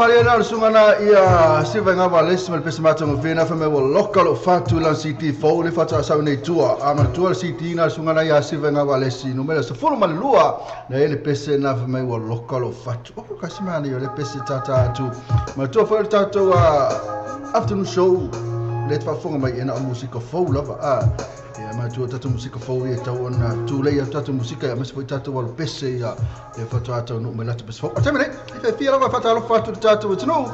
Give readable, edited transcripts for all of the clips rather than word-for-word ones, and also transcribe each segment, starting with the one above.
Maria sungana ia sivenga vales mal pesmata mo vena fa me wo local fatu la city fo le fata sa nei tua ama tua city na sungana ia sivenga vales numero se fulu mal lua na ele pese na fa me wo local fatu o ka simani le pese tata tu ma tua fo tata afternoon show let fa fonga mai ena musika fo lava a ia ma tua tata musika fo ia tau ona tu le ia tata musika ia mas foi tata walo pese ia e fata ata no me lata pese fo atemene e fia lava fata lo fatu tata tunu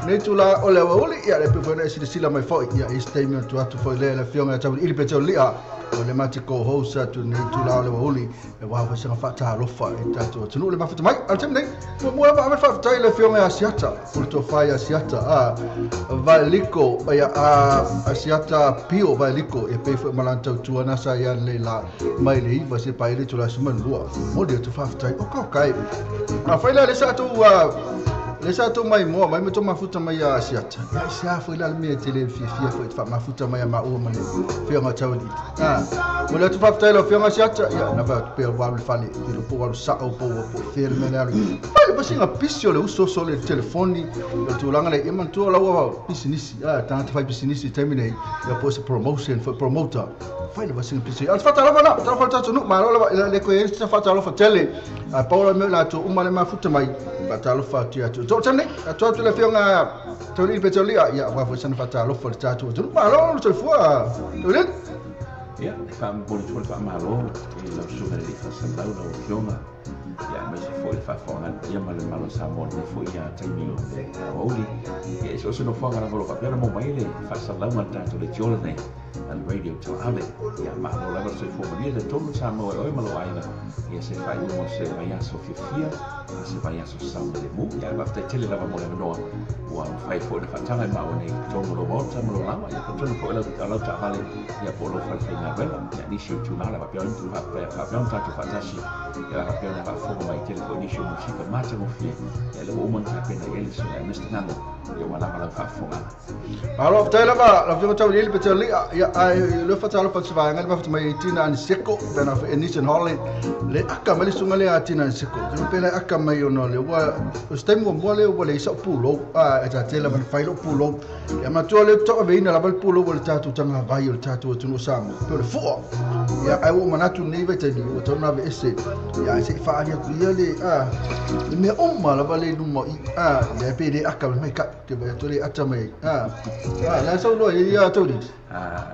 nei tula ole oli ia le pe na sila mai fo ia e statement tu atu fo le la fionga tau ili pe tau lia o le mati ko hosa tu nei tula ole oli e wa fa sanga fata lo fa e tata tunu le mafata mai atemene mo mo va fa fata le fionga asiata pulto fa asiata a valiko ia a asiata pio valiko e pe fo malanta tu ana sa ia le la mai le iwa se pai le tula suma lua mo de tu fa tai o kai a fa le sa tu le sa tu mai mo mai mo mafuta mai asiata ia sa fa le me tele fi fi fa fa mafuta mai ma o mane fi nga tawli ah mo le tu fa tai lo fi nga asiata ia na va pe wa le fa le le po wa sa o po po fi le me le fa le pasinga pisio le uso so le telefoni le tulanga le iman tu la wa business ah tanta fa business terminate ia po se promotion for promoter fa le pasinga pisio al fa ta la ta fa ta no ma la le ko e fa ta lo fa tele a paula me la tu uma le mafuta mai fa ta lo fa tu tu to tane a tu tu le fionga toli pe toli ia wa fa san fa ta lo fa ta tu tu ma lo tu fua tu le ia fa mo tu fa ma lo e lo su le fa sa la lo fionga ia me se foi fa fa ia ma le malo sa mo le foi ia taimi o le oli e so se no fa ngara lo fa pera mo mai le fa sa la ma ta tu le tiola nei a le radio tauave. Ia malo lava le soifua manuia le tonu sa maua e oe ma lou aiga ia se faaiuga o se vaiaso fiafia a se vaiaso saogalemu. Ia faafetai tele lava mo le avanoa ua mafai foi ona faataga i maua nei totonu o lou maota ma lou laoa ia totonu foi o lau taavale ia po o lou falefaigaluega ia nisi o itula le faapea ona tatou faatasi ia faapea ona faafofoga mai tele foi nisi o musika matagofie ia le ua uma ona tapena i ai le susuga Mr Nano ia ua lava lau faafofogaga. Malo faafetai lava lau Afioga Tauiliili Petelia ia ae le fatalofa atu se vaega le mafuta mai Tina Aniseko pe na foi Nissan Holland le aka mai le susuga lea a Tina Aniseko te pe le aka mai ona le ua o se taimi muamua lea ua leai sau pulou a e tatele lava na fai lou pulou ia matua le tauaveina lava le pulou o le tatou tagavai o le tatou atunuu o Samoa pe o le fua ia ae ua ou manatu lenei vaitaimi ua tatau ona aveese ia ae se i faaali atu ia le a le mea uma lava le i luma i a ia pe le aka mai kai te vai atu le ata mai a a la sau loa ia Tauiliili.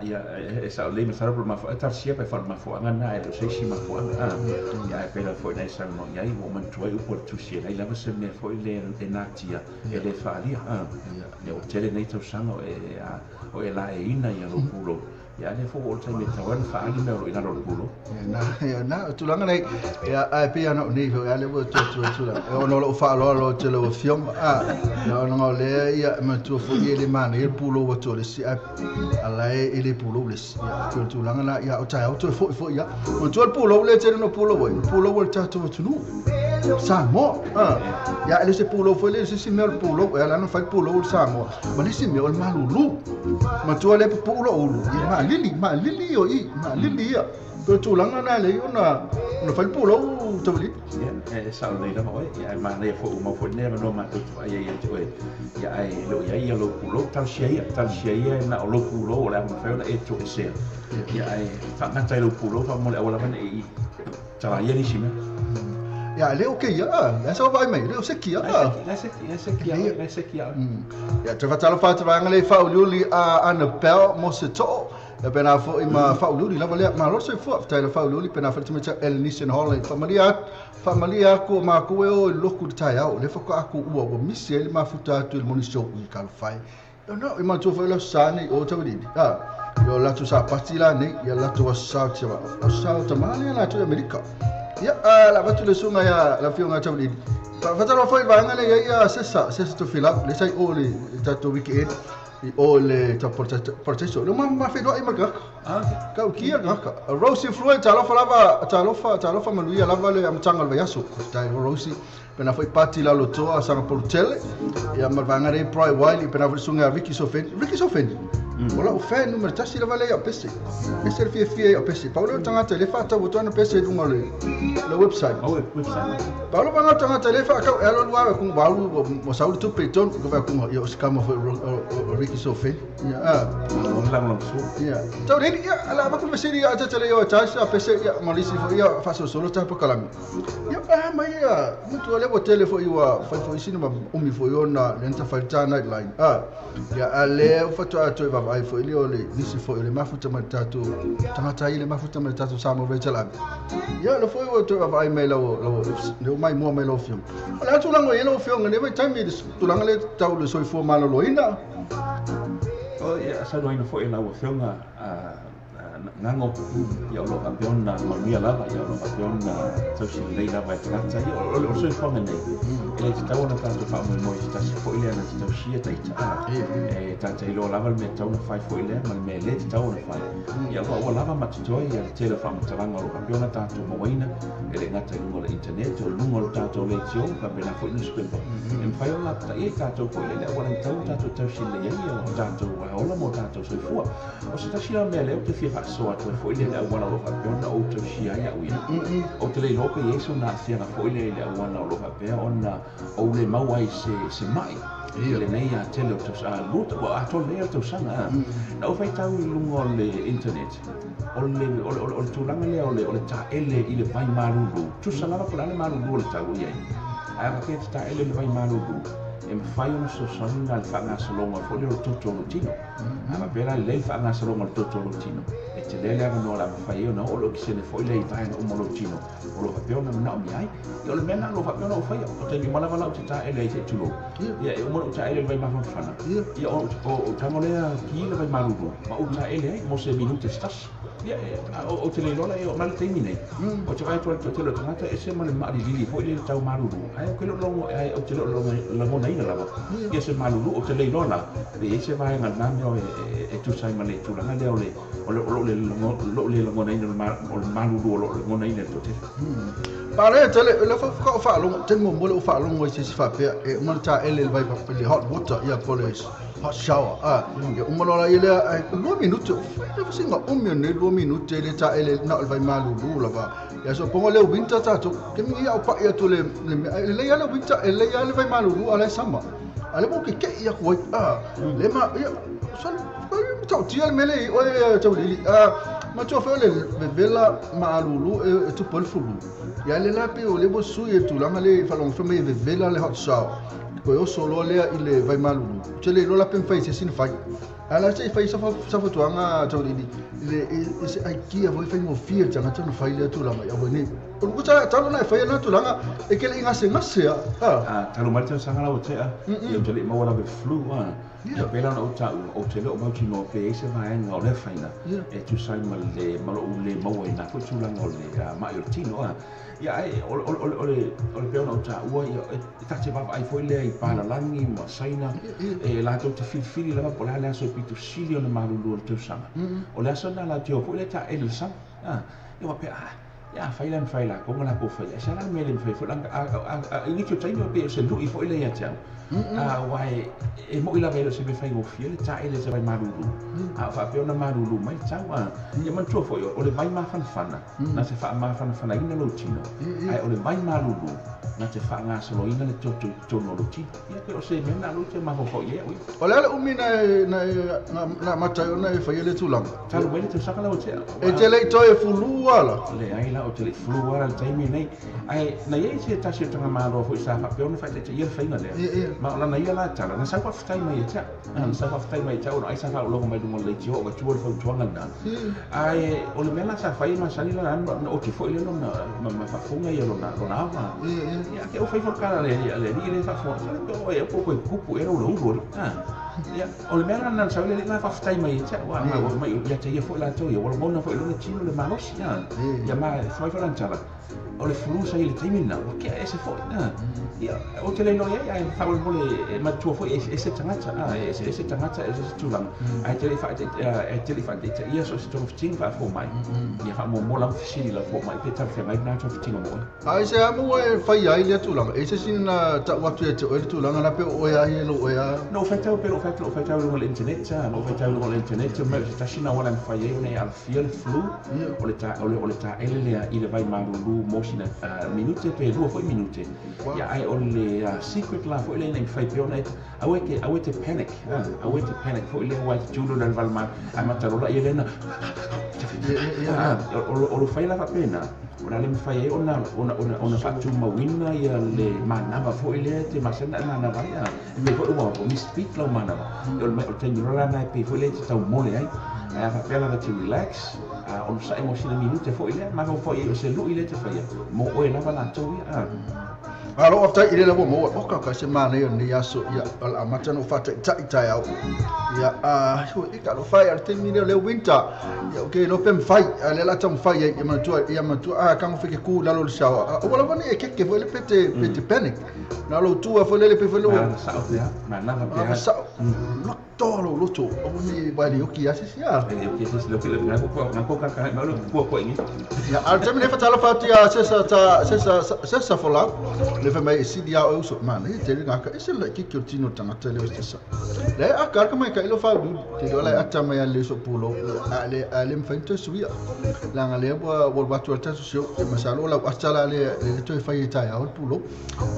Ia e sao lelei masalo po o le mafuaaga talosia pe faale-mafuaaga lena e le o se isi mafuaaga ia ae pei lava foi ona e saunoa i ai ua ou manatua ai upu a le tusi e leai lava se mea foi lea e natia e le faaalia ia ua tele nei tausaga o e laeiina ia lou pulou ia a lea foi ua oo i le taimi e tatau ai ona faaali mea o lo o i lalo o le pulou. Ia na, ia na, o tulaga nei, ia, ae pei lava na o nei foi, a lea ua toe atu ai tulaga. E ona o lou faaaloalo atu i lau Afioga, a, ia ona o lea, ia, e manatua foi e le manaia le pulou atu o le isi, ae a la e le pulou le isi. Ia, pei o le tulaga na, ia, o taeao toe foi foi ia. Manatua le pulou lea e tele ona pulou ai, o le pulou a le tatou atunuu. Samoa, a, ia, e le o se pulou foi lea, o se isi mea o le pulou, e ala ona fai le pulou o le Samoa. Ma le isi mea o le malulu. Matua lea pupuu lou ulu, ia maalili, maalili o i, maalili ia. Pei o tulaga na e lelei ona ona fai le pulou Tauiliili. Ia, e sao lelei lava oe, ia ae manaia foi ua maua foi lenei avanoa matou te vaai ai ia te oe. Ia ae le o i ai ia lou pulou, talosia ia, talosia ia na o lou pulou o le a mafai ona e toesea. Ia ae faagata i lou pulou faamolemole aua lava ne i talaia nisi mea. Ia, le o keia, le sa vaai mai, le o se kia. Le se le se kia, le se kia. Ia, te fatalofa atu vaega le fauliuli a Annabelle mo se too. Ia pena foi ma fauliuli lava lea. Malo le soifua, faafetai le fauliuli pena foi le tamaiti Ellen Holland. Faamalia faamalia atu o makou e o i loku i le taeao. Le faatoa aku ua ua misi ai le mafuta atu i le morning show i Kalafai. Ia na, i manatua foi le aso sa nei o Tauiliili. Ah, ia o latou sapati la nei, ia latou aso sa o aso sa o tama lea latou i Amerika. Ia, la avatu le susuga ia le Afioga ia Tauiliili. Faatalofa foi i le vaega lea i ai ia Sesa, Sesa Tofilau, lea sa i o i le tatou weekend, i o i le Parataiso. Le ma feiloai ma le tagata. Kau kia le tagata. Rosie Fluent, talofa lava, talofa, talofa manuia lava le amataga o le vaiaso. Faafetai Rosie. Pena foi Pati Lalotoa, Sangapolu Tele. Ia ma le vaega lea i Bright Wiley, pena foi le susuga ia Ricky Sofeni. Ricky Sofeni? O lau fan numera tasi lava lea ia Pese. Ese le fiafia ia Pese. Pau lea o le tagata e le faatau atu ana pese i luga o le website. Oh, website. Pau lea o le tagata e le faatau e alu alu lava kuga alu ua sau le tupe i tonu ka vaai kuga ia o se kama foi o Ricky Sofeni. Ia a. O le lagolagosua. Ia. Tau leni ia ala avatu le fesili ia tatale ia o taisa pese ia ma le isi foi ia faasolosolo ta polokalame. Ia a mai ia mutu le ua tele foi ua fai foi sina ma umi foi ona le anta fai ta nightline. A. Ia a le ua faatoa toe vaavaai foi lea o le nisi foi o le mafuta mai le tatou tagata ai le mafuta mai le tatou Samoa Rachel Ave. Ia le foi ua toe vaavaai mai lau lau le mai mua mai lau Afioga. O le a tulaga i ai lau Afioga nei vaitaimi i le tulaga lea tau le soifua maloloina. O ia saunoaina foi e lau Afioga Gago, ia o lo o faapea ona manuia lava, ia o lo o faapea ona tausi lelei lava e tagata. Ia o le soifuaga nei, e le tatau ona tatou faamoemoe i se tasi foi lea na te tausia ita. E tatou iloa lava le mea e tatau ona fai foi lea ma le mea e le tatau ona fai. Ia ua lava ma totoe ia le tele o faamatalaga o lo o faapea ona tatou mauaina, e le gata i luga o le internet, o luga o le tatou leitio, faapena foi newspaper. E mafai ona lapataia i tatou foi lea le auala e tatau ona tatou tausi lelei ai ia o tatou ola ma o tatou soifua. O se tasi la mea lea ou te fia faasoa atu ai foi lea i le auala o lo o faapea ona ou tausia ai au ia. Ou te le iloa pe i ai sona aafiaga foi lea i le auala o lo o faapea ona ou le maua ai se mai i lenei tele o tausaga, ua atoa lelei lava le tausaga. Na ou faitau i luga o le internet, o le tulaga lea o le taele i le vai malulu, tusa lava po o le a le malulu o le tau o i ai, ae a faapea e te taele i le vai malulu, E mafai ona fesoasoani la i le faagasologa foi lea o le toto o lou tino. A faapea la lelei le faagasologa o le toto o lou tino, e tele le avanoa o le a mafai ai ona oo le okesene foi lea i vaega uma o lou tino o lo o faapea ona manaomia ai. Ia o le mea lena o lo o faapea ona ou faia. O taimi uma lava la ou te taele ai se i tulou. Ia e uma ona ou taele i le vaimafanafana, ia ou tago lea ki le vaimalulu ma ou taele ai mo se minute se tasi. Ia ou te le iloa la e oo mai le taimi nei. Ou te vaai atu ai i le toatele o tagata e ese ma le maalilili foi lea i le tau malulu, ae ou te le o logo, ae ou te le o lagonaina lava ia se malulu. Ou te le iloa la pe i ai se vaega lena mea e tusa ai ma le tulaga lea o le o lou le lagonaina o le malulu o lo o lagonaina e le toatele. Pale tele le fa ka faalogo te mo mo le faalogo i se si faapea e uma le taele le vai le hot water ia po le hot shower a ia uma loa ia lea ai 2 minute le fasinga umi o nei 2 minute le taele na o le vai malulu lava ia so pongo le winter tatou ke mi ia o pa'i atu le le le ia le winter e le ia le vai malulu a le sama a le mo ke ke ia ku ai a le ma ia so tau tia le mele o e tau lili a ma tua foi le vevela malulu e tupu le fulu ia le la pe o le mo sui e tulaga le faalogo foi mai vevela le hot shower ko o solo lea i le vai malulu te le lola pe fai se sin fai ala se fai sa sa fotuanga tau lili le e se ai kia foi fai mo fia tanga tanga fai le tulaga ia ni o ku ta ta na fai na tulaga e ke le ngase ngase a a talu mai tausaga lau tea ia ou te le i maua lava e flu a ia pei la ona ou taua ou te le o mautinoa pe ai se vaega o lea faina e tusa ai ma le ma lou le maua i nā foi tulaga o le ma'i o le tino a ia ae o le pei ona ou taua ia e ta te vaavaai foi lea i palalagi ma Saina e latou te filifili lava po o le a le aso e pito sili ona malulu o le tausaga o le aso lena latou te o foi lea taele le sama a ia faapea a ia fai la mafai lakou ma lakou faia e sa la le mea le mafai foi la i nisi o taimi o pei o se lu'i foi lea ia te au aua e mo'i lava e le o se mea faigofie le taele se vai malulu a o faapea ona malulu mai le tau a ia manatua foi o le vai mafanafana na te faamafanafanaina lou tino ae o le vai malulu na te faagasoloina le toto i totonu o lou tino ia pe o se mea na lou te mafaufau i ai au ia. O le a le umi na amata ai ona e faia le tulaga? Talu mai le tausaga lau tea. E te le i toe fulu ala? Leai la, ou te le i fulu ala i le taimi nei. Ae na i ai se tasi o tagamaloa foi sa faapea ona faataitaia le faiga lea. Ma o lana ia la tala, na sau faafetai mai ia te au. Na sau faafetai mai ia te au ona ai sa faalologo mai luga o le leitio o avatua le fautuaga lena. Ae o le mea la sa fai e masani lana na oti foi lea lona ma faafofoga ia lona ava. Ia ke o fai foi kala le alii le faafofoga. Sole pe oe e po koe kupu e rau ulu ali. Ia o le mea la na sau le la faafetai mai ia te au a mai ia te ia foi latou ia ua lagona foi lona tino le malosi. Ia ma fai foi lana tala. O le fulu sa i le taimi lena ua kea ese foi. Ia ou te le iloa i ai ae faamolemole e manatua foi e ese tagata e ese tagata e ese tulaga ae te le i faataitaia so o se togafitiga faafou mai ia faamuamua lava fesili lau fomai pe talafeagai lena togafitiga mo oe. Ai se amu e fai ai lea tulaga e se sina tau atu ia te oe le tulaga la pe o oe ai e lou oe a. Na ou faitau pe lou faitau lou faitau i luga o le internet lou faitau i luga o le internet mai o se tasi na auala e mafai ai ona e alafia le flu o le o le taele lea i le vai malulu mo sina minute pe 2 foi minute ia ae o le secret la foi lea ina i mafai pea ona e aua e te panic aua e te panic foi lea aua e te tulu le valema ae matalola ia lea na o lo fai la faapena o le a le mafai ai ona faatumauina ia le manava foi lea te masani na e manava ai e pei foi ua misfit lau manava o le taimi loa lana e pei foi lea e te taumole ai ae a faapea lava te relax ona sa'i mo sina minute foi lea mafaufau i ai o se lu'i lea te faia mo oe lava latou ia. Alo aftai i le lava maua o ka se manaia o lenei aso ia o le amata ona ou faataitai taeao ia a i ka lo fai a le taimi lea o le winter ia okay lo pe mafai a le la taumafai ai ia manatua ia manatua a tago fai ke ku i lalo o le shower aua lava nei e keke foi le pe te panic na lou tua foi lele pe foi le Sa'o pea manava pea sa'o loto lou loto aua nei vai le oki ia sisi a e le oki sisi le oki le nga ko nga ko ka ka ma lo kua koe ngi ia a le taimi nei fatalofa atu ia sesa ta sesa sesa folau le fai mai e sili a oe uso manaia tele ngā ka ese le laitiiti o le tino o le tagata le o sesa le aka ka mai ka ilo faululi te iloa la e ata mai a le uso pulou a le a le mafai ona toe suia leaga lea ua ua alu atu ai le tatou sio e masalo o lau ata la lea le toe fai e taeao le pulou.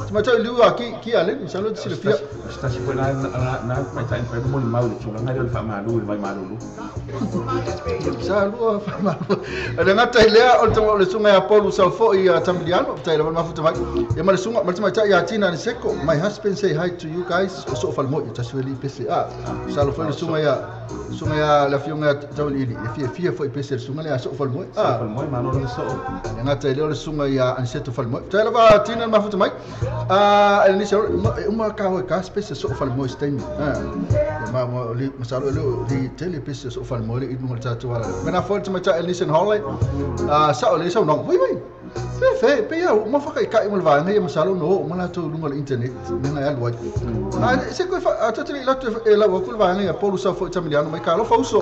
Te matau i liu a ki ale masalo te silafia. O se tasi foi la na mataitai mafai ona molimau i le tulaga lea o le faamalu i le vaimalulu. Sa lua faamalu. O le gata i lea o le susuga ia Paulu Saufoi ia Tamiliano, faafetai lava le mafuta mai. Ia ma le susuga ma le tamaitai ia Tina Aniseko. My husband say hi to you guys. O soo falemoi, e tasi foi alii pese. Ah, masalo foi le susuga ia susuga ia le afioga ia Tauiliili, e fiafia foi i pese a le susuga lea a soo falemoi. Soo falemoi, malo lava soo. E gata i lea o le susuga ia Aniseto Falemoi. Faafetai lava Tina le mafuta mai. Ah, Elenise, e uma ka hoi ka pese soo falemoi se taimi. Ah, ia ma ma li masalo e le o li tele pese soo falemoi le i luga o le tatou ala. Mena foi le tamaitai Elenise Holly. Ah, sao le sau nongo. Vai vai. Fe fe, pe ia uma whakaikai mo le vaega ia masalo no oo uma latou i luga o le internet mea na e alu ai. A se koe a tatu le latu e lau aku le vaega ia Paulu Sau foi Tamiliano mai ka alofa uso.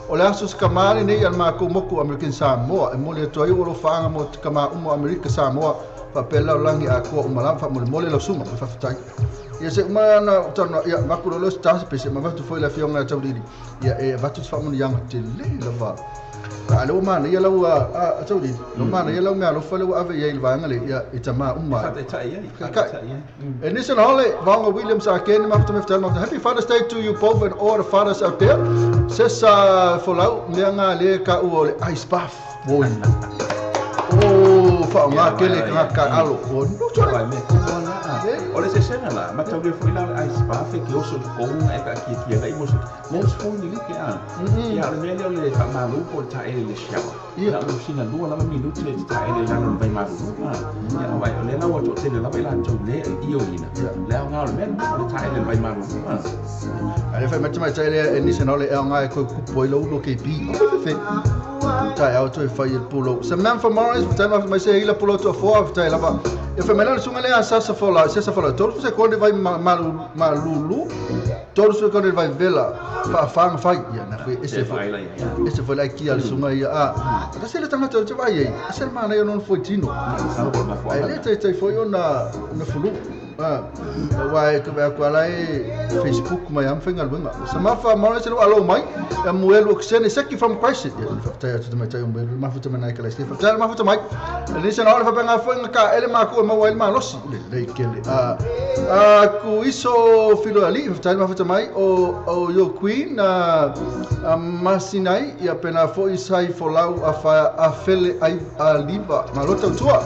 O le aso se kamā lenei a le makou moku American Samoa e momoli atu ai ua alofaaga mo te kamā uma o Amerika Samoa faapea le lalolagi atoa uma lava faamolemole lau susuga ma faafetai. Ia se uma ana o talanoa ia avatu loa lea o se tasi pe se ma avatu foi le afioga ia Taulili ia e avatu se faamanuiaga tele lava. A lea ua manaia lau a Taulili, lea ua manaia lau meaalofa lea ua ave i ai i le vaega lea ia i tamā uma. Faataitai ai, faataitai ai. E nisi na hole, Vaoga Williams again, mafuta mai faafetai mafuta. Happy Father's Day to you both and all the fathers out there. Sesa folau, mea ngā le ka ua o le ice bath. Woi. Oh, whaonga kele ka ka alo. Oh, no tore. O le sesena la, mataulia foi la o le ice bath e ke oso i totonu e taakiakia ai mo se le sefoni like a. Ia o le mea lea o le faamalu po o le taele i le shower. Ia o sina lua lava minute e te taele i lalo o le vaimalulu. Ia aua o lea la ua toatele lava i latou le ioeina le aoga o le mea lena o le taele i le vaimalulu. A le fai mai tamaitai lea e nisi na o le aoga e koe kupu ai lau ulu o KB. Fefe. Taeao toe fai e le pulou. Samantha Morris, faafetai ma mai se ila pulou toafoa, faafetai lava. Ia fai mai la le susuga lea a Sasa Folau, Sesa Folau, 30 sekonde vai malulu, 30 sekonde vai vela, faafaga fai. Ia na foi ese foi. Ese foi la kia le susuga ia a. Tasi le tagata o te vaai ai, ese le manaia ona foi tino. Ai le taitai foi ona fulu. Aua e te aku ala e Facebook mai am faigaluega. Samantha Morris e alo mai, e muelu oksene seki from Christ. Ia faafetai atu tamaitai o muelu mafuta mai nai kala ste. Faafetai le mafuta mai. E nisi na ole faapea foi nga ka ele maku e maua ai le malosi. Lelei kele. A ku iso filo ali, faafetai le mafuta mai o yo queen a masinai ia pena foi sai folau a fa a fele ai a liva malo tautua.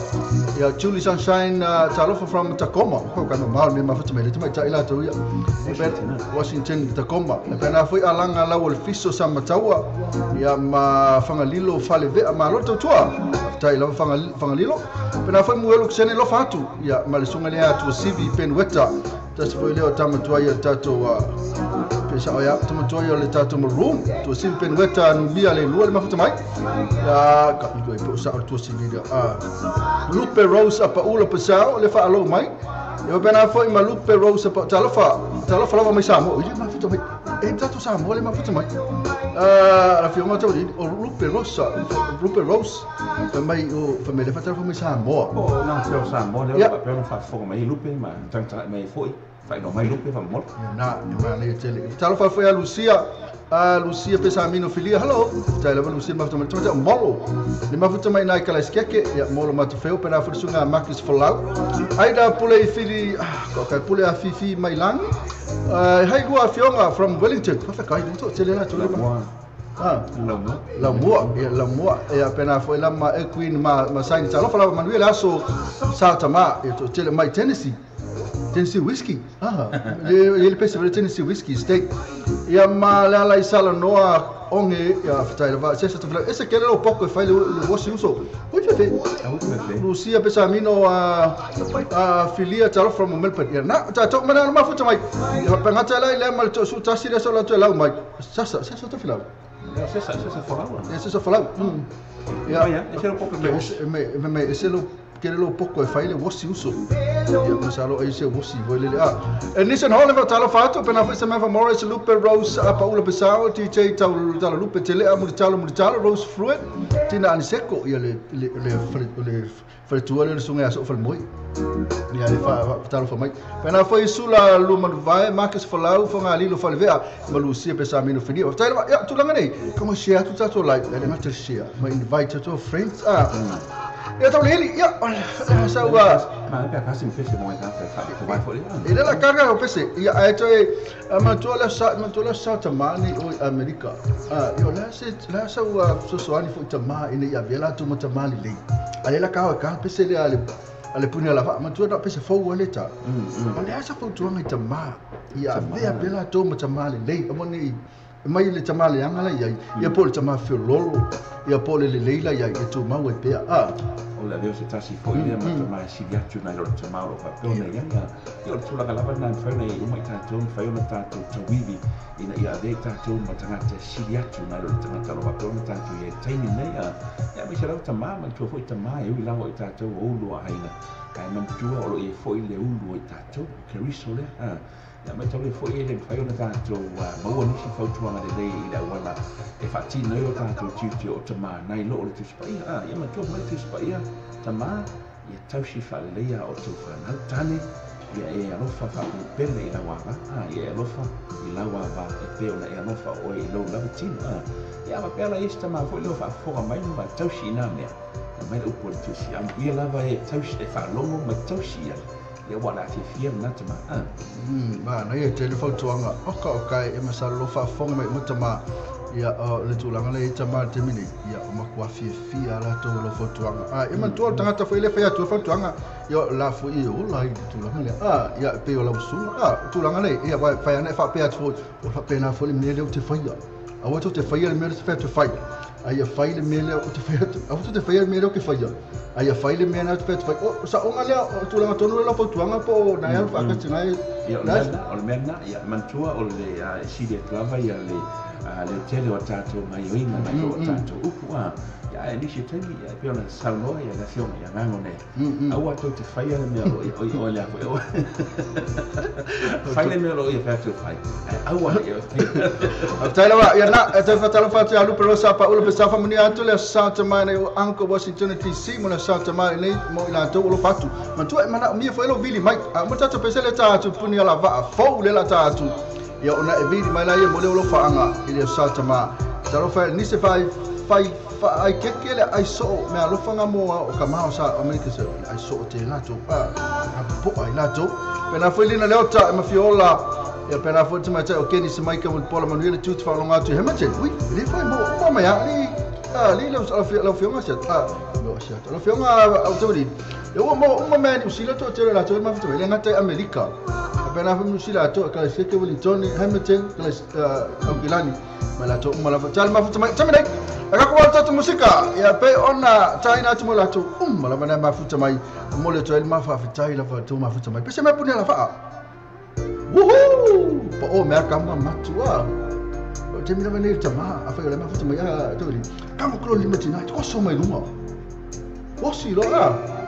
Ia Julie Sunshine talofa from Tacoma. Ko ka no mal me mafuta mai le tamaitai latou ia. Washington Tacoma. E pena foi alanga lau o le fiso sa mataua ia ma whangalilo falevea malo tautua. Faafetai lava whangalilo. Pena foi muelu ksene lofa atu ia ma le susuga lea atu sivi Penueta. Tasi foi lea o tamatua ia le tatou pesa o ia tamatua ia le tatou maroon. Tua sivi Penueta numia le lua le mafuta mai. Ia ka ilu ai po sa o le tua sivi lea. Lupe Rose apa ula pesao le whaalou mai. Ia pena foi ma Lupe Rose apa talofa. Talofa lava mai Samoa. Ile mafuta mai. E tatou Samoa le mafuta mai. La afioga tau o Lupe Rose, Lupe Rose fai mai o fai mai le fatalofa mai Samoa. O na se o Samoa lea faapea ona faafofoga mai Lupe ma tagatagai mai foi. Faailoa mai Lupe faamolemole. Ia na, e manaia tele. Talofa foi a Lucia, a Lucia Pesamino Filia. Hello. Faafetai lava Lucia mafuta mai. Tamaitai o Molo. Le mafuta mai nai Kalaisikiake. Ia Molo Matafeo pena foi le susuga a Marcus Folau. Aida Pule i Fili, ko kai Pule a Fifi mai Langi. Hai lua afioga from Wellington. Faafetai, le toatele latou le ma. Laumua. Laumua, ia Laumua. Ia pena foi la ma e Queen ma saini talofa lava manuia le aso sa tama ia toatele mai Tennessee. Tennessee Whiskey. Le le pese le Tennessee Whiskey State. Ia ma le ala i salanoa onge ia faafetai lava. Se se tafela ese kele lo poko e fai le wosi uso. Oi fefe. Lucia Pesamino a filia talofa from Melbourne. Ia na ta to mana no mafuta mai. Ia pangata la ile ma le to su tasi le so la to lau mai. Sasa sasa tafela. Sesa sesa folau. Ia sesa folau. Ia ia ese lo poko e me me ese lo kele lo poko e fai le wosi uso. Ia masalo ai se wosi voi lele a. E nisi na hole talofa atu pena foi Samantha Morris Lupe Rose a Paula Pesao TJ tau tala Lupe tele a Muritalo Muritalo Rose Fruit Tina Aniseko ia le le le le faletua le susuga ia so falemoi. Ia le fa talofa mai. Pena foi Sula Lumanuvae Marcus Folau Whangalilo Falevea ma Lucia Pesamino Finia. Faafetai lava ia tulaga nei. Kamo share atu tatou live. E le gata share ma invite tatou friends a. Ia tau le heli, ia, sa ua Ma pe kasi pese mo ta fa fa fa fo le. E le la karga o pese, ia ae toe matua le sa matua le sa tamani o Amerika. Ia la se la sa ua sosoani fo tama ina ia vela tu mo tamani le. Ale la ka ka pese le ale ale puni la fa matua da pese fo le ta. Ale sa fo tuanga tama. Ia vea vela tu mo tamani le. Amo ni mai le tama le anga la ia ia po le tama fiololo ia po le leila ia e tu mau e pea a o le leo se tasi foi le ma tama si atu na lo tama lo fa peo na ia ia o tulaga lava na fai na uma i tātou fai ona tātou tauivi ina ia ave tātou ma tangata si atu na lo tangata lo fa peo na tātou ia taimi nei a ia me se lau tama ma tua foi tama e ui lava i tātou o ulu a haina kai mantua o lo e foi le ulu i tātou keriso le a ia mai tau le foi ele fai ona tātou maua nisi fautuaga lelei i le auala e faatino ai o tātou tiute o tamā nai loo le Tusi Paia. Ia matua mai le Tusi Paia tamā ia tausi faaleleia o tou fanau tane ia e alofa faapelepele i lau ava ia e alofa i lau ava e pei ona e alofa oe i lou lava tino ia faapea la isi tamā foi leo faafofoga mai ma tausi i nā mea ia mai le upu o le Tusi amuia lava e tausi e faalogo ma tausi ia ia ua la fiafia lena tamā. Ma na ia tele fautuaga oka o kai e masalo lo faafofoga mai uma tamā ia o le tulaga le tamā le taimi nei ia o makuā fiafia latou lo fautuaga ia manatua o le tagata foi le fai atu fautuaga ia la foi e ola i le tulaga lea ia pei o lau susuga tulaga le ia fai ana e faapea atu foi o faapena foi le mea lea ou te faia aua tou te faia le mea lea te fai atu fai a ia fai le mea lea ou te fai atu aua tou te faia le mea lea ou te faia a ia fai le mea lea ou te fai atu fai o saoga lea o tulaga tonu le lau fautuaga po o nai alu faakasi nai ia o le mea lena ia manatua o le sili atu lava ia le tele o tātou gaioiga nai o tātou upu ia ae nisi o taimi ia e pei ona saunoa ia le afioga ia gago nei aua tou te faia le mea o lo ia oi le a foi fai le mea o lo ia fai atu fai ae aua le ia faafetai lava ia na e toe faatalofa atu ia Lupe Rosa Paula pe sa faamanuia atu le sa tamai nei o Uncle Washington DC mo le sa tamai nei mo i latou o lo fatu matua e manaomia foi lo vili mai a mo tatou pese le ta atu puni ala vaa fou le la ta atu ia ona e vili mai la ia mo le o lo faaaga i le sa tamā talofa nise fai fai ai keke le ai so me alofa mo o ka mao sa Amerika se ai so te latou a po ai latou pena foi lina le ota e mafiola ia pena foi te mai o Kenny se mai ka mo pola manuia le tutu whaolonga atu he mate ui le fai mo mo mai a li li lau fionga se no se lau fionga au te li e ua mo uma mea ni usila to te la to ma futu le ngata Amerika pena foi usila to ka se ke Wellington Hamilton ka Aukilani ma la to uma la tal ma futu mai tamai aka ko tatu musika ia pe ona taina atu mo la to la mana ma futu mai mo le to el ma fa fitai la fa to ma futu mai pese mai puni la fa woohoo po o mea kama matua o te mina mane tama a fa le ma futu mai a to li kama ko li metina ko so mai lunga o si lo a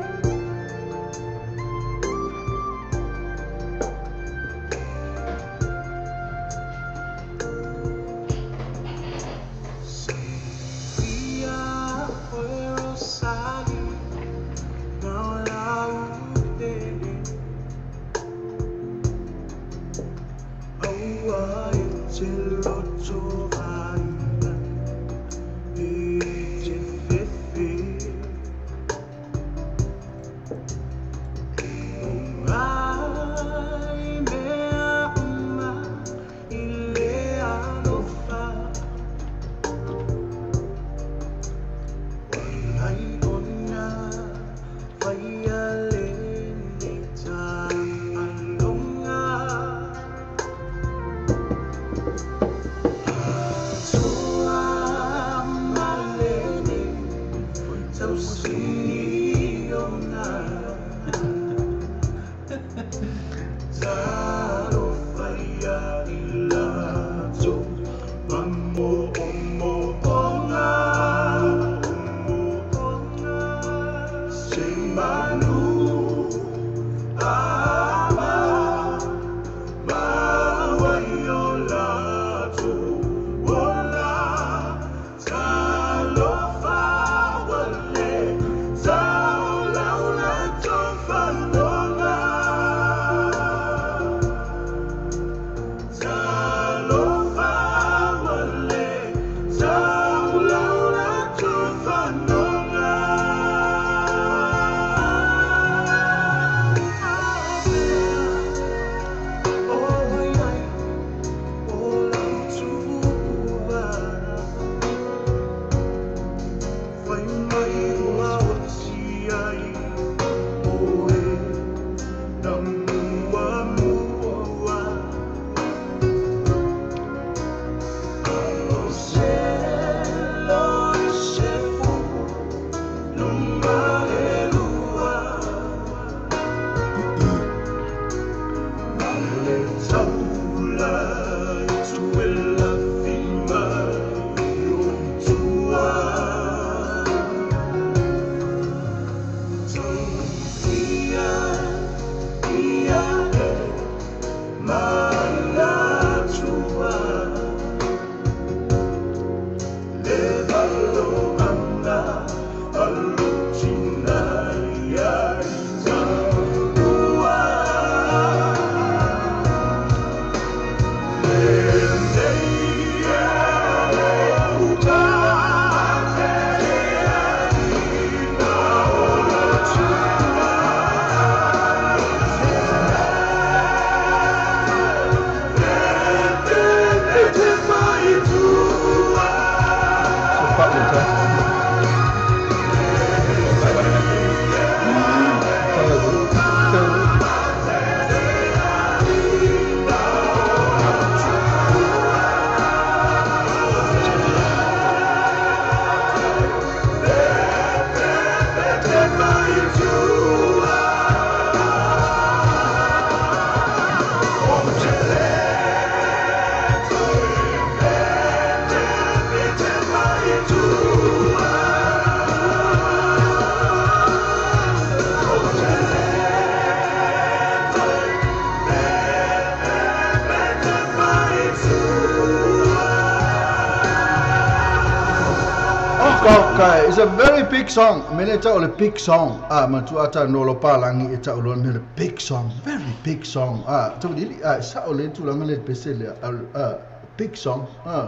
Okay, it's a very big song. Mele tau o le big song. Ah, matua ata no lo palangi e tau lo me le big song, very big song. Ah, tau li ah sa o le tulaga le pese le ah big song. Ah.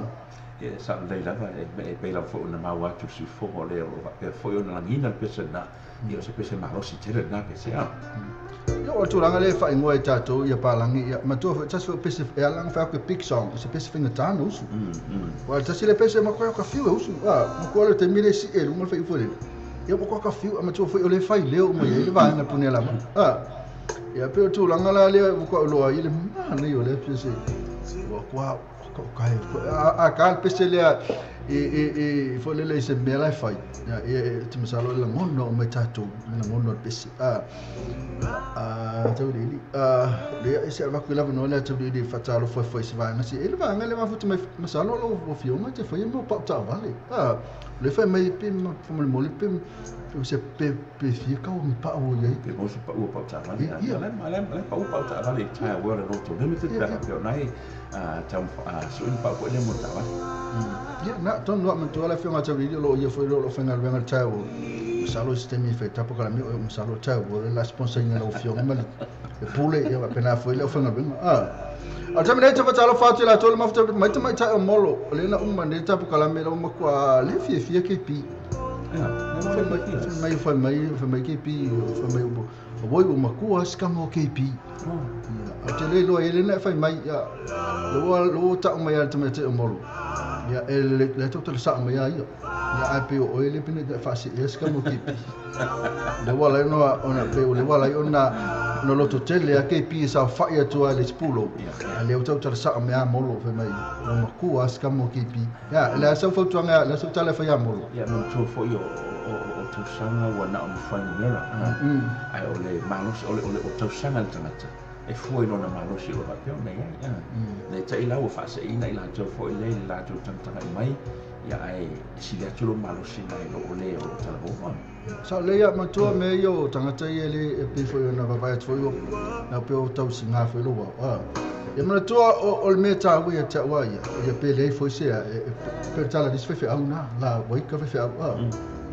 Ia sa lelei lava e pei lava foi ona maua atu le siufofoga o lea o lo o faapea foi ona lagiina le pese lena. Ia o se pese malosi tele lena pese a. Ia o le tulaga lea e faaigoa e tatou ia palagi ia matua foi tasi foi o pese e ala ona fai atu e big song o se pese faigata ona usu. Aua o le tasi lea pese matua ka fiu e usu a matua le taimi lea e sii ai i luga le faiupu lele ia matua ka fiu a matua foi o lea e fai leo uma i ai le vaega pune lava a. Ia pei o le tulaga la lea ua taua iloa ai le manaia o lea pese ua kua a ka le pese lea i foi lele i se mea la e fai ia e te masalo e lagona uma e tatou le lagona o le pese a Tauiliili lea e se avatu i l'avanoa lea Tauiliili e faatalofa ai foi i se vaega si e le vaega lea mafuta mai masalo lou afioga e te faia mo pau taavale a le fai mai pe faamolemole pe se pe pe fia kau ni pau o iai Pe mo se pau o pau taavale a le le le pau pau taavale i Tyre World and Auto Limited pe faapea o nai tau sui ni pau foi lea mo le taavale. Ia na tonu a matua le afioga Tauiliili o lo o ia foi lo o faigaluega i le Tyre World. Masalo i se taimi e fai tapu kalame o masalo o Tyre World le la sponsor ina lau afioga ma le pule ia faapena foi le aufaigaluega. A o le taimi nei te faatalofa atu i latou le mafuta mai tamaitai o Molo o lea na uma nei tapu kalame lau matua le fiafia KP. Fai mai fai mai fai mai KP fai mai ua ua matua se kama o KP. Ia, ou te le iloa i ai lena e fai mai ia le ua tau mai a le tamaitai o Molo. Ia e le le tau tala sao mai a ia. Ia ae pei o oe le pene e faasee se kama o KP. Le ua lai ona ona pei o le ua lai ona no loto tele a KP e saofai atu ai le sipulo. A le ua tau tala sao mai a Molo fai mai ua matua se kama o KP. Ia le sau fautuaga le sau tala e fai a Molo. Ia manatua foi o tausaga ua na o ni fuainumera ae o le malosi o le o tausaga le tagata e fua i lona malosi o lo o faapea ona i ai. Le taʻi la ua faaseʻiina i latou foi lea i le latou tagatagai mai ia ae sili atu lo malosi nai lo o le o lo o talavou. Sa lelei a matua mea ia o tagata ia le e pei foi ona vaavaai atu foi na pei o tausiga foi lou ao. Ia manatua o le mea taua ia te au a ia, ia pe leai foi se e pei o le tala a le isi faifeau na, la ua ika faifeau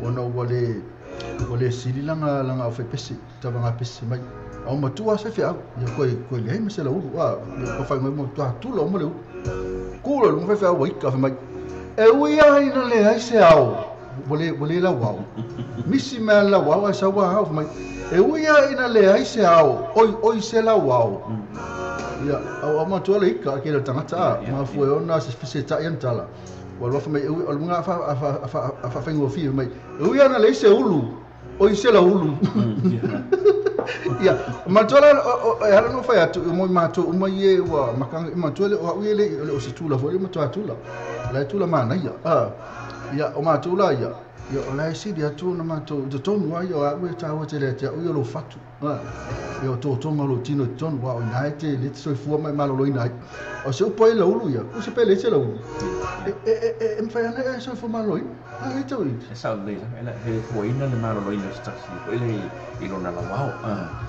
ona ua le sili lana lana aufaipese, tavaga pese mai. A o matua se faifeau, ia koe leai ma se laulu, ia fai mai mo matua tula uma le ulu. Kula luga faifeau ua ika fai mai, e ui lava ina leai se ao, ua le lau ao. Misi mai le lau ao ae sau a ao fai mai, e ui lava ina leai se ao, oi oi se lau ao. Ia, au matua le ika ke le tagata a, mafua e ona se fesetai ana tala. Ua alofa mai e ui, o le muga a faafaigofie mai, e ui ana leai se ulu, oi se laulu. Ia, matua la, e ala no fai atu, mo i matou uma ia ua makanga, i matua le o au ia le o se tula foi le matua tula. La e tula manaia. Ia, o matou la ia, ia o la e sili atu ona matou, i totonu ai o au e tāua tele ia te au ia lou fatu. Ia o tōtonga o lou tino i totonu, aua o ina e te le te soifua ma e maloloina ai. O se upu ai laulu ia, ku se pe le se laulu. E mawhai ana e soifua maloloina. A e tau i. E sao lelei lava, e la e fuaina le maloloina o se tasi foi le i lona lauao.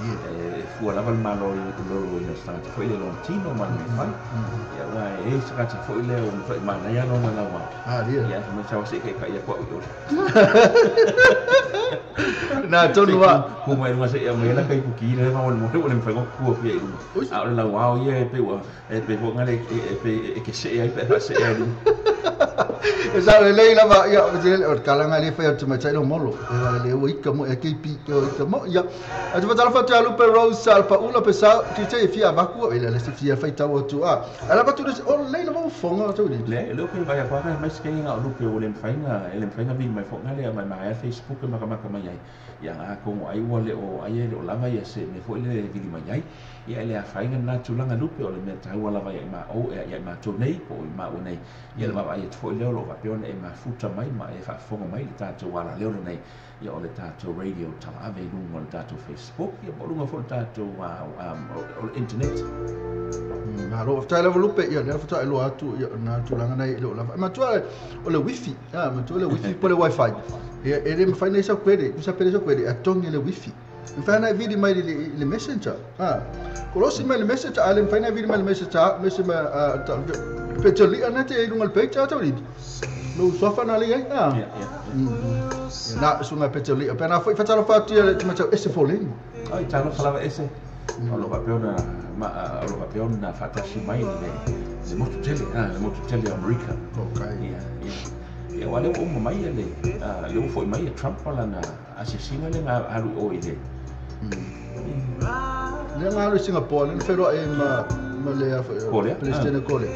E fua lava le maloloina o se tagata foi le lona tino ma le mea fai. Ia aua e i ai se tagata foi lea ua matuai manaia lona lauao. Ia fai mai sau se i kaikai atu au i ole. Na tonu a. Ku mai luga seia mai la kai kuki le faamolemole ua le mafai ona kua pia i luga. A o le lauao ia e pei ua e pei foi ngale e pei e kesee ai pe a faasee ai i luga. E sao lelei lava ia o le kalaga le fai atu tamaitai lau Molo. E le ua ika mo e KP o ika mo ia. Atu faatalofa atu ia Lupe Rose sa le paula pe sa ti te fia avaku e le se fia faitau atu a. Ala avatu le o lelei lava ua fofoga tau le. Le le o pe vai atu ai mai se kaiga o Lupe ua le mafai ona e le mafai ona vili mai foi ngale mai maea Facebook e makamaka mai ai. Ia nga atonu ai ua le o ai e le o lava ia se mea foi lele e vili mai ai. Ia e le afaina lena tulaga lupe o le mea taua lava ia i maou ia i matou nei po o i maua nei. Ia le vaavaai atu foi lea o lo o faapea ona e mafuta mai ma e faafofoga mai i le tatou alaleo lenei ia o le tatou radio talaave i luga o le tatou Facebook ia po o luga foi o le tatou o le internet. Malo, faafetai lava Lupe, ia lea faatoa e iloa atu ia na tulaga nei e le o lava. E matua o le wifi, a matua le wifi po le wifi. Ia e le mafai nei sau pele, kusa pele sau pele a togi le wifi. E mafai ona e vili mai i le messenger. A kolosi mai le messenger, a le mafai ona e vili mai le messenger, mese ma pe te li'a na te i lunga o le page a tau lili. Lo sofa na le ai a. Ia. Na sunga peteli pe na foi fatalo fatu ia te matau ese foleni. Ai talo falava ese. O lo faapea ona ma o lo faapea ona faatasi mai le motu tele, le motu tele o Amerika. Okay. Ia. Ia ua le ua uma mai le le ua foi mai e Trump lana asiasiga le ga alu i o i le. Le nga le Singapore le felo e ma le Korea. Palestine Korea.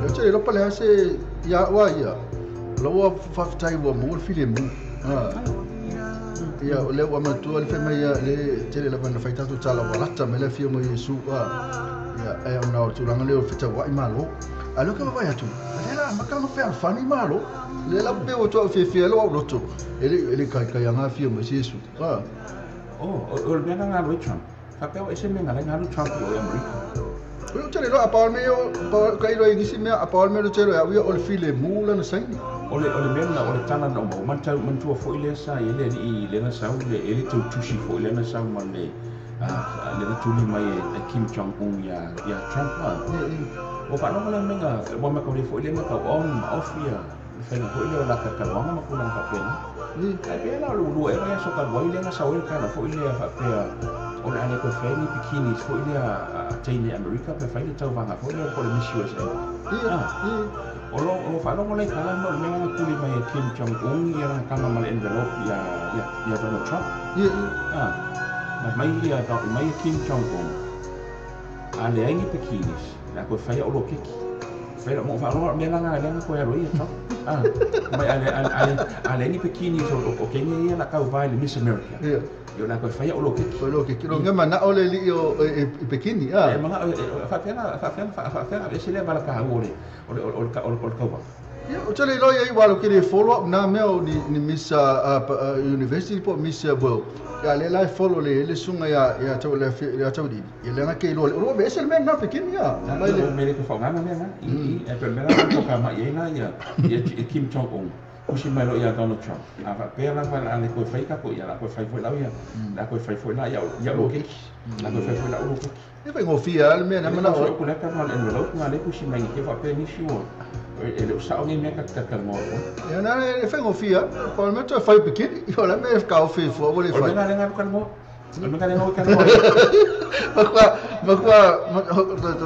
Le tele lo pale se ia wa ia. Lo wa fatai wa mo file mu. Ia le ua matua le fai ia le tele la bana faita tu tala walata me le fia mo Yesu ia e ona o tulaga le o fita wa i malo. A lo ka vai atu. Le la makala no fea fani malo. Le la pe o to fia fia lo loto. Ele kai kai anga fia mo Yesu. Oh, o le mea na galu ai Trump. Faapea o ese mea na galu Trump i o i Amerika. O tele lo apa me o kai lo ingisi me apa me lo tele ia o le file mu la na saini. O le mea na o le tala na o mau mantau mantua foi lea sa i le alii lena sau le e le tautusi foi lena sau ma le lena tuli mai e Kim Jong Un ia Trump O faalogo le mea ua makau le foi le makau on ma off ia le faiga foi lea o la kakaloaga ma tulaga faapena. Ae pea la o le ulua ea vaiaso talu ai lea na sau ai le tala foi lea faapea o le a le toe fai ni bikinis foi lea a teine Amerika pe fai le tauvaga foi lea po o le Miss USA. O lo faalogo le tala ma o le mea na tuli mai e Kim Jong Un ia lana tama ma le envelope ia Donald Trump. Mai ia mai Kim Jong Un a leai ni bikinis le a toe fai o lo keki. Fai mo faalogo mea lana lea na toe alo ia Trump. Mai ale ni bikinis o kenge ia la kau vai le Miss America. Ia la koe fai o lo keki. O lo keki. Lo ngama na ole li o e bikini. E manga faapea ese le vala ka o le o le kauva. Ia o tele lo ia i walo kere follow up na mea o ni Miss University po Miss World. Ia le lai follow le sunga ia tau le ia tau di. Ia le nga ke lo o ese le mea na bikini ia. Mai le mele ko faunga mea na. I e pe mea na ko ka mai ia ia Kim Jong Un. Kusi mai lo ia Donald Trump. A faapea lava a le koe fai kako ia la koe fai foi lau ia. La koe fai foi la ia lo keki. La koe fai foi la lo keki. E fai ngofia le mea na mana o ko le ka ma le envelope nga le kusi mai ke faapea nisi o e le sao ni mea ka ka mo. Ia na e fai ngofia, pa me to fai bikini, o la me ka o fi fo o le fai. O le nga ka mo. O le nga le ka mo. Makua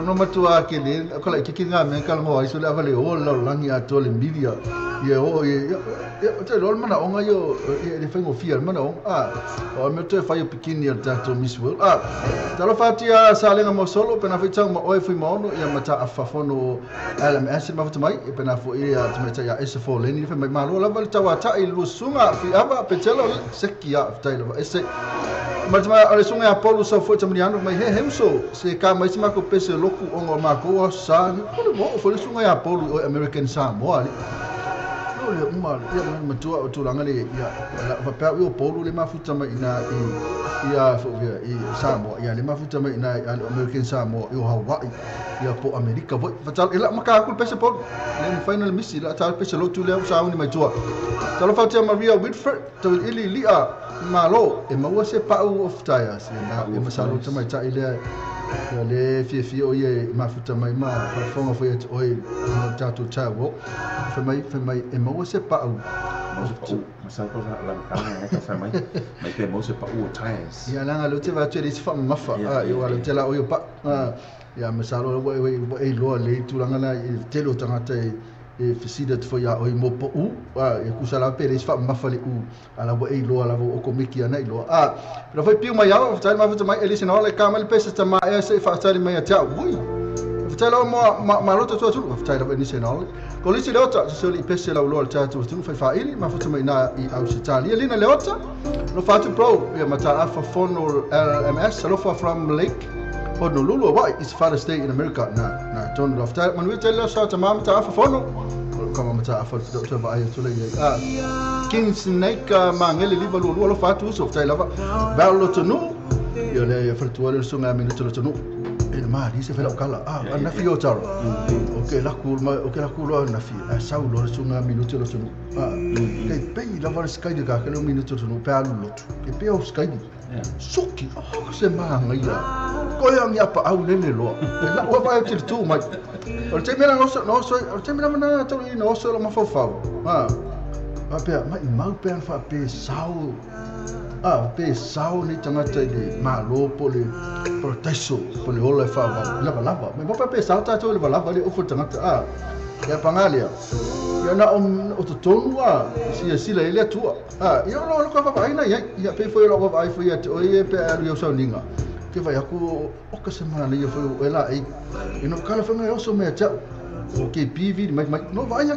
no matua ke le ko la kiki nga me ka mo ai so le avale o la langi a to le media. Ia o ia te lo mana onga yo le fai ngofia mana o o me to fai bikini al tato Miss World. Talo fatia salenga mo solo pena foi tau ma oi foi maono ia mata afafono LMS ma fatu mai pena foi ia te ia S4 leni foi mai malo lava le tau atai lusunga fi ava petelo sekia tai lava ese ma ale sunga Apollo sa foi tamaniano mai he heuso se ka mai se mako pese loku ongo mako sa ko le mo foi sunga Apollo o American Samoa le uma ia matua o tulaga le ia faapea o Polo le mafuta mai ina ia i Samoa ia le mafuta mai ina American Samoa i Hawaii ia po Amerika foi fatal ila maka ku pese Polo le final misi la tal pese lotu le sa uni mai tua talo fatia Maria Whitford to ili lia malo e maua se pau of tires na e masalo te mai tai le ia le fia o ia mafuta mai ma whafonga foi at oi no tatou tau foi mai e maua se pau masalo la ka ka mai mai pe mo se pau o tires ia langa lo te va te fa mafa ia lo te la o pa ia masalo o e lo le tulanga la te lo tangata e fisida foi ia oi mo po u e kusa la pere fa mafa le u ala wa e lo ala o komiki ana i lo pero foi piu mai au tai mai mai elise na le kamal pesa ta ma e se fa tai mai ta ui tai lo ma ma lo to tu tai lo ni se na le ko lisi le ota se li pesa la lo ta tu tu fa fa ili ma fa mai na i Australia lina le ota lo fa tu pro ia mata afa fono LMS lo fa from Lake Honolulu wa is father state in America na John Lofta man we tell us ta mama ta afa fono kama mata afa to va ai to le King Snake mangele liva lo lo fa tu so tai lava va lo to no yo le fa tu le sunga minuto lo to no e ma ri se fela kala na fi o taro o ke la ku ma o ke la ku lo na fi a sa lo sunga minuto lo to no ke pe la va sky de ka ke lo minuto to no pe alu lo ke pe o sky Suki, oh, se maga ia. Koe angi apa au lele loa. E lau ava e tili tū mai. O le taimi na oso, no oso, o le taimi na mana tau i na oso lo mafaufau. Ha. Pea, mai mau pea na whaape sao. Ah, pe sao ni tangata i le malo po le taiso, po le ola e whaawau. Lava lava. Mai mau pe sao tātou i le lava le ofo tangata. Ah, ia pangalia. Ia na o totonu a sia sila ile tua. Ah, ia lo lo ka va aina ia ia pe foi lo va ai foi te oi pe alu ia sauninga. Ke vai aku o ka se mana ia foi ela e no kala fanga e oso me tau. O ke PV mai mai no vai ia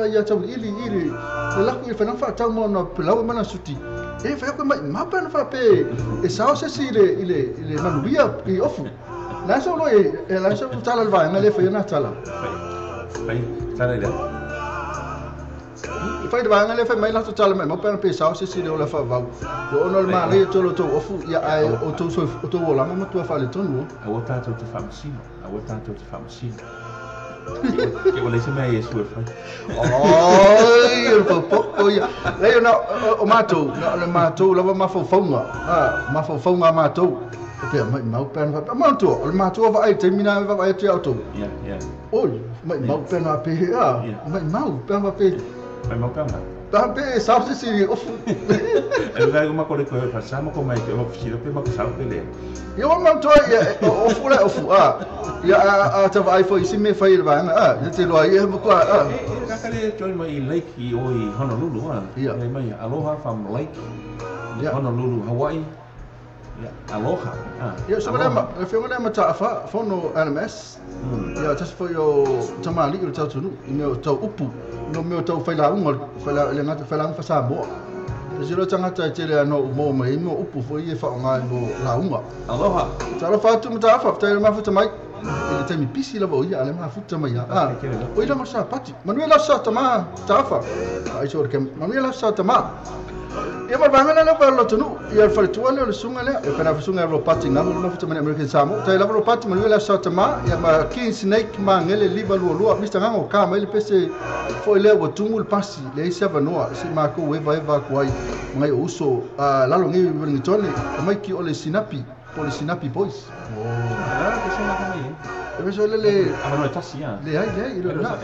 ia tau ili ili le laku i whanau whaatau mo na pelau mana suti. E vai aku mai mapa na whape e sao se si ile ile ile manuia i ofu. La so lo e la so tala le vai ngale foi na tala. Vai tala ile. Fai de vanga le fai mai la tala mai mo pe sao se si le ola fa vau. O ono le male tolo to ofu ia ai o to so o to ola mo tua fa le tonu. Aua tātou te whamasino. Aua tātou te whamasino. Ke o leise mea Iesu e whai. Oi, o popoko ia. Lei na o mātou, na le mātou lava mawhaufaunga. Ah, mawhaufaunga mātou. Pea mai mau pea na mātou, o le mātou wa ai te mina wa ai te auto. Ia, ia. Oi, mai mau pea na pe a. Mai mau pea na pe. Mai mau pea na. Ta pe sa se si ofu. E vai uma coisa que eu faço, mas como é que eu preciso pe ma sa pe le. Ia o mātou ia ofu le ofu a. Ia a ta vai foi si me fai le vanga a. Ia te loa ia mo kwa a. E ka kale join mai lake i oi Honolulu a. Ia mai aloha from lake. Honolulu Hawaii. Ia aloha. Ia so le ma le fenga le ma ta fa fono LMS. Ia tas foi o tamali o tau tunu i mea o tau upu. No mea o tau whailaunga, whaila le ngata whailaunga whasamoa. Te siro tangata e tele anō mō mai mo upu foi e whaonga mo launga. Aloha. Talo whātu ma ta afa, tai mafuta mai. E le taimi pisi lava o ia, ale mafuta mai ia. Ah, o ila mo sa pati. Manuela sa tama, ta afa. Ai so ke Manuela sa tama. Ia ma vanga la pa lo tunu, ia whaletua le o le sunga lea, e pena sunga ro pati ngā mo mafuta mai American Samoa. Tai lava ro pati Manuela sa tama, ia ma King Snake ma ngele liva lua lua, Mr. Ngango ka mai le pese foi lea ua tumu le pasi, le isi avanoa, se mākou eva eva ku ai, ngai o uso, lalo ngai Wellington, mai ki o le Sinapi, o le Sinapi Boys. Ah, que se na mai. E veso le le avanoa tasi ia. Le ai le ilo na.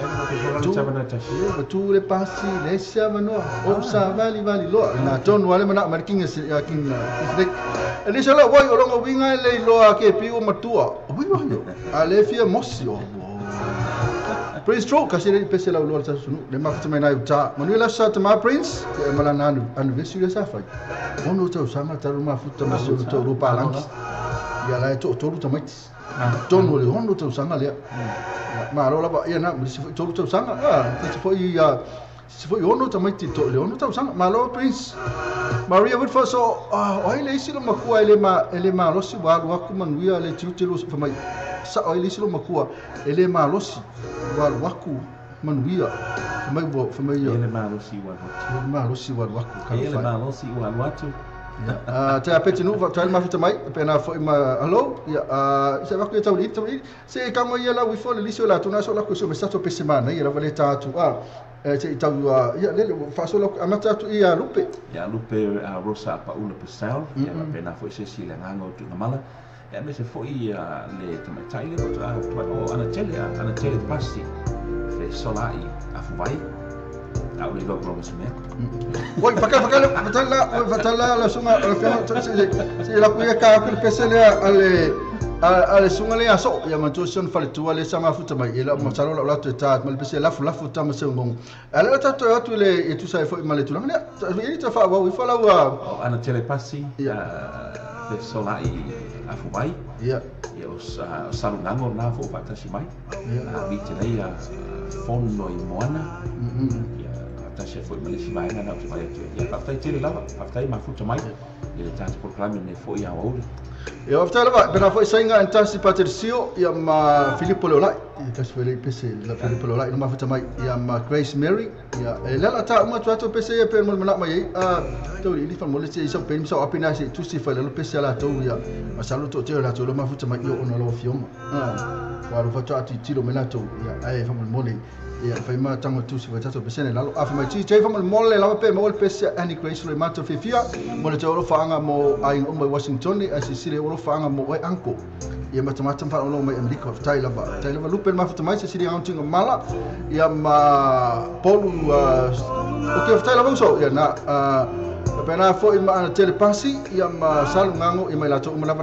Tu tu le pasi le isi avanoa, o sa vali vali loa. Na tonu ale mana marking se king Snake. E le wai o longo winga le loa ke piu matua. O wi yo. A le fia mosi o. Prince Stroke kasi le pese la ulo sa sunu le mafuta mai nai uta Manuela sa tama Prince ke malana anu anu vesu le sa fai ono tau sanga taru mafuta masu to ro palanki ia la to tolu tamaiti tonu le ono tau sanga le ma ro lava ia na tolu tau sanga ah se foi ia se foi ono tamaiti to le ono tau sanga ma lo Prince Maria Woodford so oi le isi lo makua ele ma losi wa lu aku manuia le tilutilo fa mai sa oi le isi lo makua ele ma losi wa lu aku manuia fa mai ele ma losi wa lu ma losi wa lu aku ele ma losi wa lu atu te apeti nu va mafuta mai pena foi ma hello ia se va ku tau i se ka mo ia la wi fo le lisio la tuna so la ku so me sato pe semana ia la vale ta atu a te tau ia le fa so la amata atu ia lupe ia lupe a Rosa Paula Pesal ia pena foi se si le ngango tu ngamala ia me se foi le tamaitai le o ana tele pasi fe solai afu vai au le logo se me. Oi, fatala la sunga la fiona se la kuia ka ku pese le ale sunga le aso ia ma to son faletua le sama futa mai ela ma salo la to ta ma le pese la fu ta ma se ngong. Ale la ta to atu le e tu sai foi ma le tulanga le e ta fa wa i fa la wa ana telepasi le solai afu vai. Ia. Ia o salungango na fo fatasi mai. A vite le fono i moana. Ia tasi foi ma le sivaenga na o te vai atu. Ia whaftai tele lava, whaftai mafuta mai, i le tātou programme nei foi a wauri. Ia faafetai lava pena foi sainga entasi Patricio ia ma Filipo Leolai ia tasi foi le pese la Filipo Leolai no mafuta mai ia ma Grace Mary ia e lala ta uma tu atu pese ia pe mo mana mai a tau ili fa mo le se isa pe mi sa apina se tusi fa le pese la tau ia ma salu to te la tau lo mafuta mai ia ona lo fionga wa lo fa atu tilo me la tau ia ai fa mo le ia fai ma tango tusi fa tato pese ne lalo afa mai ti fa mo le la pe mo le pese Annie Grace le mato fifia mo le tau lo faanga mo ai o mai Washington ai sisile o lo faanga mo ai anko ia matamata fa lo mai Amerika tai lava lupe mafuta mai sisile antinga mala ia ma polu o ke tai lava so ia na pena foi ma telepasi ia ma salu ngango ia mai la to uma na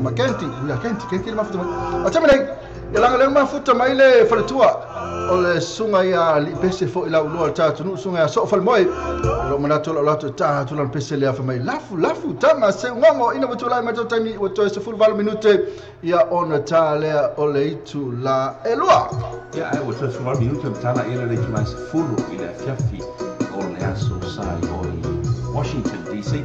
ma kenti ia kenti mafuta mai a tamai ia langa le mafuta mai le faletua o le sunga ia li pese foi la ulua ta tunu sunga ia so falmoi lo manato lo to ta tu la pese le afa mai lafu lafu tama se ngongo ina mo tulai mai taimi o to se full valu minute ia ona ta le o le itu la elua ia ai o to se full minute ta la ela le tu la se full i le fiafi o le aso sai o Washington DC.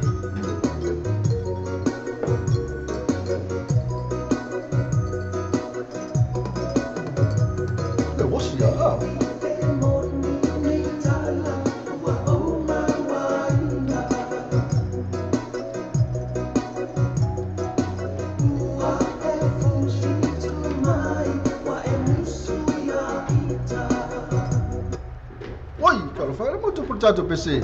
Oi, cara, fai molto portato PC.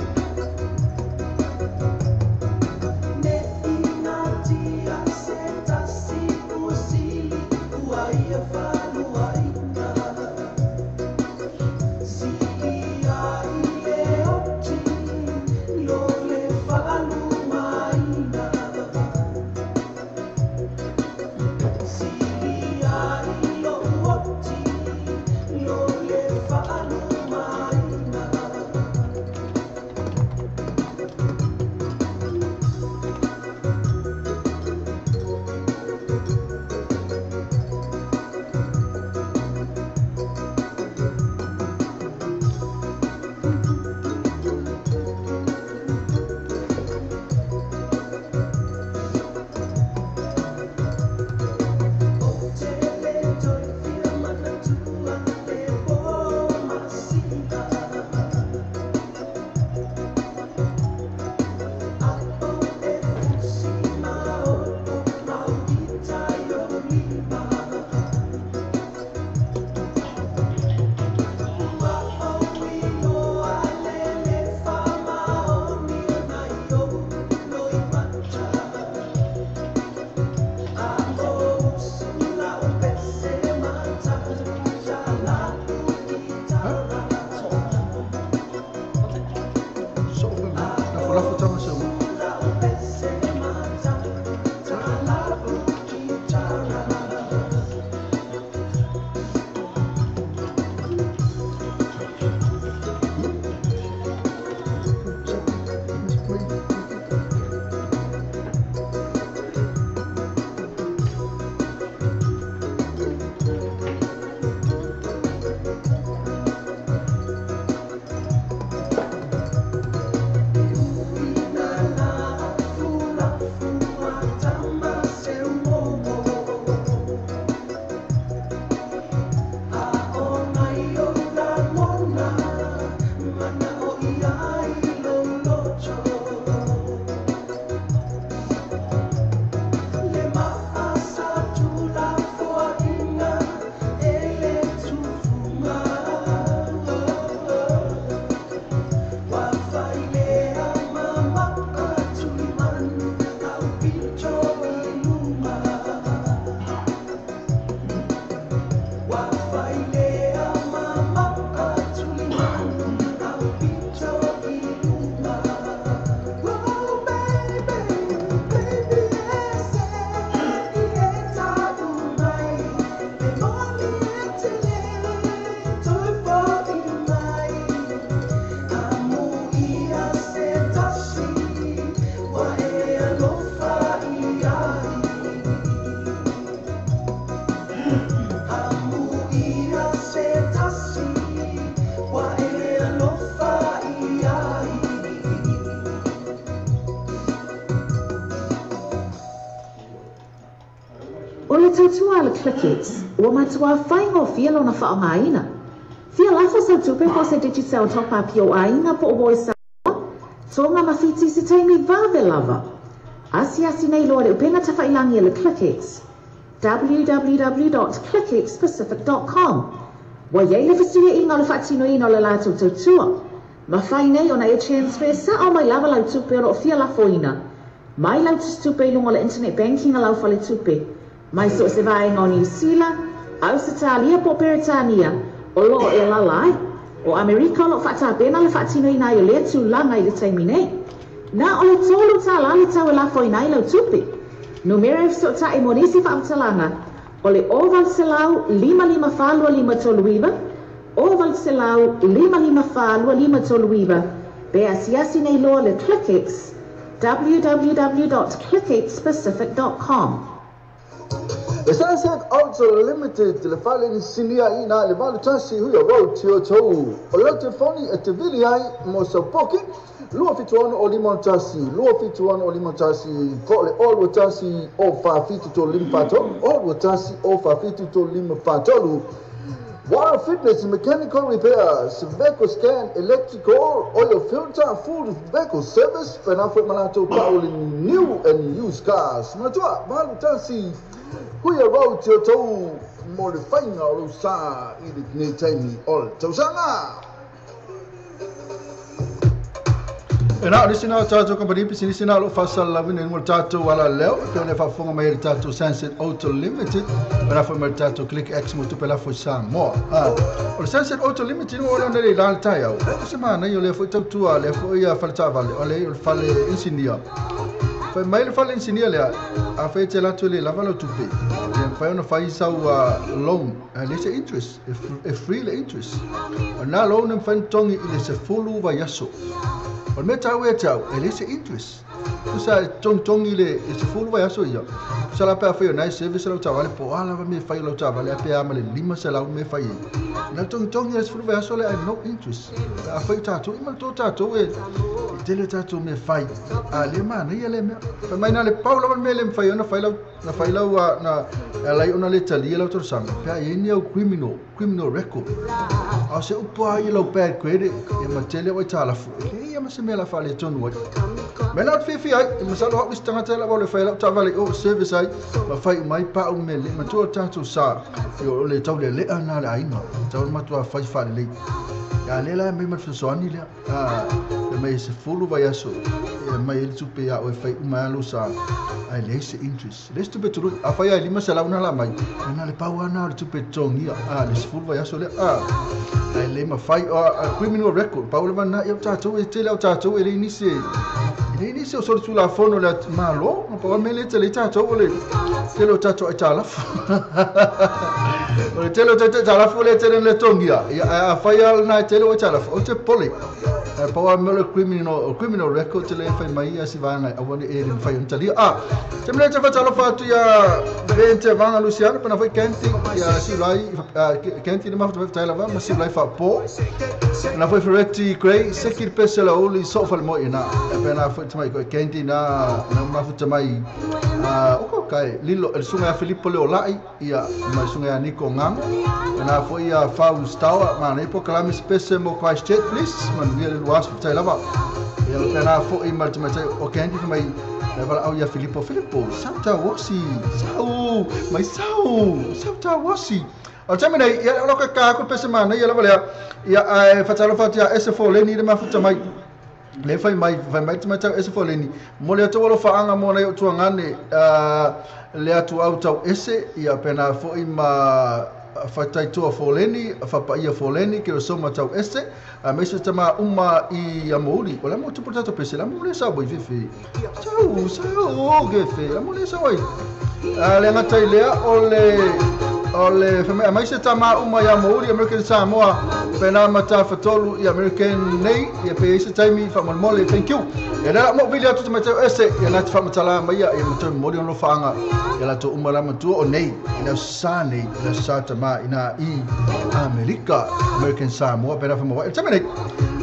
Amu tautua a le ClickX, ua matuā faigofie lona faaaogaina. Fia lafo sau tupe po o se Digicel top up i ou aiga po o Voice Samoa, Tonga ma Fiti i se taimi vave lava. Asiasi nei loa i le upega tafailagi a le ClickX, www.clickxpacific.com. Ua i ai le fesuiaiga o le faatinoina o le latou tautua. Mafai nei ona e transfer sao mai lava lau tupe o lo o fia lafoina mai lau tusitupe i luga o le internet banking a lau faletupe, mai so o se vaega o Niu Sila, Ausetalia po o Peretania o lo o e alaala ai. O Amerika o lo o faatapena le faatinoina ai o lea tulaga i le taimi nei. Na o le $3 le tau e lafoina ai lau tupe. Numera e fesootai mo nisi faamatalaga o le 0800 554 2539, 0800 554 2539, pe asiasi nei loa le ClickX, www.clickxpacific.com. Le Sunset Auto Limited le fale ni sinia i na le 81 Huia Road Tiotou. O le telefoni e te vili ai mo sau booking 276 o 51 276 o 51 po o le o 21 o 47 3 5 4 3 o 21 o 47 3 5 4 3. Wild Fitness Mechanical Repairs, Vehicle Scan, Electrical, Oil Filter, Full Vehicle Service, pena foi malatou pa o le new and used cars. Manatua, 81 Huia Road Tiotou mo le faiga o lou sa i lenei taimi o le tausaga. E na o nisi na o tatou kamupani pisinisi na o lo o faasalalauina i luga o le tatou alaleo, e pei ona e faafofoga mai ai le tatou Sunset Auto Limited, e na foi mai le tatou Click X mo tupe lafo i Samoa. O le Sunset Auto Limited ua ona le la le taeao, o se manaia o lea foi tautua, lea foi fale taavale, o le fale inisinia. Fai mai le fale inisinia lea, a fai e te alu atu e le lava lau tupe, e mafai ona fai sau loan, e leai se interest, e free le interest. O lena loan e mafai ona totogi i le 10 vaiaso. O le mea taua ia te au, e leai se interest. Tusa e togitogi le 10 vaiaso ia. Tusa la pe a fai o na e service lau taavale, po o a lava mea e fai o lau taavale, a pe a ma le 500 mea e fai ai. Na togitogi le 10 vaiaso lea, no interest. A fai o tatou, i manatua tatou e tele tatou mea fai. A le manaia lea mea. Fai mai na le pau lava le mea le mafai ona fai lau, na fai lau, na alai ona le talia lau talosaga. Pe a i ai ni au criminal record. A o se upu lava ia lau bad credit, ia ma tele au aitalafu. E leai lava ma se mea o le a faaletonu ai. Mea na ou te fiafia ai, i masalo au isi tagata e lava o le fai lau taavale i o service ai, ma fai uma ai pau mea lelei. Matua o tatou sa, o le taulealea lena o le aiga, tatau ona matua fai faalelei. A lea la e aumai ma le fesoasoani lea, e aumai e 10 vaiaso, e aumai ai le tupe ia oe fai uma ai lou sa, ae leai se interest. Leai se tupe tului, afai lava e 500 na la mai, e na o le pau lava lena o le tupe totogia, le 10 vaiaso lea, ae le mafai, o criminal record, pau lava lena, ia o tatou, e tele lava o tatou, e leai nisi e, leai nisi o solitulafono le Malo, na pau lava le mea lea e tele ai tatou, o le tele o tatou aitalafu. O le tele o tatou aitalafu lea e tele ina le totogia, ia, ae afai lava lena e tele ou aitalafu, ou te popole. Ae pau lava le mea o le criminal record te le fai mai ia si vaega e aua ne i e le mafai ona talia. A, te mea te faatalofa atu ia Ben Te Vanga Luciano, pena foi Kenti, ia Siulai, Kenti le mafuta faafetai lava, ma Siulai Faapo. Pena foi Ferretti Gray, seki le pese la uli, so fale moi ina. Pena foi tamai koe Kenti na, na mafuta mai, o kai, lilo, el sunga ia Filipo Leo Lai, ia, ma le sunga ia Nico Ngango. Pena foi ia Faust Taua, ma nei po kalame spese mo Christchurch, please, manuia le lua aso faafetai lava. Ia, pena foi ma le tamaitai o Kenti mai, e valaau ia Filipo, Filipo, sau tauosi, sau, mai sau, sau tauosi. O le taimi nei, ia, o lau kaka aku le pese manaia lava lea, ia, ae faatalofa atu ia Ese Foleni le mafuta mai. Le fai mai, fai mai te tamaitai o Ese Foleni, mo le atu alofaaga mo nai o tuagane, le atu au tau ese, ia pena foi ma faitaitoa Foleni, fapaia Foleni, ke o soma tau ese, a me se tama uma i Amouli. O le amo tupu tatou pese, le amo le sau ai fefe. Sau, sau, ke fe, amo le sau ai. A le gata i lea, o le, o le fai mai, a mai se tama uma i Amouli, American Samoa, pena ma tafatolu i American nei, ia pe i se taimi faamolemole, thank you. Ia lea la mo vili atu tamaitai o ese, ia na te faamatala mai ia, ia matou momoli ona alofaaga, ia latou uma la matua o nei, i le aso sa nei, i le aso sa tama ina i Amerika, American Samoa, pena whamawae. Le taimi nei,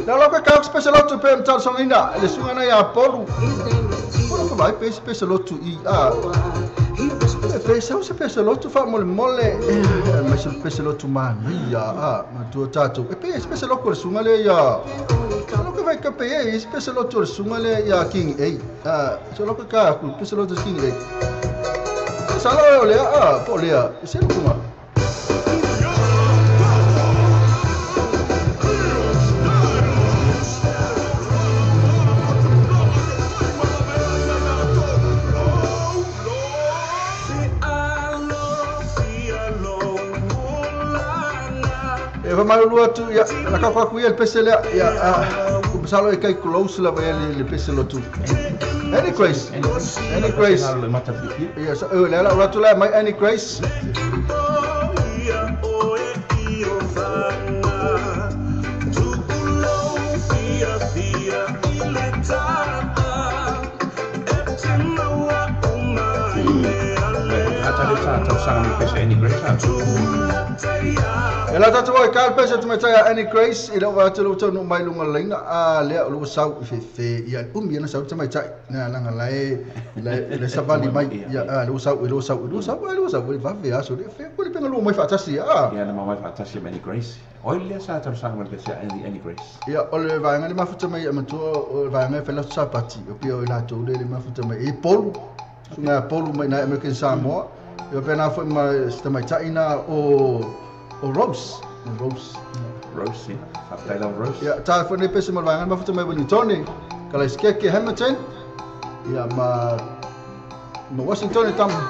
na lau ka special lotu pe mtalosagaina, le suga na ia Polu. Polu whamai pe special lotu i a. Pe sau se pese lotu fa mole mole mai se pese lotu manaia a matua tatou. E pe se pese lotu o le susuga lea ia loko vai ka pe e se pese lotu o le susuga lea ia King A. Se loko ka ku pese lotu King A. Sala o lea a po lea se lotu. Malu atu ia na ka ku ia le pese lea ia ku salo e kai close la vai le pese lotu. Annie Grace. Annie Grace. Ia so le la atu la mai Annie Grace. E la tātou ai ka pese tu mai Annie Grace i lau atu lau tau mai lunga leina a lea o lau sau i fefe ia umi ana sau tamai tai na langa lae le savali mai ia lau sau i lau sau i lau sau i lau sau i vave aso le fe ko le penga lu mai faatasi a ia na mai faatasi Annie Grace oi le sa tau sanga mai pese Annie Grace ia o le vaega le mafuta mai amatua o le vaega fe la sapati o pia o la tou le mafuta mai e polu sunga polu mai na American Samoa ia pena foi mai tamai tai na o Rose. Rose. Rose, yeah. Faafetai Rose. Ia, tā foi nei pese malvaenga mafuta mai Wellington, Kalaiskeke Hamilton, ia ma Washington e tama.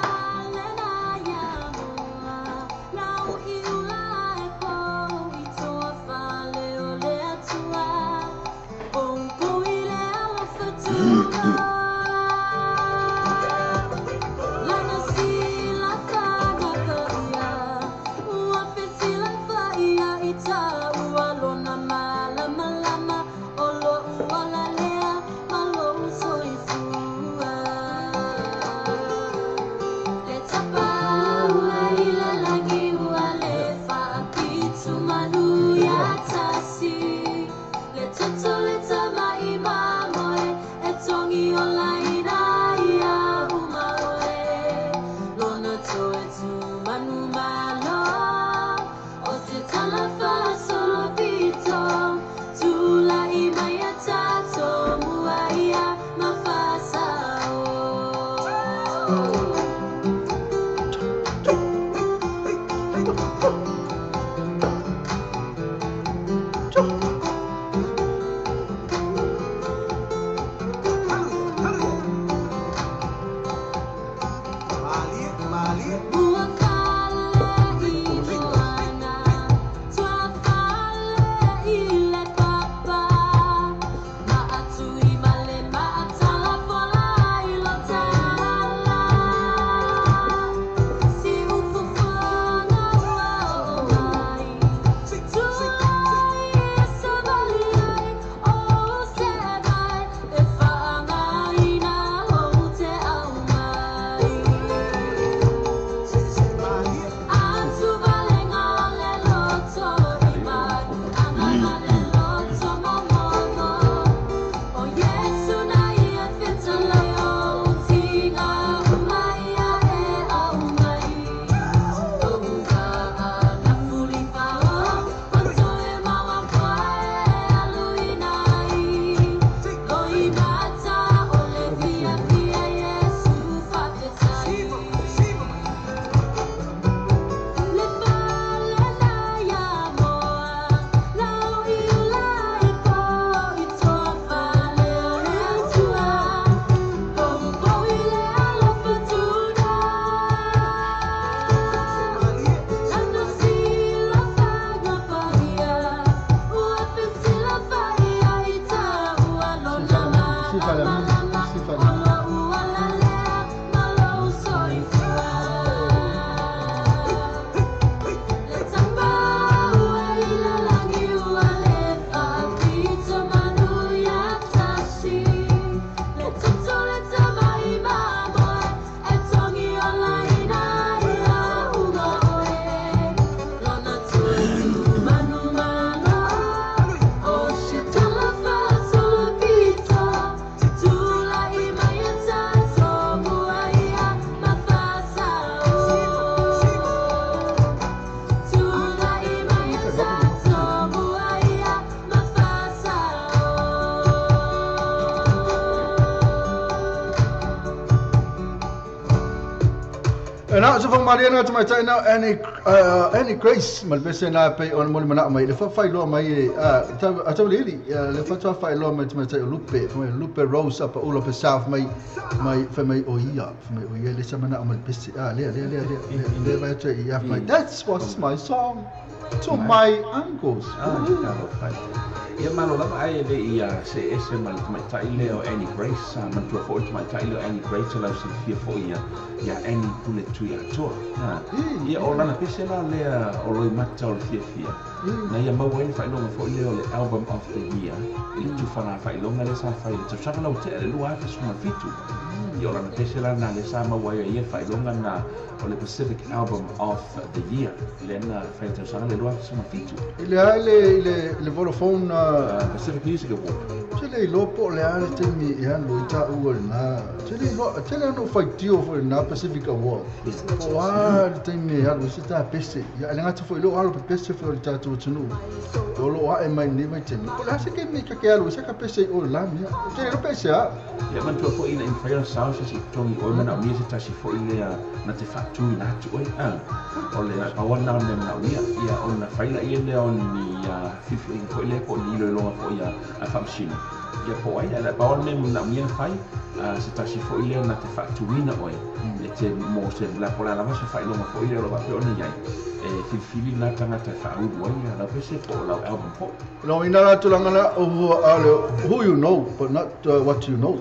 malie na tamaitai na Annie Grace ma le pese na pe ona mo le manao mai le faafailoa mai a Tauiliili le faatoa faailoa mai tamaitai o Lupe mai Lupe Rose apa ula pe South mai mai fai mai o ia fai mai o ia le sa manao mai le pese a lea lea lea lea lea vai atu ia mai that was my song to my uncles. Ia malo lava ai le ia se ese ma le tamaitai lea o Annie Grace, manatua foi le tamaitai lea o Annie Grace lau silafia foi ia ia Annie Pule Tuiatoa. Ia o lana pese la lea o Loimata o le fiafia. Na ia maua ai le faailoga foi lea o le Album of the Year i le tufa faailoga lea sa fai i le tausaga lau tea le 2017. Ia o lana pese la na lea sa maua ai ia le faailoga na o le Pacific Album of the Year lea na fai i le tausaga le 2017. I le a le Vodafone Pacific Music Award. Te le iloa po o le a le taimi e alu ai taua lena. Te le iloa, tele ona ou faitio foi lena Pacific Award. Po o a le taimi e alu ai se ta pese. Ia, e le gata foi i lou alo pepese foi o le tatou atunuu o lo o ae mai lenei vaitaimi. Po o le a se taimi ta te alu ai se ka pese i o le la mea. Te le iloa pe aisea. Ia manatua foi ina ia mafai ona sao se isi i totogi oe manaomia se tasi foi lea na te faatuina atu oe. O le pau lava lena o le mea manaomia. Ia ona fai laia lea o ni filifiliga foi lea po o ni iloiloga foi a faamasino. Ia po o ai, ae pau lava le mea manaomia na fai, se tasi foi lea na te faatuina oe e te mo se la po o le a lava se faailoga foi lea o lo o faapea ona i ai e filifili lena tagata e faaulu ai lau pese po o lau album foi. No ina la tulaga la who you know but not what you know.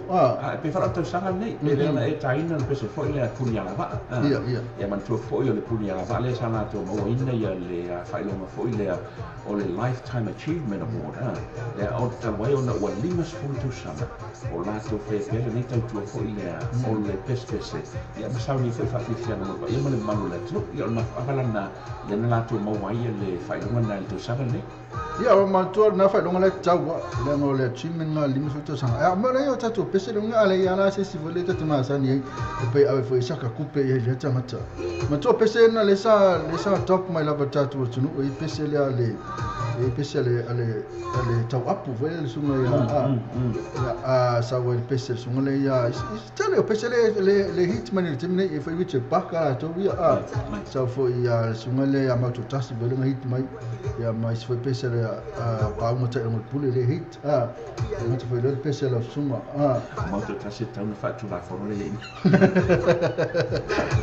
E pei faalogo tausaga lenei, pe lea na e taina le pese foi lea Puni Alavaa. Ia, ia. Ia manatua foi o le Puni Alavaa lea sa latou mauaina ia le faailoga foi lea o le Lifetime Achievement Award. Lea o le talu ai ona ua 50 tausaga o latou faia pea lenei tautua foi lea o le pesepese. Ia ma sauni foi faafiafiaga mo le paia ma le mamalu o le atunuu. Ia o le mafuaaga lana lea na latou maua ai le faailoga lena i le tausaga lenei. Ia, o manatua lena faailoga lea tatau a, leaga o le achievement lena 50 tausaga. Ae o mea o tatou pese le uiga a leai lava la se isi foi lea tatou masani ai e pei ave foi i saka kupe i ai lea tagata. Manatua pese lena lea sa adopt mai lava e le tatou atunuu e pese lea le e pese ale ale ale tauapu foi le susuga ia a sau ai le pese le susuga lea ia tele o pese le le hit mai le taimi nei e foi Richard Parker latou ia a sau foi ia le susuga lea ia Mautotasi foi le hit mai ia ma isi foi pese le a pauga tai o le pule le hit a e gata foi le pese la susuga a Mautotasi e tau na faatulafono le le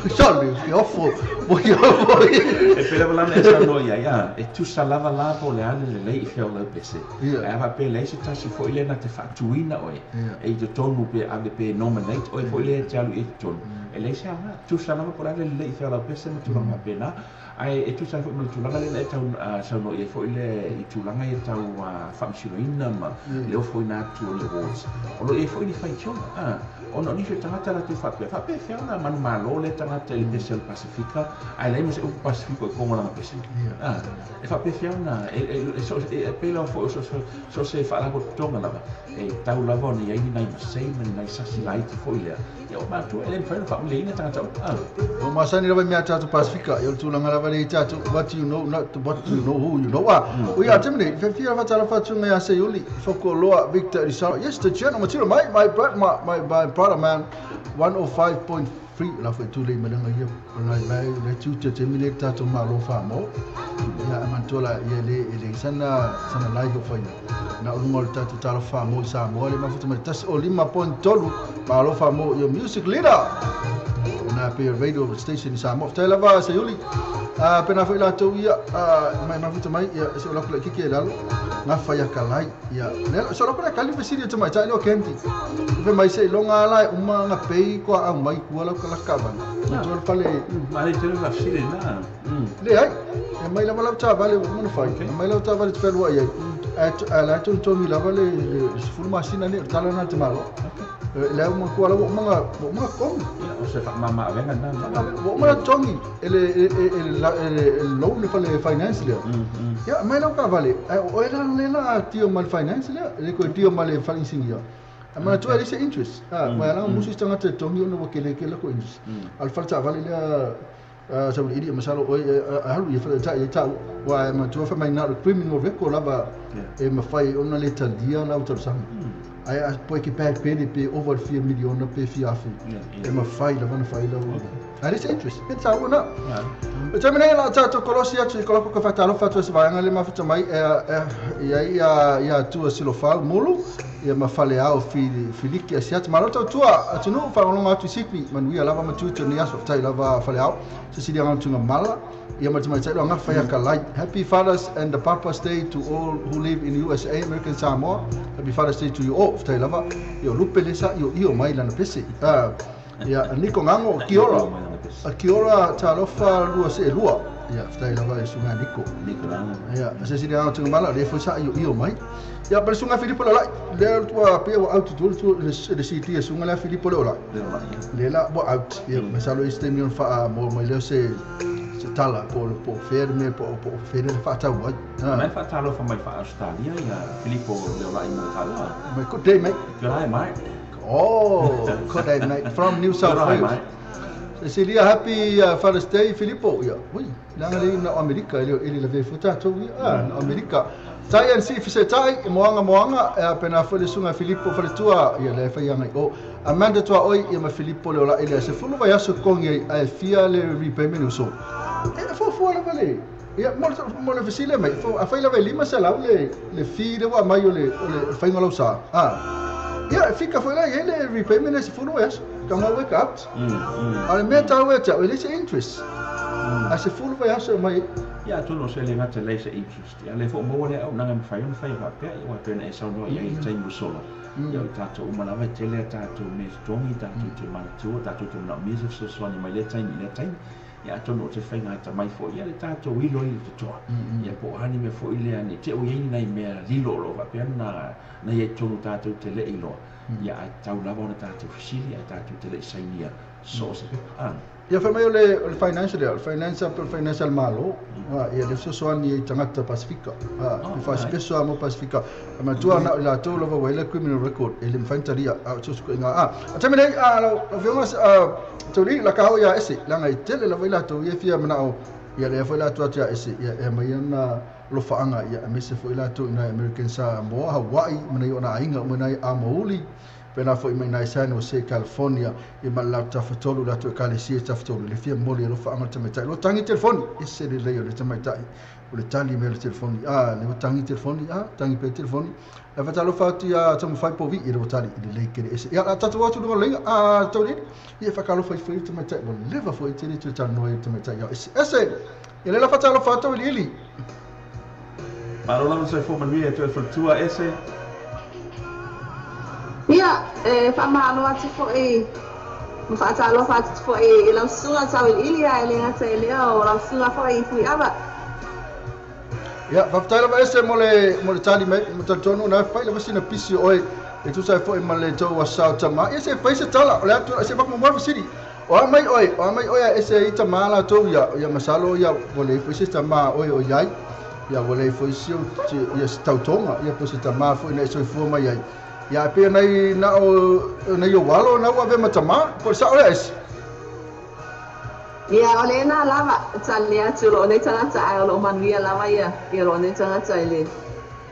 Sorry, ofo, ofo. E pei lava lana e saunoa i ai, a, e tusa lava la po o le a le lelei i fea o lau pese. Ae a faapea e leai se tasi foi lea na te faatuina oe, e i totonu pe ave pe nominate oe foi lea e te alu i ai totonu, e leai se aoga. Tusa lava po o le a le lelei i fea o lau pese ma tulaga faapena. Ae e tusa ai foi ma le tulaga lea na e tau saunoa i ai foi lea i tulaga ia tau faamasinoina ma le ofoina atu o le awards. O lo o i ai foi ni faitioga, a, ona o nisi o tagata latou faapea, faapefea ona manumalo lea tagata i le pese o le Pasifika, ae leai ma se upu Pasifika i totonu o lana pese. A, e faapefea ona, e pei lava foi o so o se faalapotopotoga lava, e tau lava ona i ai ni nai masei ma ni nai sasi laiti foi lea. Ia o matua, e le mafai ona faamalieina tagata uma. A. O masani lava i mea tatou Pasifika, ia o le tulaga lava lea i tatou, what you know, not what you know, who you know. A, o ia taimi nei, fiafia faatalofa atu ia Seiuli, Fokoloa, Victor Elisara. Yes, the gentleman, tiro mai, my brother, my brother man, 105.3, la foi tu le malenga ia, la la le tu te te mile tatou malo fa mo. Ia a manatua la ia le le sana sana live o faina. Na o lunga o le tatou talo fa mo i Samoa le mafuta mai 105.3 malo fa mo your music leader. Na pe radio station i Samoa. Faafetai lava Seiuli. Pena foi latou ia mai mafuta mai ia se o lako le kiki e lalo. Nga whai a kalai ia. Le so lako le kali fesili o mai tai leo kendi. Fe mai se longa ala e uma nga pei ko au mai kua lau kala kawana. Na tual pale Ma le tele la fesili na. Le ai. E mai lava lau taavale ua uma ona fai. E mai lau taavale te fealuai ai. Ae la e togitogi lava le 10 masina nei o le tala lena a le tamaloa. Le au matua la ua uma ua uma togi. Ia, o se faamama avega lena. Ua uma togi e le loan le fale finance lea. Ia, mai lau taavale, ae o oe la lea la a tio ma le finance lea, e le koe tio ma le fale inisinia. Ae manatua e leai se interest. Mai ala musu isi tagata e togi ona ua kele kele lako interest. A o le fale taavale lea Sauiliili e masalo oe e alu ia fale tai e tau wa e manatua fai mai na o le criminal record lava e mafai ona le talia lau talosaga. Ae a poe ke bad credit pe over le fia miliona pe fia afe e mafai lava ona fai lau. A le se interest. E sa una. O te mena la tātou kolosi atu i kolopo ka whatalofa atu e se vaega le mafuta mai e ia ia ia tua silofau mulu ia ma fale ao filiki asiata malo tautua atunu whaolonga atu i Sydney manuia lava matutu ni aso tai lava fale ao Cecilia Ngantunga mala ia ma te mai nga whaia ka lai. Happy Father's and the Papa's Day to all who live in USA, American Samoa. Happy Father's Day to you all. Tai lava ia lupe lesa ia io mai lana pese. Ia Niko Ngango Kiora. Kiora talofa lua se lua. Ia tai lava e sunga Niko. Niko Ngango. Ia Cecilia Ngantunga mala le foi sa io io mai. Ia per sunga Filipo la le tua pe o out tu le CD sunga la Filipo le ola. Le la bo out. Ia masalo este mion fa mo mai le se tala po po ferme po po fere fa ta wa. Mai fa talo fa mai fa Australia ia Filipo le ola i mo tala. Mai good day mate. Good day mate. Oh, good day mate from New South Wales. Cecilia, happy Father's Day Filipo. Ia, ui, langa le na Amerika ele ele le ve futa to ia na Amerika. Tai and si se tai moanga moanga e pena fo le sunga Filipo fo le tua ia le fa ia ngai o Amanda tua oi ia ma Filipo le ola ele se fulu vai aso kongi ai fia le repayment so. E fo fo le vale. Ia mo le fesile mai fo a faila vai lima se lau le fi le wa mai o le fainga lau sa. Ah. Ia fika foi la ele repayment se fulu vai aso. Kama wake up. Ale me ta we ta ele se interest. A se fulu vai aso mai ia tonu se le ngata le se interest. Ia le fo mo le au nanga mfai on fai fa pe ia pena e sauno ia i taimu sola. Ia o tātou umalawa tele tātou me tongi tātou te manatua tātou te mana me se soani mai le taimi le taimi. Ia tonu o te whainga ta mai fo ia le tātou ilo i te toa. Ia po hani me fo ile ani te o iei nei mea lilo lo fa pe na na ia tonu tātou te le ilo. Ia a tau lava ona tātou fisili a tātou te le sainia so se pe. Ia fa mai o le financial, financial malo. Ia le sosoani i tangata Pasifika. I fa mo Pasifika. Ma tua na la tolu lava wele criminal record e le mfantaria a tsusu inga a. A tamene a la fionga toli la ka ia ese langa i tele la wela to ia fia mana o ia le foi la tua tia ese ia e mai ana lo faanga ia mese foi la to ina American Samoa Hawaii mana i ona ainga mana i Amauli. Pena foi mai nai San Jose California i ma la tafatolu la to kalesia tafatolu le fia moli lo faanga tamaitai lo tangi telefoni e se le lei o le tamaitai o le tali me le telefoni a le tangi telefoni a tangi pe telefoni la fatalo fati a tamafai povi i le tali i le lei kere ese ia tatu atu no lenga a toli ia fakalo foi foi tamaitai mo leva foi tele tu tano e tamaitai ia ese ese ia le la fatalo fatu ili Parola se fo manuia tu e tua ese. Ia, e whamalo atu foi, mwhaatalofa atu foi i lau sunga tau i ilia e le ngata e lea o lau sunga foi i fui awa. Ia, whaftai lava ese mo le tali mai, mo talitonu na whai lava sina pisi oe e tusa e foi ma le tau a sao tama. Ia se whai se tala, o le atu, se whakamua fasiri. O a mai oe, o a mai oe a ese i tama la tau ia, ia masalo ia mo le foi se tama oe o iai. Ia mo le foi se ia se tautonga, ia po se tama foi na e soifua mai ai. Ia pe nei na o nei o walo na ua ve matama po sa ole es. Ia ole na lava tali atu lo nei tangata ai lo manuia lava ia ia lo nei tangata ile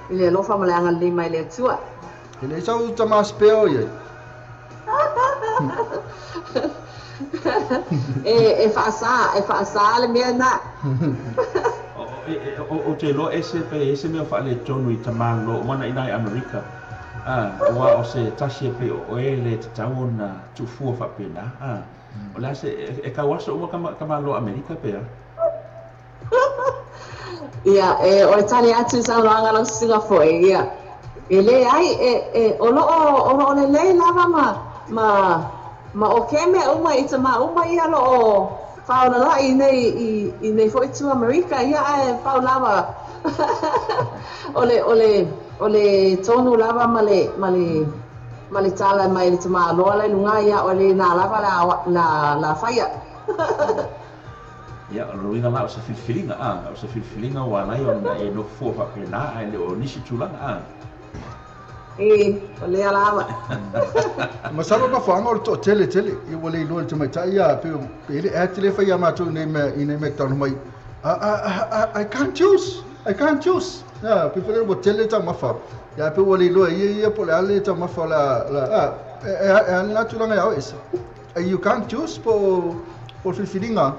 ile lo fa malanga le mai le tua. Ile sa u tama speo ia. E fa sa le mea na. O te lo ese pe ese mea fa le tonu i tamalo wana ina i Amerika. Ua o se tasi e pe o e le te tau na tufua fa pena. O le ase e kauaso uma kama lo Amerika pe a. Ia e o tali atu sa ranga lo singa foi ia. E le ai e o lo le le lava ma o ke mea uma i te ma uma ia lo o whaona la i nei i nei foi tu Amerika ia ai whao lava. Ole ole tonu lava male tala mai le tama loa le lunga ia ole na lava la faia. Ia o luinga la o se filfilinga a o se filfilinga wa lai ona e no fua fa pena ai le o nisi tulanga a. E ole lava. Masalo na fanga o to tele tele i wale lo le tamaitai ia pe ele a tele fa ia matu nei me i nei me tanu mai. I can't choose. I can't choose. Ya, pe fere bo tele ta mafa. Ya pe wale lo ia ia po le ale ta mafa la la e na tulanga ia ese. You can't choose po Po filifiliga.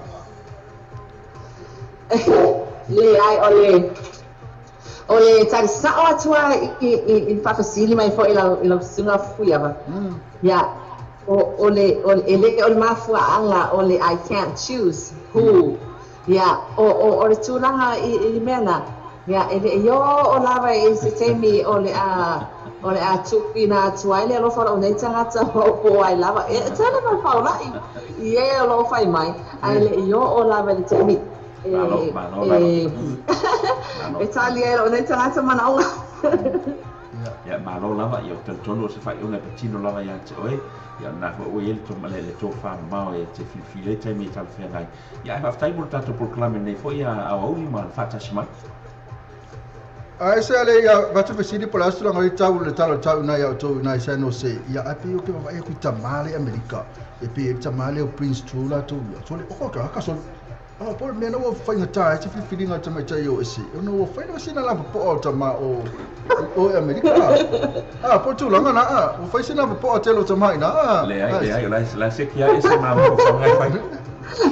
Leai o le talisa'o atu a i faafesili mai fo'i i lau susuga Fuiava. Ia o le e lē o le mafuaaga o le I can't choose who. Ia o le tulaga i mea na ia e leʻi o lava i se taimi o le a tuuina atu ai le alofa lou nei tagata o po ai lava e tele ma faula'i i e o loo fai mai ae leʻi oo lava i le taimi e tali ai lou nei tagata manaoga. Ia malo lava ia o talitonu o se faaiuga e patino lava iā te oe ia na foʻi ua i ai le tofamamao e te filifili ai taimi e talafeagai. Ia ae faafetai mo le tatou polokalame nei foʻi aoauli ma le faatasi mai. Ae se ale ia vatu fesili po le aso tulaga le tau le tala tau ina ia outou ina i San Jose. Ia ae pei o ke vavaai aku i tamā le Amerika. E pei e tamā le o Prince True latou ia. So le oko ka ka so. Ah, po le mea na ua faigata ai se filifiliga tamaitai o ese. Ona ua fai lava sina lava po'a o tamā o Amerika. Ah, po tulaga na ah. Ua fai sina po'a tele o tamā ina. Ah. Leai leai o la se kia ese ma mafaufauga e fai.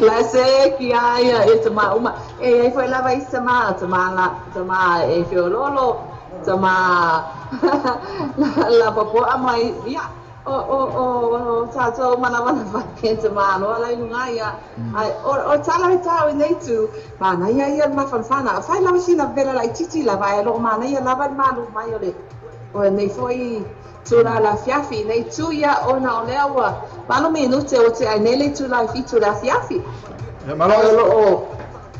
La se kia ia e tama uma e ai foi lava i tama tama la tama e feololo tama la popoa mai ia o tātou manawanava ke tama aloa lai luga ia ai o tala e tau i nei tu manaia ia le mafanafana fai lava sina vela laititi lava e loo manaia lava le malu mai o nei foʻi tula la fiafi nei tu ia ona o lea ua 8 minute o te ai nei le tula i 7 le afiafi. Ia malo. Ai o loo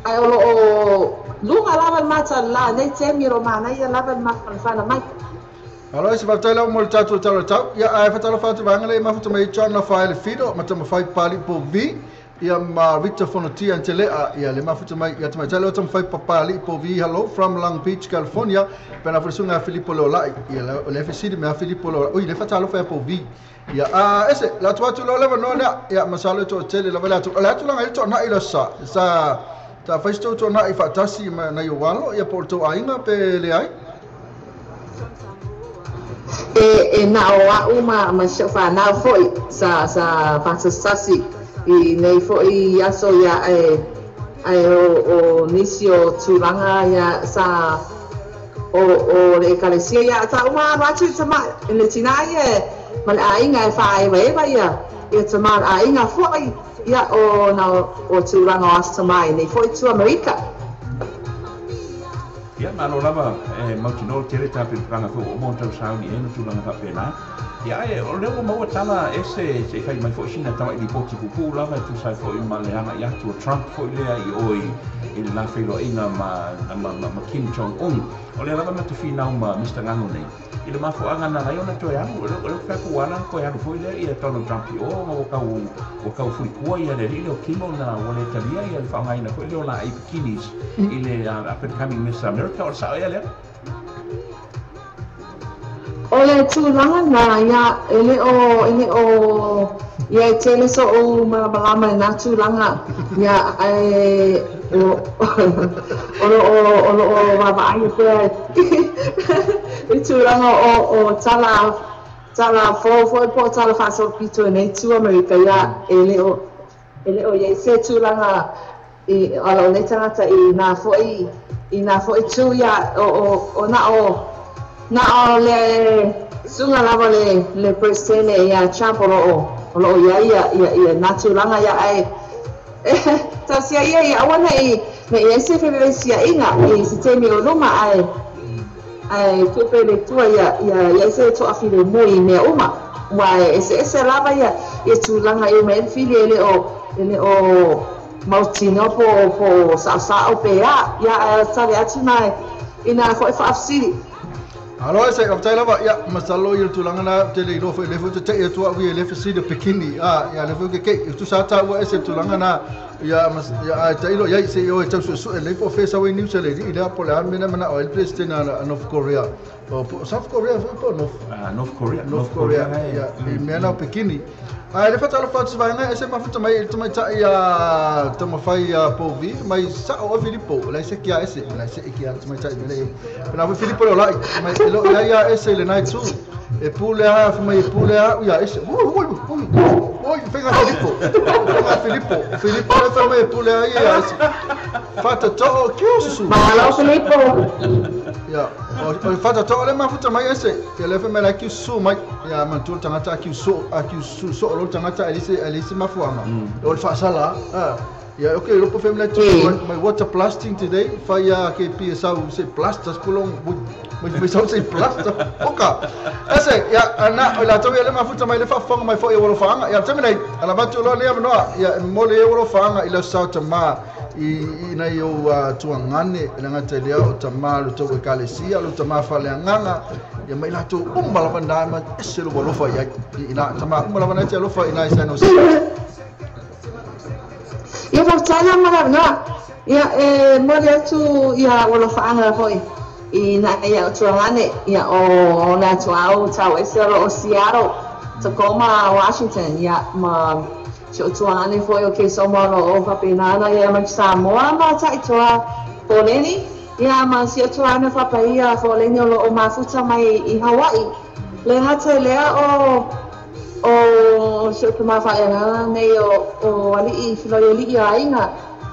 ai o loo luga lava le mata la nei taimi o manaia lava le mafanafana mai. Alo se faafetai lava mo le tatou tala tau. Ia ae fatalofa atu vaega lea mafuta mai John na fai le Fido ma tamafai pali po V ia ma Victor Fonotia Antelea ia le mafuta mai ia tamaitai leo tamafai papali po V, hello from Long Beach, California. Pena falesuga Filipo Leolai ia le fesili mea Filipo Leolai ui le fatalofa ia po V. Ia a ese la atu atu lo leva no lea ia masalo to tele lava le atu le atu langa i to na ila sa sa ta faisto to na i faatasi ma na i walo ia po to aiga pe le ai. E na o a'u ma si o'u fanau fo'i sa fa'asasasi i nei fo'i aso ia ae o nisi o tulaga ia sa o le ekalesia ia ta uma alu atu i tama le tinā ia ma le aiga e fa'aevaeva ia tamā le aiga fo'i ia o na o tulaga o aso tamā i nei fo'i tu Amerika. Ia malo lava e mautinoa tele tapenapanaga foi ua uma ona tausauni ai ma tulaga faapena. Ia ae o lea ua maua tala ese seʻi fai mai foʻi sina tamaʻi lipoti pupuu lava e tusa ai foʻi ma le agaʻi atu o Trump foʻi lea i oi i le lafeiloaiga ma Kim Jong Un. O lea lava ma te finau ma Mr Gago nei i le mafuaaga na lai ona toe alu o le feapu ua ala ona toe alu foʻi lea ia Donald Trump i o ma ua kau fulikua ia le alii lea o Kim ona ua lē talia ia le faaaogaina foʻi lea o laei bikinis i le up and coming Miss America. O le saʻo ea lea? O le tulaga na ia e le o ia e tele soʻu malamalama i nā tulaga ia ae o loo vaavaai pea i tulaga o tala fou foʻi po o tala faasolopito i nei tu Amerika ia e le o iai se tulaga i o lou nei tagata i nā foʻi tu ia o na o le suga lava le presidente ia Trump o loo ia nā tulaga ia ae tausia ia aua nei ia se fevelesiaʻiga i se taimi o luma ae tupe le tua ia se toʻafilemu i mea uma ua e eseese lava ia tulaga i uma ai fili e le o mautinoa po saʻosaʻo pe a ia ae tali atu na i nā foʻi faafesili. Alo se faafetai lava ia masalo ia tulaga na tele iloa foi le foi te te atu au ia le fesili o bikini a ia le foi ke tu sa ta ua ese tulaga na ia mas ia ai tailo ia se o e tau suesue le po fe sa we news le i le po le amena mana o el president na North Korea o South Korea foi po North North Korea. North Korea ia i mea na o bikini. Ai le fatalofa atu vaega ese mafuta mai i le tamaitai a tamafai a Povi mai sa'o o Filipo le se kia ese le se kia tamaitai mele pena foi Filipo le olai mai e lo ia ia ese le nai tu e pule a fa mai e pule a ia ese ui ui ui Oi, faiga Filipo. Faiga Filipo. Filipo le fai mai pule ai ia. Fata to kiusu. Malo Filipo. Ia, o fata to le mafuta mai ese. Ia le fai mai la kiusu mai. Ia man tu tangata kiusu a kiusu so lo tangata elise elise mafuanga. O le faasala. Ah. Yeah, okay, look for family to my water blasting today. Fire KPSau say blast us pulong my sau say blast. Oka. Ese ya ana la to le mafuta mai le fa fonga mai fo e wolo fanga. Ya tsamina ala ba to lo le no ya mo le wolo fanga ila sa tama i na yo tuangane le ngata le o tama lo to kalesia lo tama fa le nganga. Ya mai la to umba la banda ma ese lo wolo fa ya ina tama umba la banda te lo fa ina isa no. Ia faafetai ma ia e moli atu ia ua lofaaga foʻi i na ia tuagane ia o na tuau tau ese o loo Seattle, Tacoma, Washington ia ma si o tuagane foʻi o kesoma o loo faapenana ia mai Samoa ma taʻitoa foleni ia ma si o tuagane faapaia foleni o loo mafuta mai i Hawaii le gata i lea o o se o mawhaeanga nei o ali'i filoi ali'i aiga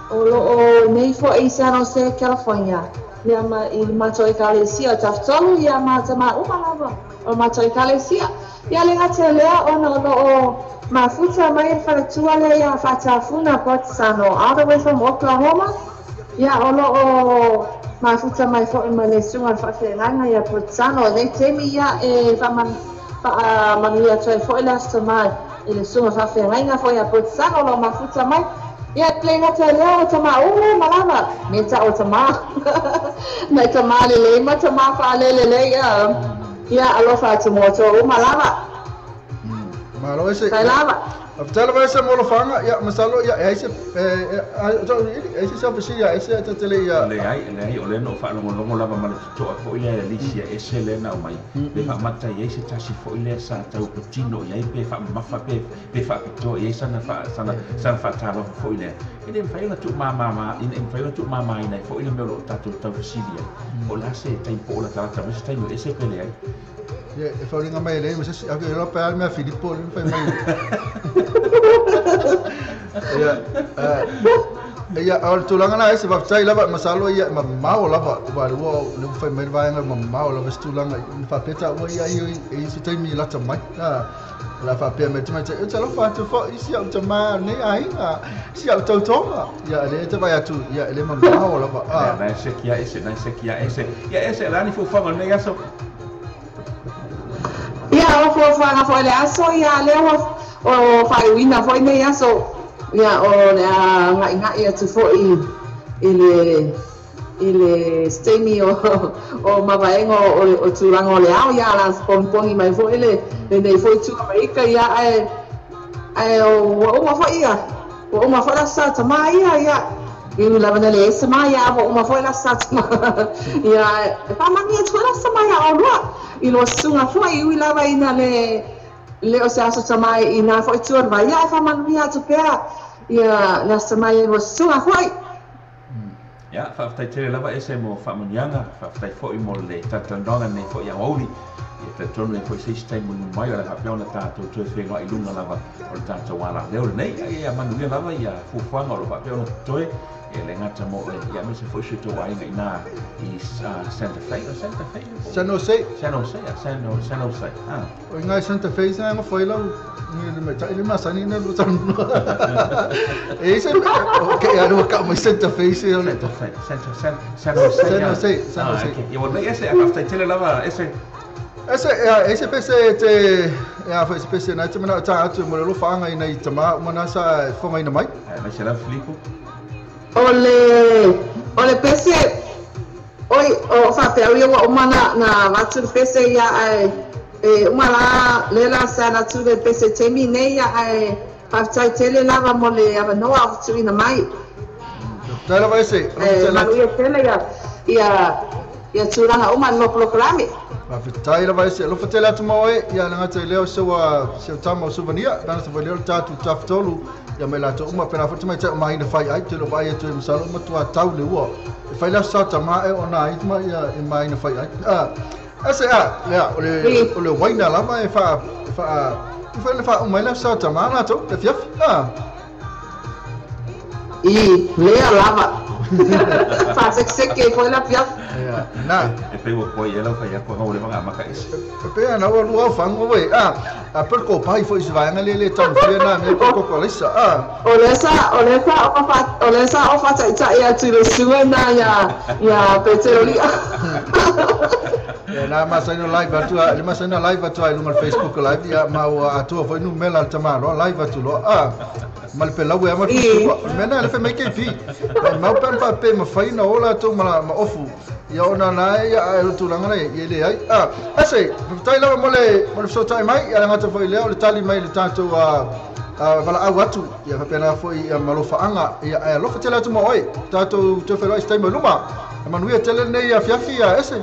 o loo nei fo'i San Jose, California ia ma i matou ekalesia tafutolu ia ma tama uma lava o matou ekalesia ia le gata lea ona o loo mafuta mai le faletua lea ia faatafuna Portsano all the way from Oklahoma ia o loo mafuta mai fo'i ma le suga le faafeagaga ia Portsano nei taimi ia e manuia atu ai foʻi le aso mai i le suga faafeagaiga foʻi a Portsano lo mafuta mai ia le gata lea o tamāumu ma lava me taʻu tamā mai tamā lelei ma tamā faalelelei ia ia alofa atu mo outou uma lava malo ese tai lava Aftala vai se molo fanga ya masalo ya ese ese sa fisi ya ese tatele ya le ai o le no fa longo longo lava ma le toa fo ile le sia ese le na mai le fa mata ye se tasi fo ile sa tau patino ye pe fa mafa pe pe fa to ye sana fa sana sana fa ta fo ile ile fa ina tu mama ma ina fa ina tu mama ina fo ile me lo tatu tau fisi ya o la se tai po la ta ta se tai ese pe le ai ye fa linga mai le se a lo pe al me Filippo le fa mai ya ya al tulanga na ese va lava masalo ya mamao lava va lo le fa mai va nga mamao lava tulanga fa peta o ya i se tai mi lata mai la fa pe me te te lo fa te fo isi au te ma ne ai si au tau tonga ya le te vai atu ya le mamao lava a na se kia ese na se kia ese ya ese la ni fu fa ne ya so ia o fuafuaga foʻi le aso ia lea o faaiuina foʻi nei aso ia o le agaʻigaʻi atu foʻi i le steimi o mavaega o tulaga o le ao ia la poniponi mai foʻi le lenei foʻi tuamaika ia ae ua uma foʻi ia ua uma foʻi la sa tamā ia ia i lava na le ese ma ia ua uma foʻi la sa tamā ia e faamagi atu foʻi la sa ma ia olua i lo suga foʻi ui lava ina le le o se aso tamai i nā foʻi tua vai ia e faamanuia atu pea ia le aso tamai i lo suga foʻi. Ia faafetai tele lava ese mo faamanuiaga faafetai foʻi mo le talatalanoaga nei foʻi aoauli ia talitonu ai foʻi seisi taimi mai o le faapea ona tatou toe feloaʻi luga lava o le tatou alaleo lenei ia manuia lava ia fuafuaga o lo faapea ona totoe e le gata mo oe ia aemaise foʻi si outou aiga inā i Santa Fe o Santa Fe San Jose San Jose San Jose ah o inga Santa Fe sa nga foi lau ni le tai le masani na lo tan e se okay ya no ka mai Santa Fe se Santa Fe Santa San San Jose San Jose San Jose ia o le ese faafetai tele lava ese ese ese pese te ya fa ese na te mana ta atu mo lo fanga ina i tama mana sa fonga ina mai mai se la Filipo o le pese oi o faapea ia ua uma na avatu le pese ia ae e uma la le la sa na tu le pese taimi nei ia ae faafetai tele lava mo le avanoa o tuuina mai. Tai lava ese manuia tele ia ia tulaga uma le polokalame. Faafetai lava ese alofa tele atu ma oe ia le gata i lea o seua seu tama o suvania pena sa failea o le tatou tafutolu ia mai latou uma pena foʻi tamaitai o maina fai ai te lo vaai atu e masalo uma tuatau le ua e fai le aso sa tamā e ona ai ma ia e maina fai ai ese a lea o le waina lava e faa I foi le faauma ai le aso tamā latou le afiafi a. I lea lava. Faasekeseke foi le afiafi. Ia na. E pe ua koe i ela fai atu anga ua leva amata ese. E pe ana ua lua au fagu ue a. A pe ko pai foi se vaega le le taumafia na mea pe koko alisa a. O lea sa o lea sa o fa o lea sa o faataitai atu i le susuga na ia ia Petero lia. Ia na masaina live atu le masaina live atu ai luga o le Facebook live ia ma ua atoa foi numela le tamaloa live atu loa a. Ma le pelau e ama le fusuga. O le mea na le fai mai KP. Mai mau pe ana faapea e mafai ona o latou ma ma ofu. Ia ona na ia ae o le tulaga lea ia le ai. A, ese, faafetai lava mo le mo le fesoatai mai ia le gata foi lea o le tali mai i le tatou valaau atu ia faapena foi ia ma alofaaga ia ae alofa tele atu ma oe. Tatou toe feiloai se taimi o luma. E manuia tele lenei afiafi ia ese.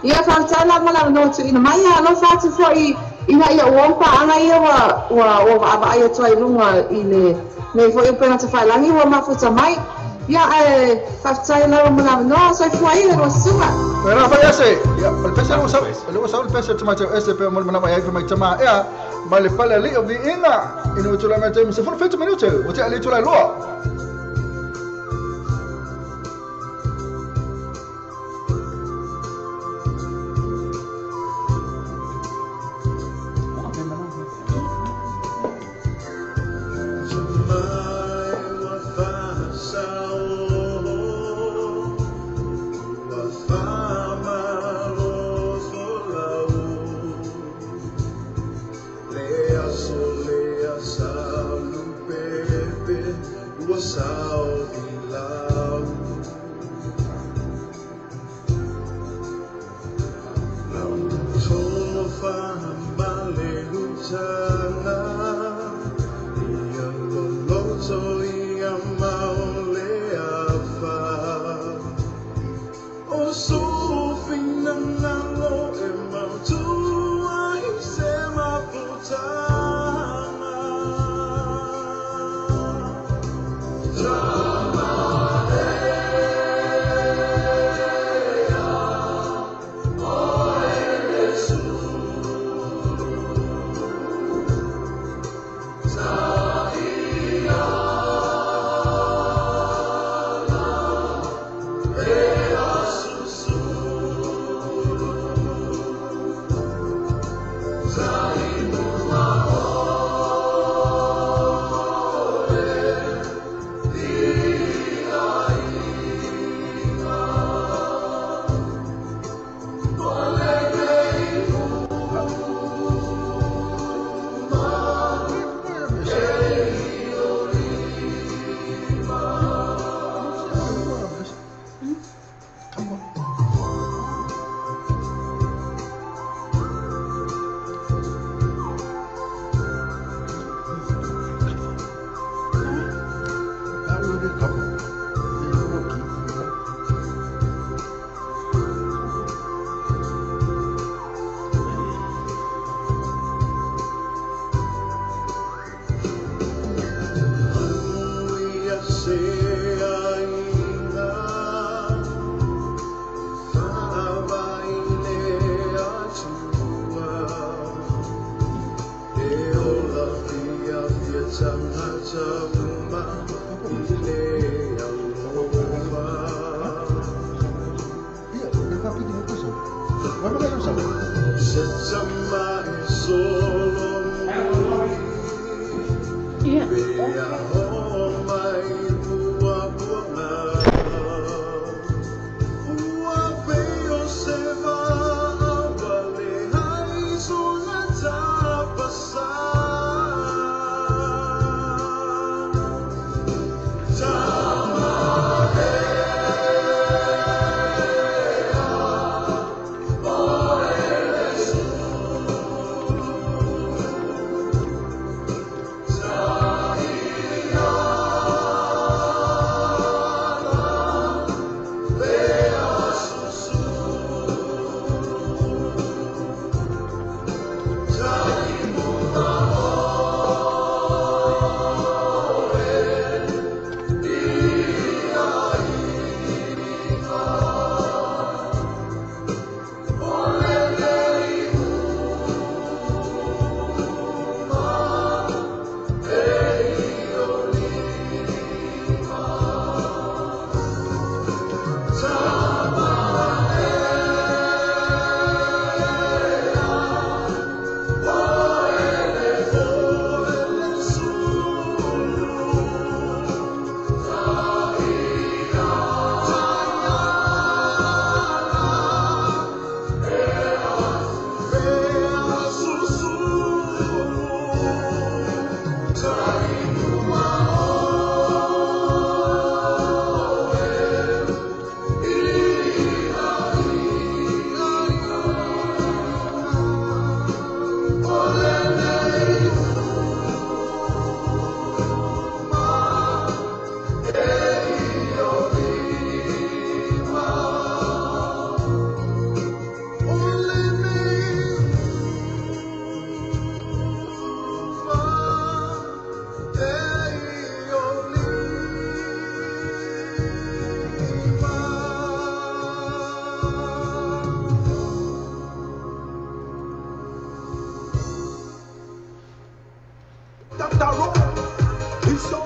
Ia faafetai lava mo le avanoa tuuina mai ia alofa atu foi ina ia ua paaga ia ua ua ua vaavaai atu ai luga i le nei foi upega tafailagi ua mafuta mai. Ia ae faafetai lava mo le avanoa soifua ai le lua susuga. Era fai ese. Ia, o le pese ua sau. O le ua sau le pese te mai ese pe mo le manawa ai mai tama ea. Mai le pale ali o viiga. Ina ua tulai mai taimi 17 minute. Ua tea le tulai loa.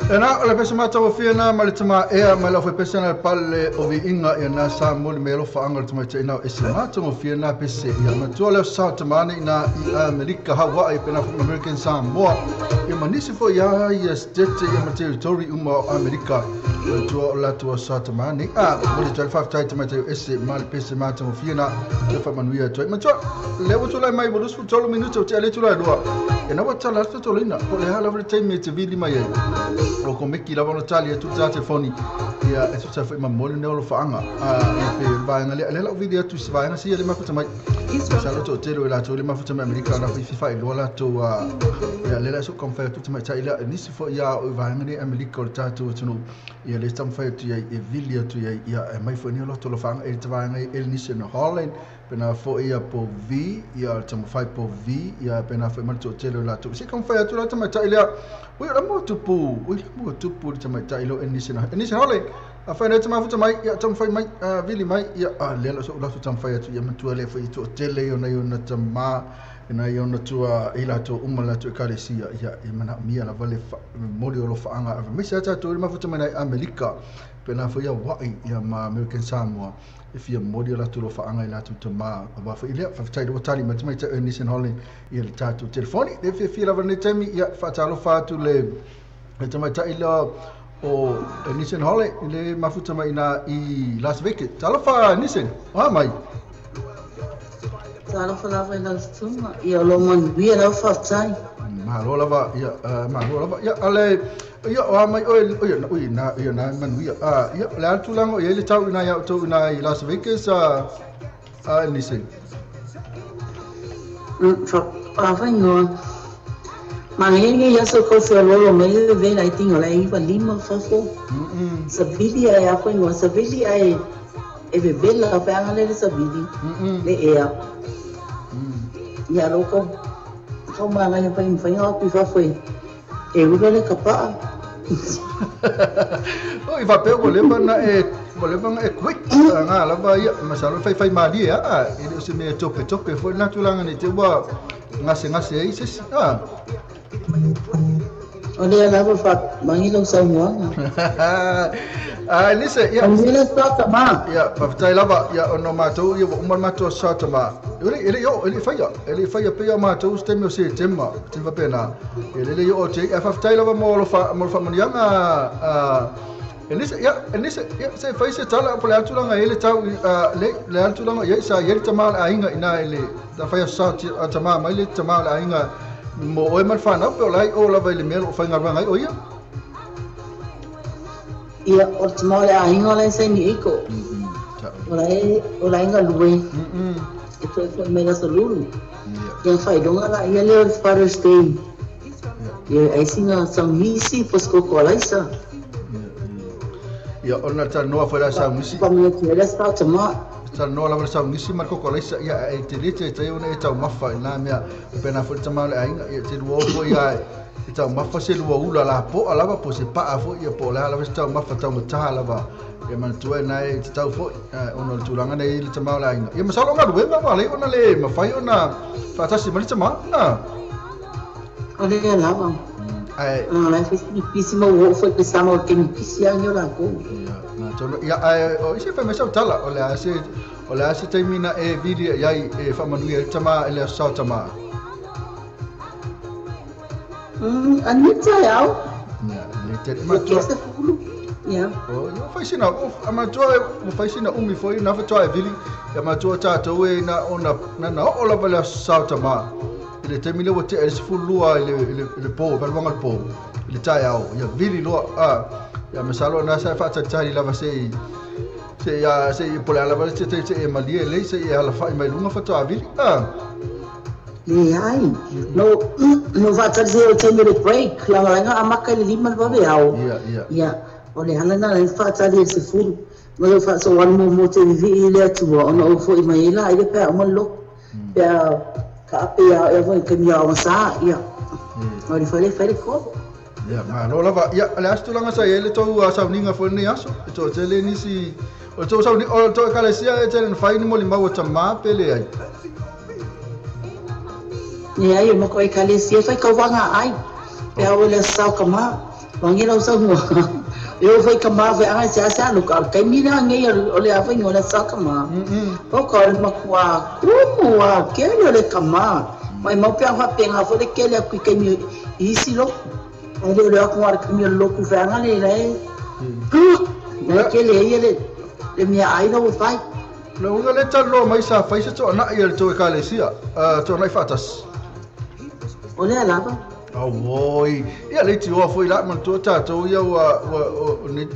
Na o le pese matagofie na ma le tamaea ma le aufaipeseana le pale o viiga ia na sa mo le mea alofaaga o le tamaitaiina o ese matagofie na pese ia matua leo sa tamane ina i Amerika Hawaii pena foi American Samoa ia ma nisi foi ia ia state ia ma territory uma o Amerika matua o latou sa tamane a mo le tali faafetai tamaitai o ese ma le pese matagofie na le faamanuia atu ai matua le ua tulai mai ua 23 minute o te ale tulai lua e na ua tala atu tolina po le hala le taimi e te vili mai ai o ko meki lava ona tali atu ta telefoni ia e tusa foi ma moli ne o lofaanga a pe vaenga le le lau vili atu se vaenga sia le mafuta mai sa lo to tele o latou le mafuta mai Amerika na foi fifa i loa latou ia le la so konfa atu tamai tai la nisi foi ia o vaenga ne Amerika o le tatou atunuu ia le tamfai atu ia e vili atu ia ia e mai foi ni lo to lofaanga e te vaenga e nisi no Holland pena foi ia po V ia tamafai po V ia pena foi ma to tele o latou se konfa atu la tamai tai lea ui la mo tupu ui la mo tupu le tamai tai lo e nisi na e nisi Holland a fai nei tamafuta mai ia tamafai mai vili mai ia le la so la so tamafai atu ia matua le foi to tele o nei ona tama na ia ona tua i latou uma latou ekalesia ia e manaomia lava le momoli o lofaanga ave mai se tatou le mafuta mai nai Amerika pena foi ia Hawaii ia ma American Samoa e fia momoli o latou lofaanga i latou tama aua foi lea faafetai le tali mai tamai tai Nissan Holland ia le tatou telefoni le fiafia lava nei taimi ia faatalofa atu le tamaitai la o Nissan Holland le mafuta mai ina i Las Vegas. Talofa Nissan, o mai. Talofa lava i lau susuga, ia o lo manuia lau faafetai. Malo lava ia malo lava ia ale ia o mai oi oi oi na ia na manuia. Ia le atu lango ia le tau ina ia tou ina i Las Vegas a Nissan. Fa fa ngo. Mangenge ia so ko se lolo mai le vela i tingo la iwa lima fafo. Sabili ai apo ngo sabili ai e vela pa ngale le sabili. Le ea. Ia loko ko manga ia pa infa ia pi fafo e ula le kapa. Oi va pe o leva na e o leva na e quick nga lava ia masalo fai fai mali a e le se me tope tope foi na tulanga ni te wa ngase ngase ai se a O le lava fa mangilo sa muanga. Ah lise ia mangilo sa tama. Ia faafetai lava ia ono matou ia uma matou sa tama. Ele yo ele faia pe ia matou ste me se tema te va pena. Ele yo o te ia faafetai lava mo lo fa mo fa monianga a Elise ia Elise ia se fai se tala po le atulanga ele tau le atulanga ia sa ia tama la ainga ina ele da fai sa tama mai le tama la ainga mo oi mal fa na pe lai o la vai le melo fai ngaranga o ia ia o tama la ainga la se ni iko o la inga luwe e to foi mega solulu ia fai donga la ia le Father's Day ia ai singa sangisi posko kolaisa ia ona ta noa foi la saungisi pa me te la sa tama ta noa la saungisi marko kolaisa ia e te lete te ona e tau mafa ina mea pena foi tama le ainga ia te luo foi ia e tau mafa se lua ula la po alava po se paa foi ia po la lava se tau mafa tau mataha lava ia manatua na e te tau foi ona le tulaga nei le tama le aiga ia masalo galuega ma le ona le mafai ona faatasi ma le tama o le lava ai la fisi pisi mo wo foi pesa mo ke mi pisi anyo la ko ia na tono ia ai o ise fa me sa tala o le ase taimina e vili ia e fa manuia tama ele sa tama anita yao ia le te ma to ia o ia fai sina o ma to o fai sina umi foi na fa to e vili ia ma to ta to e na ona na o la va sa tama le taimi le ua tea i le 12 i le po valuaga le po i le taeao ia vili loa ia masalo na sa e faatalitali lava se'i se'i po le a lava le te e malie lei se'i e alafai mai luga fatoa vili leai no faatali se o taimi le break lagalaga amaka i le 5 le vaveao ia o le ala na le faatali e le 10 ma le faasoalu muamua te vivii i le atua ona ou fo'i mai ai la ai le pea uma le loko pea ka ape ia ia foi ke mia o sa ia o le fale fale ko ia malo lava ia le aso tulaga sa ia le tou sauniga foi lenei aso e toatele nisi o le tou sauni o le tou ekalesia e tele na fai ni molimau o tamā pe leai leai o mako ekalesia fai kauvaga ai pe au le sao kamā Wangi lau sau mua. E o fai ka maa fai anga se asa lo ka kai mi na ngai o le afa ngo la sa ka ma. O ka le makua kumu wa ke le ka ma. Mai mau pe fa pe nga fo le ke le ku kai mi isi lo. O le le ku ar mi lo ku fa anga le le. Na ke le ye le le mi ai lo fai. Le unga le talo mai sa fai se to na ia le to ka le sia. To na fatas. O le ala. Oi, ia le ti o foi la man to tatou ia ua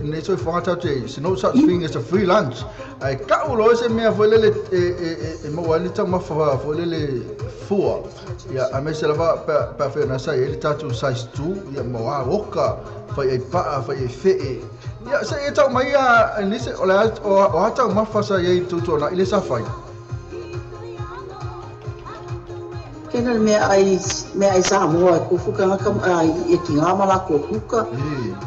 ne so fanga tatou se no such thing as a free lunch. Ai ka o lo se mea foi le e mo ali ta mafa foi le fua. Ia a me se lava pa fe na sai ele tatou size 2 ia mo a oka foi ai pa foi ai fe. Ia se e tau mai a ni se o la o ha tau mafa sa ia tu to na ile sa fai. Kena me ai sa mo ko fuka ka ai e ki ngā mala ko kuka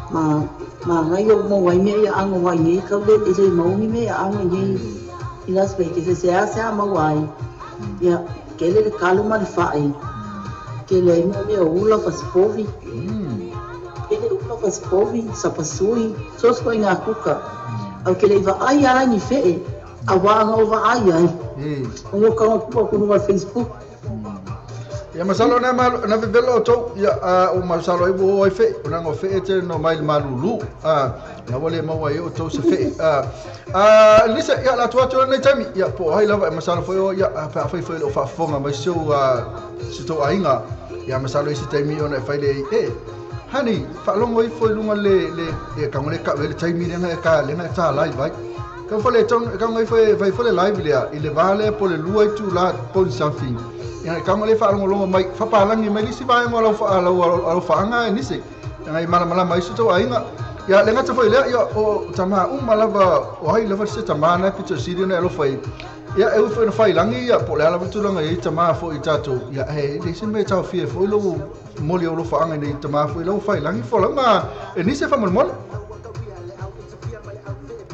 ma ma ngai o mo wai me ia ango wai ni ka le e mo ni me ango ni i Las Vegas se a se ma wai ia ke le kalu ma le fai ke le mo me o ula fa spovi ke le ula fa spovi sa pasui so so ngā kuka au ke le va ai ara ni fe a wa ngo va ai ai o ka ko ko no Facebook. Ia masalo na na vevelo to ia o masalo ai bo ai fe ona ngo fe te no mai malulu na wale mo ai o to se fe lisa ia la tua to nei tami ia po ai lava masalo foi o ia fa foi foi o fa fonga mai so se to ainga ia masalo isi taimi ona fai le e hani fa longo i foi lunga le le ka ngole ka le taimi le ka le na ta live vai ka foi le tong ka ngai foi vai foi le live le i le vale po le lua i tu la po something. Ia ka ngole fa longo mai fa palangi mai lisi vai mo lau fa lau lau fa anga ni se ngai mala mala mai so to ainga ia le ngata foi le ia o tama lava o hai lava se tama na pito siri na lo foi ia e foi no fai langi ia po le ala tulanga i tama foi tatou ia e le se me tau fie foi lo moli o lo fa anga ni tama foi lo fai langi fo langa e ni se fa mol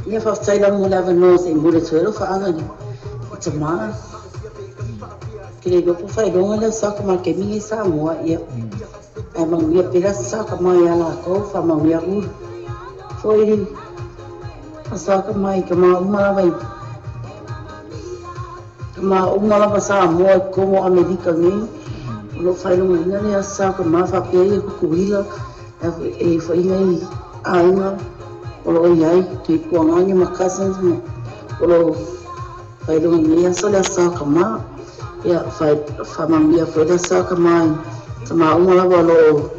ia fa tai la mo lava no se ngure tso lo fa anga ni tama ke le go fai longa le sa ka ma ke mi sa mo ia e ma ia pera sa ka ma ia la ko fa ma ia u foi sa ka mai ka ma uma vai ma uma la sa mo como America ni lo fai longa le sa ka ma fa pe ia ku ila e foi ngai ainga o lo ia te ko ngani ma cousins mo o lo fai longa ia sa le sa ka ma ia fai fa mamia foi da sa ka mai ma uma lava lo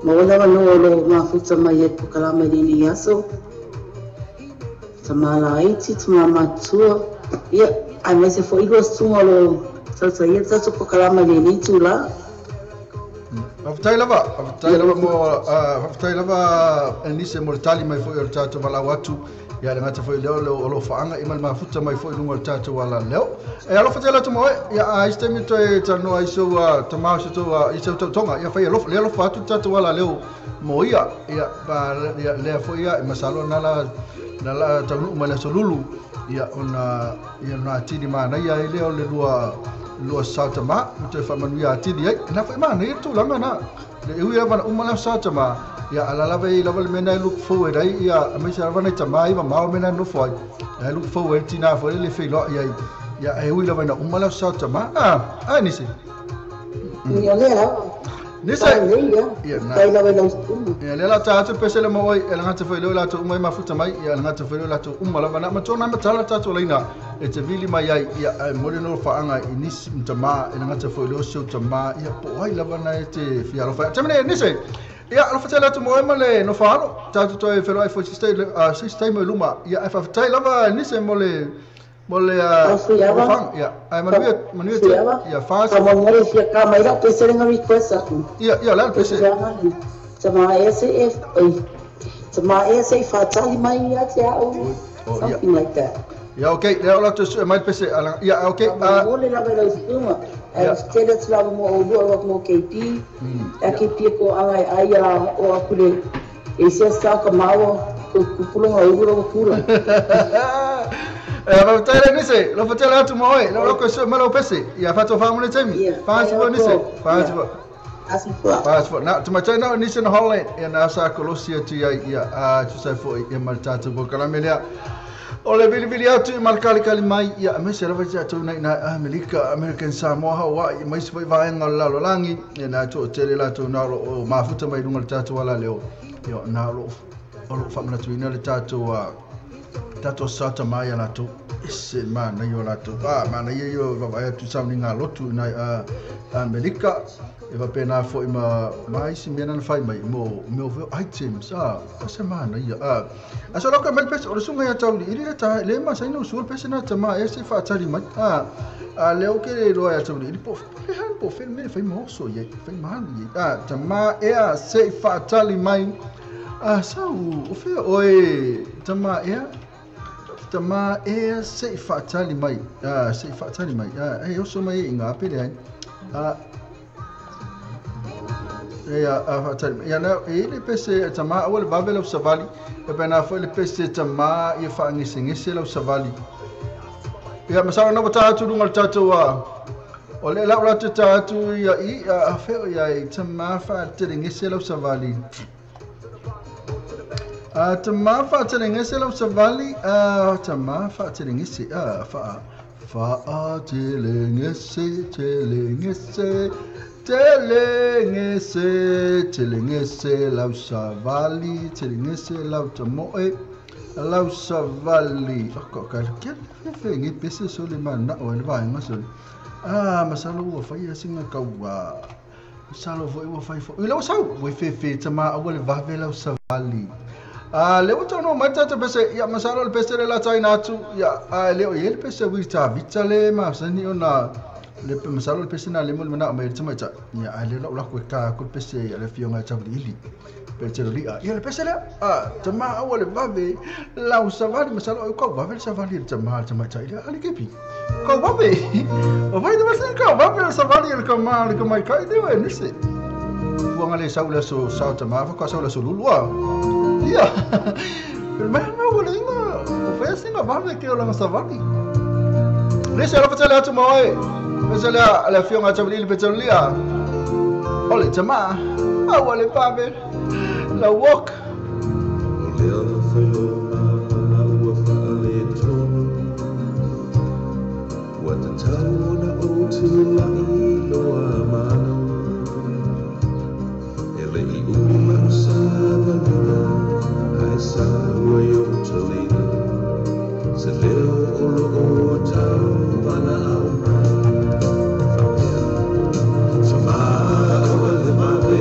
ma lava no lo ma futa mai e kala mai ni aso ma la iti ma matua ia a me se foi gosto lo sa ia sa so kala mai ni tula. Faafetai lava mo faafetai lava Enise mo le tali mai foi o le tatou valaau atu ia le gata foi leo o lo faanga i ma le mafuta mai foi luga o le tatou ala leo. E alofa tele atu ma oe ia a isi taimi toe talanoa ai sou tamā se tou i seu tautoga ia fai alofa le alofa atu le tatou ala leo mo ia ia ia lea foi ia e masalo na la taunuu mai le aso lulu ia ona ia na atili manaia ai lea o le lua sa tama toe faamanuia atili ai na foi manaia le tulaga na le ui lava na uma lea sa tama ia ala lava i lava le mea na e look forward ai ia aemaise lava nai tamā i mamao mea na nofo ai e look forward tinā foi le feiloai ai ia e ui lava ina uma lea sa tama a nisi ia lea nisi ia na ia le la ta atu pese le mo e la ngata foi le la to uma mafuta mai ia la ngata foi le la to uma lava na matona matala tatou leina e te vili mai ai ia e moli no faanga i nisi tama e la ngata foi le seu tama ia po ai lava na e te fia lo fa tamene nisi ia lo fa la to mo ma le no fa lo tatou to e felo ai foi stay mo luma ia e fa tai lava nisi mo le ia ai manuia ia fa sa mo ngore fia ka mai la pese nga request aku ia ia la pese tama ese f tama ese fa tali mai ia te au something like that ia okay le ola to mai pese ia okay mo le la vela suma e stele tla mo o lo mo KP a KP ko ai ai o akule e se sa ka mawo ko kupulonga o ro kula. Faafetai nise lo fatela atu mo oe lo ko so malo pese ia fato fa mo le taimi fa se nise fa se. Asifua. Asifua. Na, tamaitai na o nisi na Holland, ia na sa kolosi atu iai, ia, a, tusa ai foi, ia ma le tatou polokalame lea. O le vilivili atu i ma le kalikali mai, ia, aemaise lava i tatou nei na Amerika, American Samoa, Hawaii, ma isi foi vaega o le lalolagi, ia na toatele latou na o lo o mafuta mai i luga o le tatou alaleo, ia, na o lo o lo o faamanatuina le tatou, tatou sa tama ia latou, ese manaia o latou, a, manaia ia o vaavaai atu i sauniga lotu i nai Amerika, e faapena foi ma ma isi mea na fai mai mo mea o items, a, ese manaia, a, a so lauka mai le pese, o le susuga ia Tauiliili le ta, le masani na usua le pese na tama e se faatali mai, a, lea ou ke le iloa ia Tauiliili po o le a po o fea le mea e fai ma oso i ai, fai ma alu i ai, a, tama ea se i faatali mai. A sau, o fea oe, tama ea? Tama ea se i faatali mai. A, se i faatali mai. A, e oso mai e inga pele ai. A, e a, a faatali mai. Ia na, e le pese tama aua le vave lau savali. E pena foi le pese tama ia faangesegese lau savali. Ia masalo na ua atu luga o le tatou a. O le lau latou ta atu ia i a feo ia i tama faatelegese lau savali. A tama faatelegese lau savali, a tama faatelegese, a faa faatelegese, telegese, telegese, telegese lau savali, telegese lau tamoe, lau savali. O ko ka ke fe ngi pese so le mana o le vaenga so. A masalo ua fai singa kaua. Masalo foi ua fai foi. Lau sau, ua fefe tama aua le vave lau savali. A le ua taunoa mai tatou pese, ia masalo le pese le la taina atu, ia a le o i ai le pese ui ta vita le masani ona le masalo le pese na le mo le manao mai le tamaitai. Ia a le lau lako e ka aku le pese a le afioga e Tauiliili. Pe te lia. Ia le pese lea, a tama aua le vave lau savali, masalo o kau vave le savali le tama le tamaitai lea ali kepi. Kau vave. O vai te masani kau vave le savali le kama le kamaikai le e nise. Fuanga le sau le so sau tama fa ka sau le so lulua. Ia. Pero mai na wala inga. O fai singa vave ke o langa savali. Nise ala fatele atu mo e. Pese le le afioga Tauiliili pe te lia. O le tama aua le vave la walk. O le ala whailoa ma ua whaale tonu. Ua tatau ona o tūlai loa manu. E le i umi lau sa valina, ai sa ua i o talina. Se leo o lo o tau mana au mai. Whapea, tama aua le vave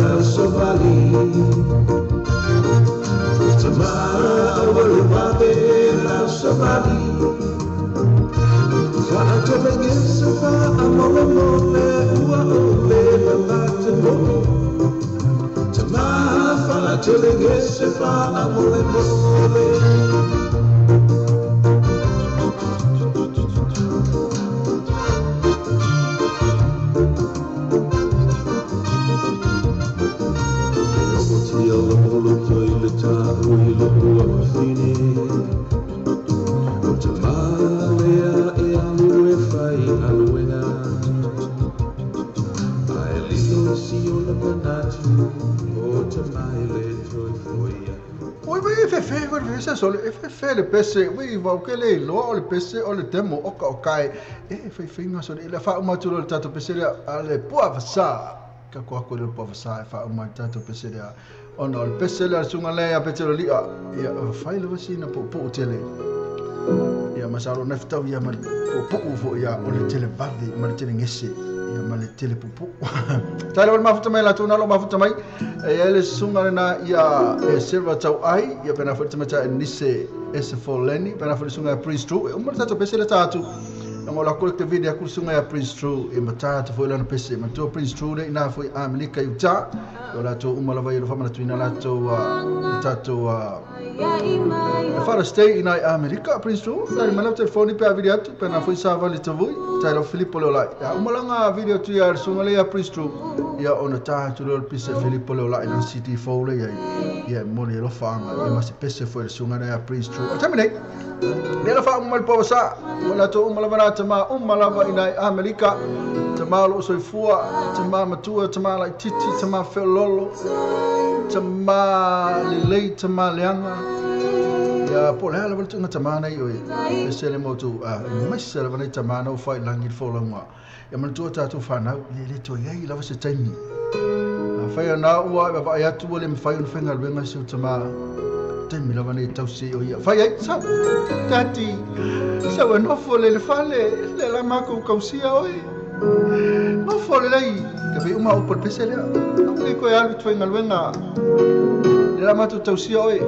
lau savali. Tama aua le vave lau savali. Whaatabegesa whaamole ua o le late mo. Tama whaatelegese whaamole mole. Oi vai E fe fe se sole e fe fe le pese ui va ke le lo o le pese o le demo o ka o kai e fe fe nga sole le fa uma tu le tato pese le ale pua vasa ka ko ko le pua vasa e fa uma tato pese le ona o le pese le sunga le a pese le ia fai le vasina po po tele ia masalo nefta ia ma po po fo ia o le tele vave ma le tele ngese ia ma le tele pupu tale wal mafuta mai la tuna lo mafuta mai e le sunga na ia e silva tau ai ia pena futa mai ta nise S4 leni pena futa sunga Prince True o mata to pese le tatu ngo la ko te video ku sunga ya Prince True e mata to foi la no pese ma to Prince True le ina foi Amerika Utah o la to uma lava ia fa tuina la to tato Fara stay in Amerika Prince True tale mala telefoni pe video atu pena foi sa vali tavui tale Filippo le la ya umalanga video tu ya sunga le ya Prince True ya ona ta tu le pise Filippo le la ina city fo le ya ya mo le lo fanga ya ma se pese foi sunga le ya Prince True o tamine le la fa umal po sa wala to umala vara tama umala va ina Amerika tama lo soifua tama matua tama la titi tama felolo tama lelei tama leanga ya po le ala tunga tamana i oi e sele motu a mai sele vanai tamana o fai langi fo longa ya man tu tatu whanau le le to iai lava se taimi a whai ana ua e vai atu o le mwhai ona whenga luenga se o tama taimi lava nei tausi o ia whai ai sau tati sau e nofo le le fale le la mako kausia oi nofo le lei ka pe uma upo le pese lea au le koe alu tuenga luenga le la mato tausia oi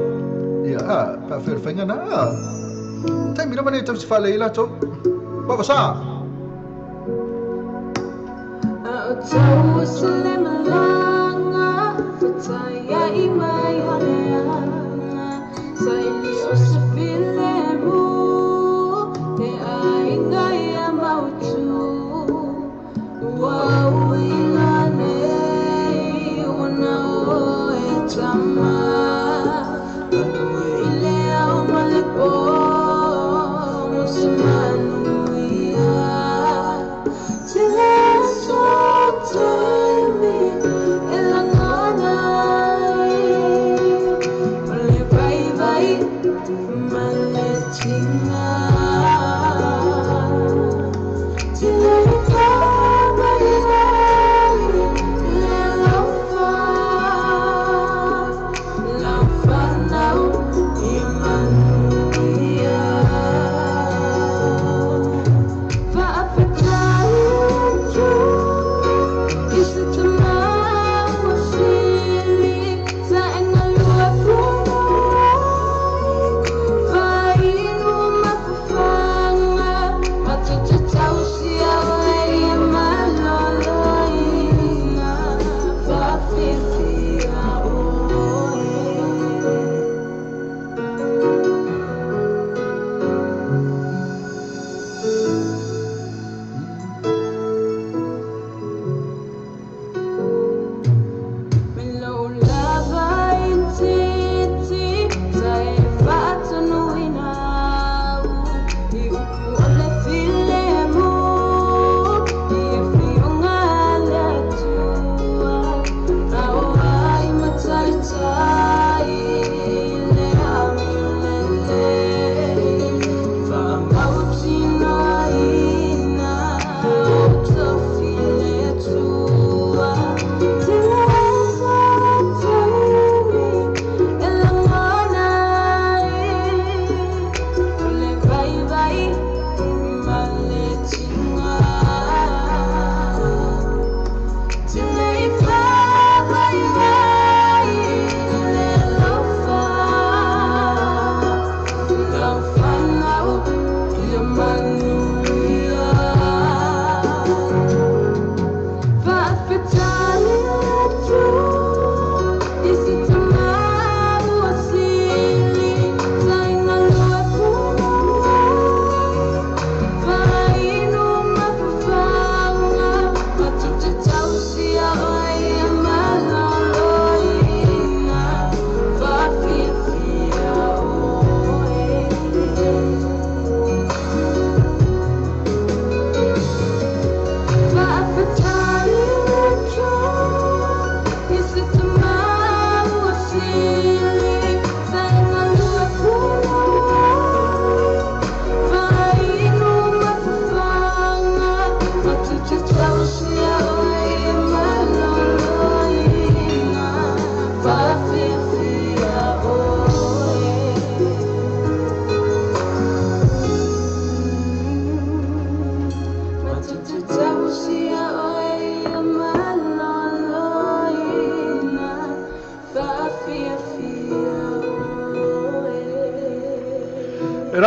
ia a pa whai whainga na taimi lava nei tausi fale i lato Baba sa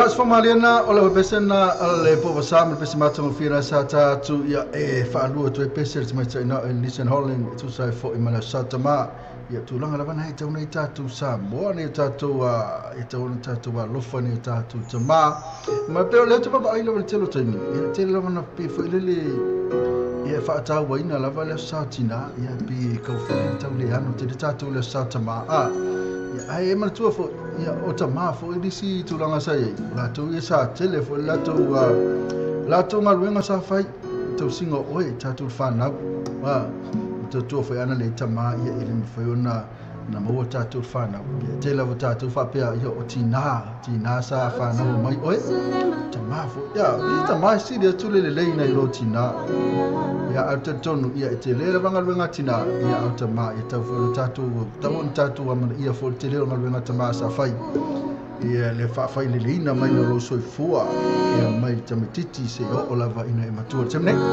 Na sfamaliana o le pesena le povasa ma pese matangofie sa tātou ia e whaalua tu e pese le tamaita ina e Nissan Holland tu sai fo i mana sa tama ia tūlanga lava nei tau nei tātou sa moa nei tātou e tau nei tātou a lofa nei tātou tama ma peo leo te papa ai lava le telo taimi ia tele lava na pe fo ilele ia whaatau ina lava leo sa tina ia pi kauwhai tau le ano te tātou leo sa tama a ia ai e manatua fo ia o tama fo ilisi tūlanga sa ia lātou ia sa tele fo lātou lātou ngā luenga sa whai tau singa oe tātou whanau tau tua whai ana le tama ia i le mwhai ona na maua tātou whanau ia te lava tātou whapea ia o tina sa whanau mai oe tama fo ia i tama si le atu le lelei nei lo tina ia au te tonu ia e te le lava luenga tina ia au tama ia tau fo tātou tau on tātou amana ia fo te leo ngā tama sa whai ia le whaawhai le leina mai no lo soifua ia mai tamatiti se o lava ina e matua te mene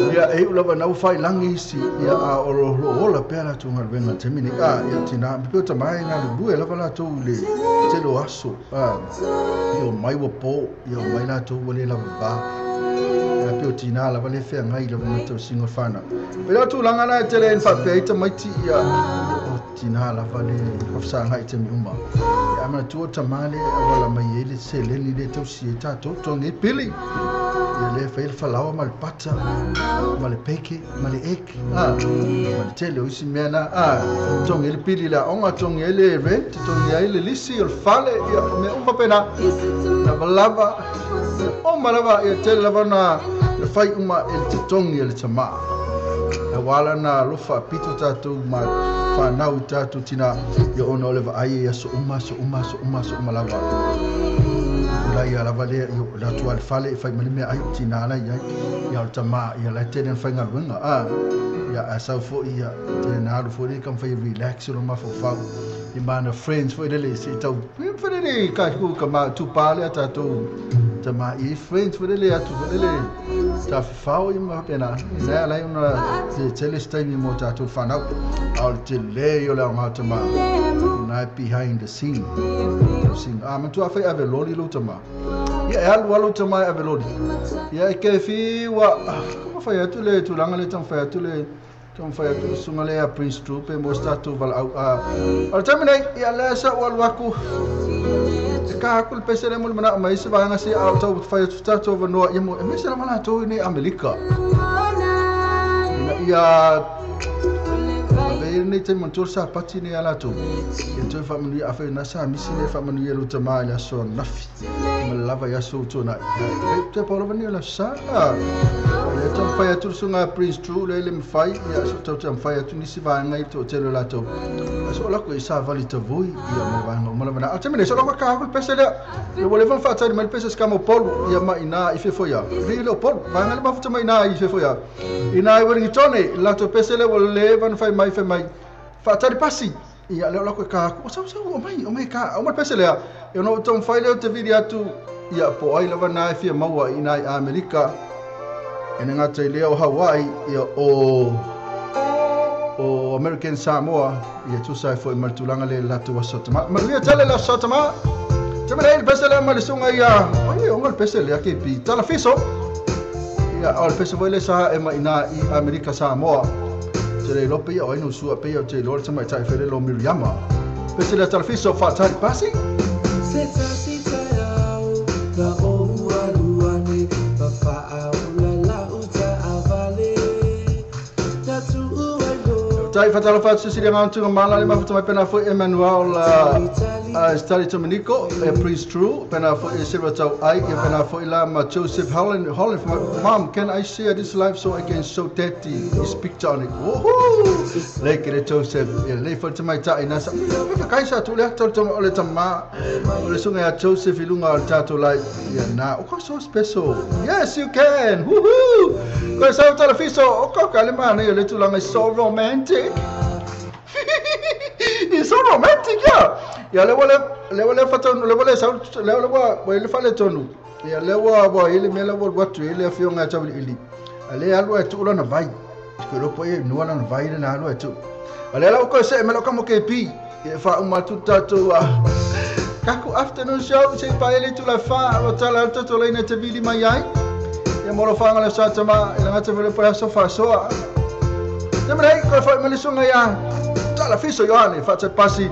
ia e ulava nau whai langi si ia a oro ola pea la tunga wenga te mene a ia tina peo tamai nā lue lava lātou le te lo aso a ia o mai wapo ia o mai lātou wale lava ba ia peo tina lava le whea ngai lava ngā tau singo whana pera tūlanga nā e te le nwhapea i tamaiti ia o tina lava le whafsa ngai te mi uma ia amana tua tamale a wala mai e le seleni le tau si e tātou tongi pili ia le whae le whalawa ma le pata ma le peke ma le ek ma le tele o isi mea na tongi le pili la onga tongi le rent tongi le lisi o le fale ia mea uma pena lava lava o ma lava ia tele lava na le whai uma e le te tongi e le tama a wala na lofa pito tātou ma whanau tātou tina ia ona o le vaai ia so uma so uma so uma so uma lava la ia lava le ia la tua le fale e whai mani mea ai tina ala ia ia o tama ia la tene whai ngā luenga ia a sau fo ia tene nā alu fo le kam whai relax o mafau i mana friends fo lele se tau fo lele ka ku ka ma tu pale tātou tama i friends fo lele atu fo lele ta fao i ma pena na la una te tele staimi mo tātou whanau au te le o la ngā tama na behind the scene sing a matua whai ave loli lo tama ia e alu alu tama ave loli ia e ke fi wa kuma whai atu le tūlanga le tam whai atu le tam whai atu sunga le a Prince Troop e mo statu wala au a o le nei ia le sa o alu aku te ka aku le pese le mo le mana mai se vanga se au tau whai atu tātou wanoa ia mo e mese la mana tau nei Amerika ina ia nei te montur sa pati nei ala tau ia toi whamanui a whai nasa misi nei whamanui e luta mai la so nafi ma lava ia so tōna e te paulava nei la sa le tau whai atu sunga Prince True le le mwhai ia so tau te mwhai atu nisi vaenga i tō telo la tau a so lako i sa vali tavui ia mo vaenga o malawana a te mene so lako ka haku le pese lea le wale van whaatari mai le pese skamo polu ia mai nā i fefo ia le le o polu vaenga le mafuta mai nā i fefo ia ina i Wellingtone la tau pese le wale van whai mai whai mai whaatari pasi ia leo lako e ka haku o sau sau o mai ka o mai pese lea e ono o tau whai leo te viri atu ia po ai lava nā e fia maua i nā i Amerika e ngā te leo Hawaii ia o American Samoa ia tūsai fo i maritulanga le latu wa sotama maria tele la sotama te mene le pese lea ma le sunga ia oi o le pese lea ke pi tala fiso ia o le pese foi le sa e mai nā i Amerika Samoa te le lope ia o inu sua pe ia te lore tamai tai whele lo Miriama pese lea tala fiso whaatari pasi Se tasi tai au na o aluane pa Tai whatala whatu siri ngā tunga mana le mafuta mai pena fo Emmanuel Stali Dominico e Priest True pena fo e Silva Tau Ai e pena fo ila ma Joseph Holland Mom, can I share this life so I can show daddy his picture on it? Woohoo! Le kere Joseph e le fo te mai tai nasa kai sa tu le tau o le tama o le sunga ya Joseph ilunga o tātou lai ia na o so special. Yes you can. Woohoo! Koe sa tala fiso o ka le mana le tulanga is so romantic. It's so romantic, yeah. Ya le wale fatonu le wale sa le wale le fale tonu. Ya le wa wa ile mela wa watu ile afionga tau ili. Ale alu e tu lona vai. Ko lo po e no lona vai na alu e tu. Ale la ko se mela ka mo ke pi. E fa uma tu tatu a. Taku afternoon show se pa ele tu la fa o tala toto leina te vili mai ai. Ia molo fanga le sa tama ila ngata vele pa so fa soa. Te mrei ko fa mele sunga ya. Tala fiso Yohane fa te pasi.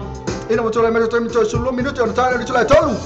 Ina mo tole mele to mi to sulu minuto ona tala le tula tolu.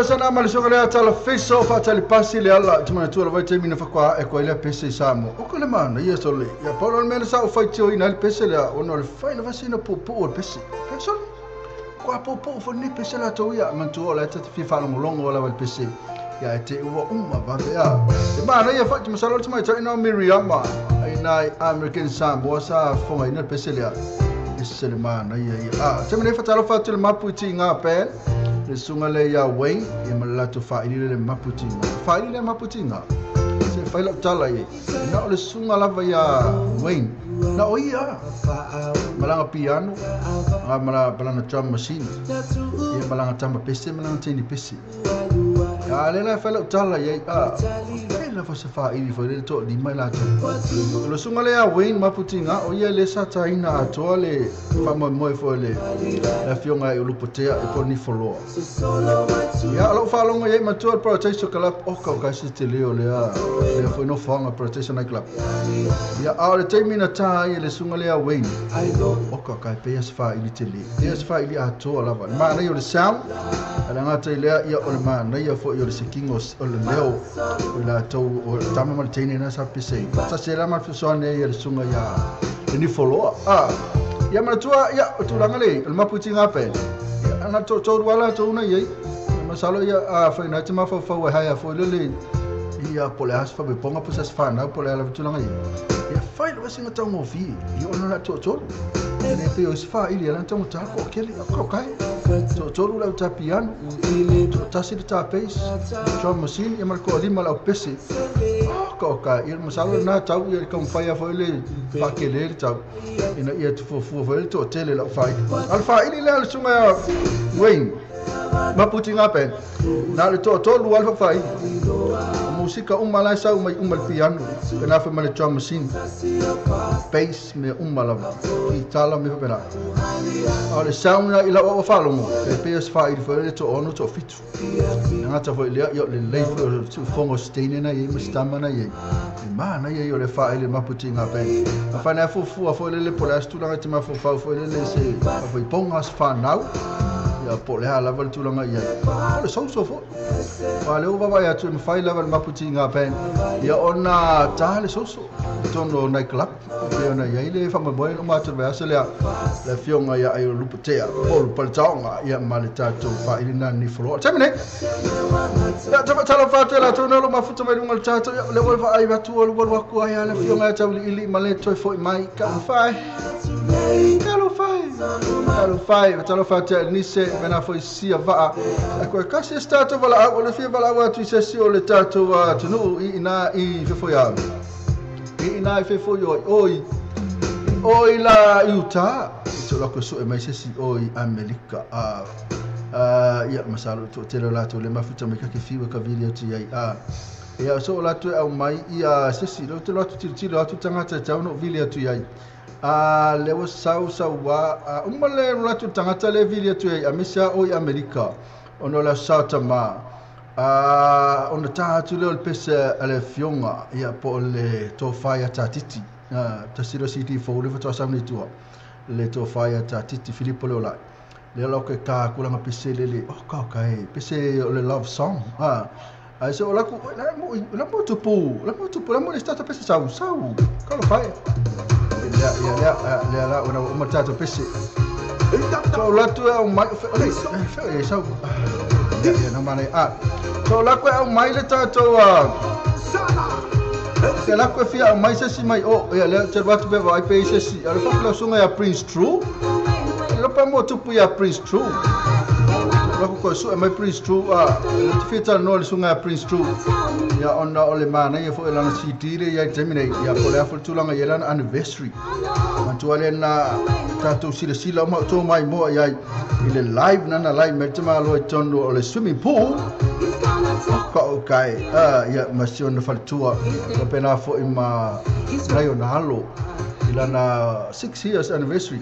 Sana ma le tala fiso fa tali pasi le ala te mana tua vai te mina fa kwa e ko ile pese samo o ko le mana ia so le ia paulo le sa o fai tio ina le pese le ona le fai na vasina po po o pese so kwa po po fo ni pese la to ia man tua la te fi fa longo longo la le pese ia te ua uma va ia te mana ia fa te masalo te mai te ina Miriama ina American Samoa sa fonga ina pese le ese le mana ia ia te mana fa tala fa te mapu ti ngā pe le sunga le ia Wayne ia malato fa ile le maputinga fa ile maputinga se fa ile tala ye na le sunga lava ia Wayne na o ia malanga piano nga malanga drum machine ia malanga tamba pese malanga tini pese ya le la fa ile tala ye a le fa se fa ile fa ile to li mai la to le sunga le ia Wayne maputinga o ia le sa taina atoa le fa mo fo le la fionga e ulupotea e poni foloa ia lo fa longo ye matua protection club o ka ka se te leo le a le fo no fanga protection club ia a le temina ta ia le sunga le a Wayne o ka ka pe fa ile te le pe fa ile atoa lava ma na le sound ala ngata ile ia o le ma na ia fo ia le sekingo o le leo o la to o tama ma tene na sa pese sa se la ma so ne ia le sunga ia ni foloa a ia matua ia tulaga le maputinga pe ana to to wala to una ye masalo ia a fa na tima fa fa ha ya fo le ia pole as fa be ponga pusas fa na pole ala tulaga ye ia fa ile singa tau vi ia ona na to to ne pe os fa ile ala tau ta ko kele ko kai to to la ta piano to ta si ta bass drum machine ia marko lima la pese ko ka ia masalo na tau ia kom fa ia fo ile fa kele tau ina ia fo fo ile to tele la fa alfa ile la sunga Wayne maputinga pe na le to to lu alfa fa musika uma la sau mai uma le piano pena fa ma le drum machine bass me uma lava kitala me fa pena o le sound na ila o falomo e PS5 foi le to ono to fitu ngata foi le yo le le foi fongo steine na ye mstama na ye mana ye yo le fa ile maputi ngape afana fufu foi le pola stula ngati ma fufu foi le se foi pongas fa now ya po le ala val tulanga ia o le sauso fo wa le uva ya tu mfai level maputi ngape ya ona ta le sauso tono night club pe ona ia ile fa mo no ma tu verse le le fionga ya ayo luputea pol paltaonga ya maleta to fa ile na ni flo temine ya ta ta fa te la tu no ma futa mai lunga ta le wal fa ai batu wal wal ku ya le fionga ta ili maleto fo mai ka fa Talo fai te nise mena foi sia va a ko kasi stato vala o le fia vala wa tu se si o le tato wa tunu i na i fo ya i na i fo yo oi oi la Utah so la ko so e mai se si oi Amerika a ia masalo to te la to le mafuta me ka ke fiwa ka video ti ai a ia so la tu au mai ia se si lo te la tu ti la tu tangata tau no video tu ai a lewa sau sau wa uma le ratu tangata le vili atu ai amisa o i Amerika ono la sauta ma a ona ta atu le pese ale fionga ia po le to faia tatiti ta siro city fo le foto sa ni tua le to faia tatiti Filipo le la le lo ke ka kula pese le le o ka ka e pese le love song a ai so la ku la mo tupu la mo le stata pese sau sau ka lo fai ya ya ya la una uma tato pese so la tu au mai fe sau ya na mane a so la ku au mai le tato a se la ku fia au mai se si mai o ya le te watu be vai pe se si ale fa la sunga ya Prince True lo pa mo tupu ya Prince True la ku ko su mai Prince True a te fita no le sunga ya Prince True ya ona ole mana ya fo elana CD le ya terminate ya po le afo tulanga ya lana anniversary mantuale na tato sila sila mo to mai mo ya ile live nana live me tama lo tono ole swimming pool ka okay ya masion faltua ko pena fo ima rayo na halo ilana 6 years anniversary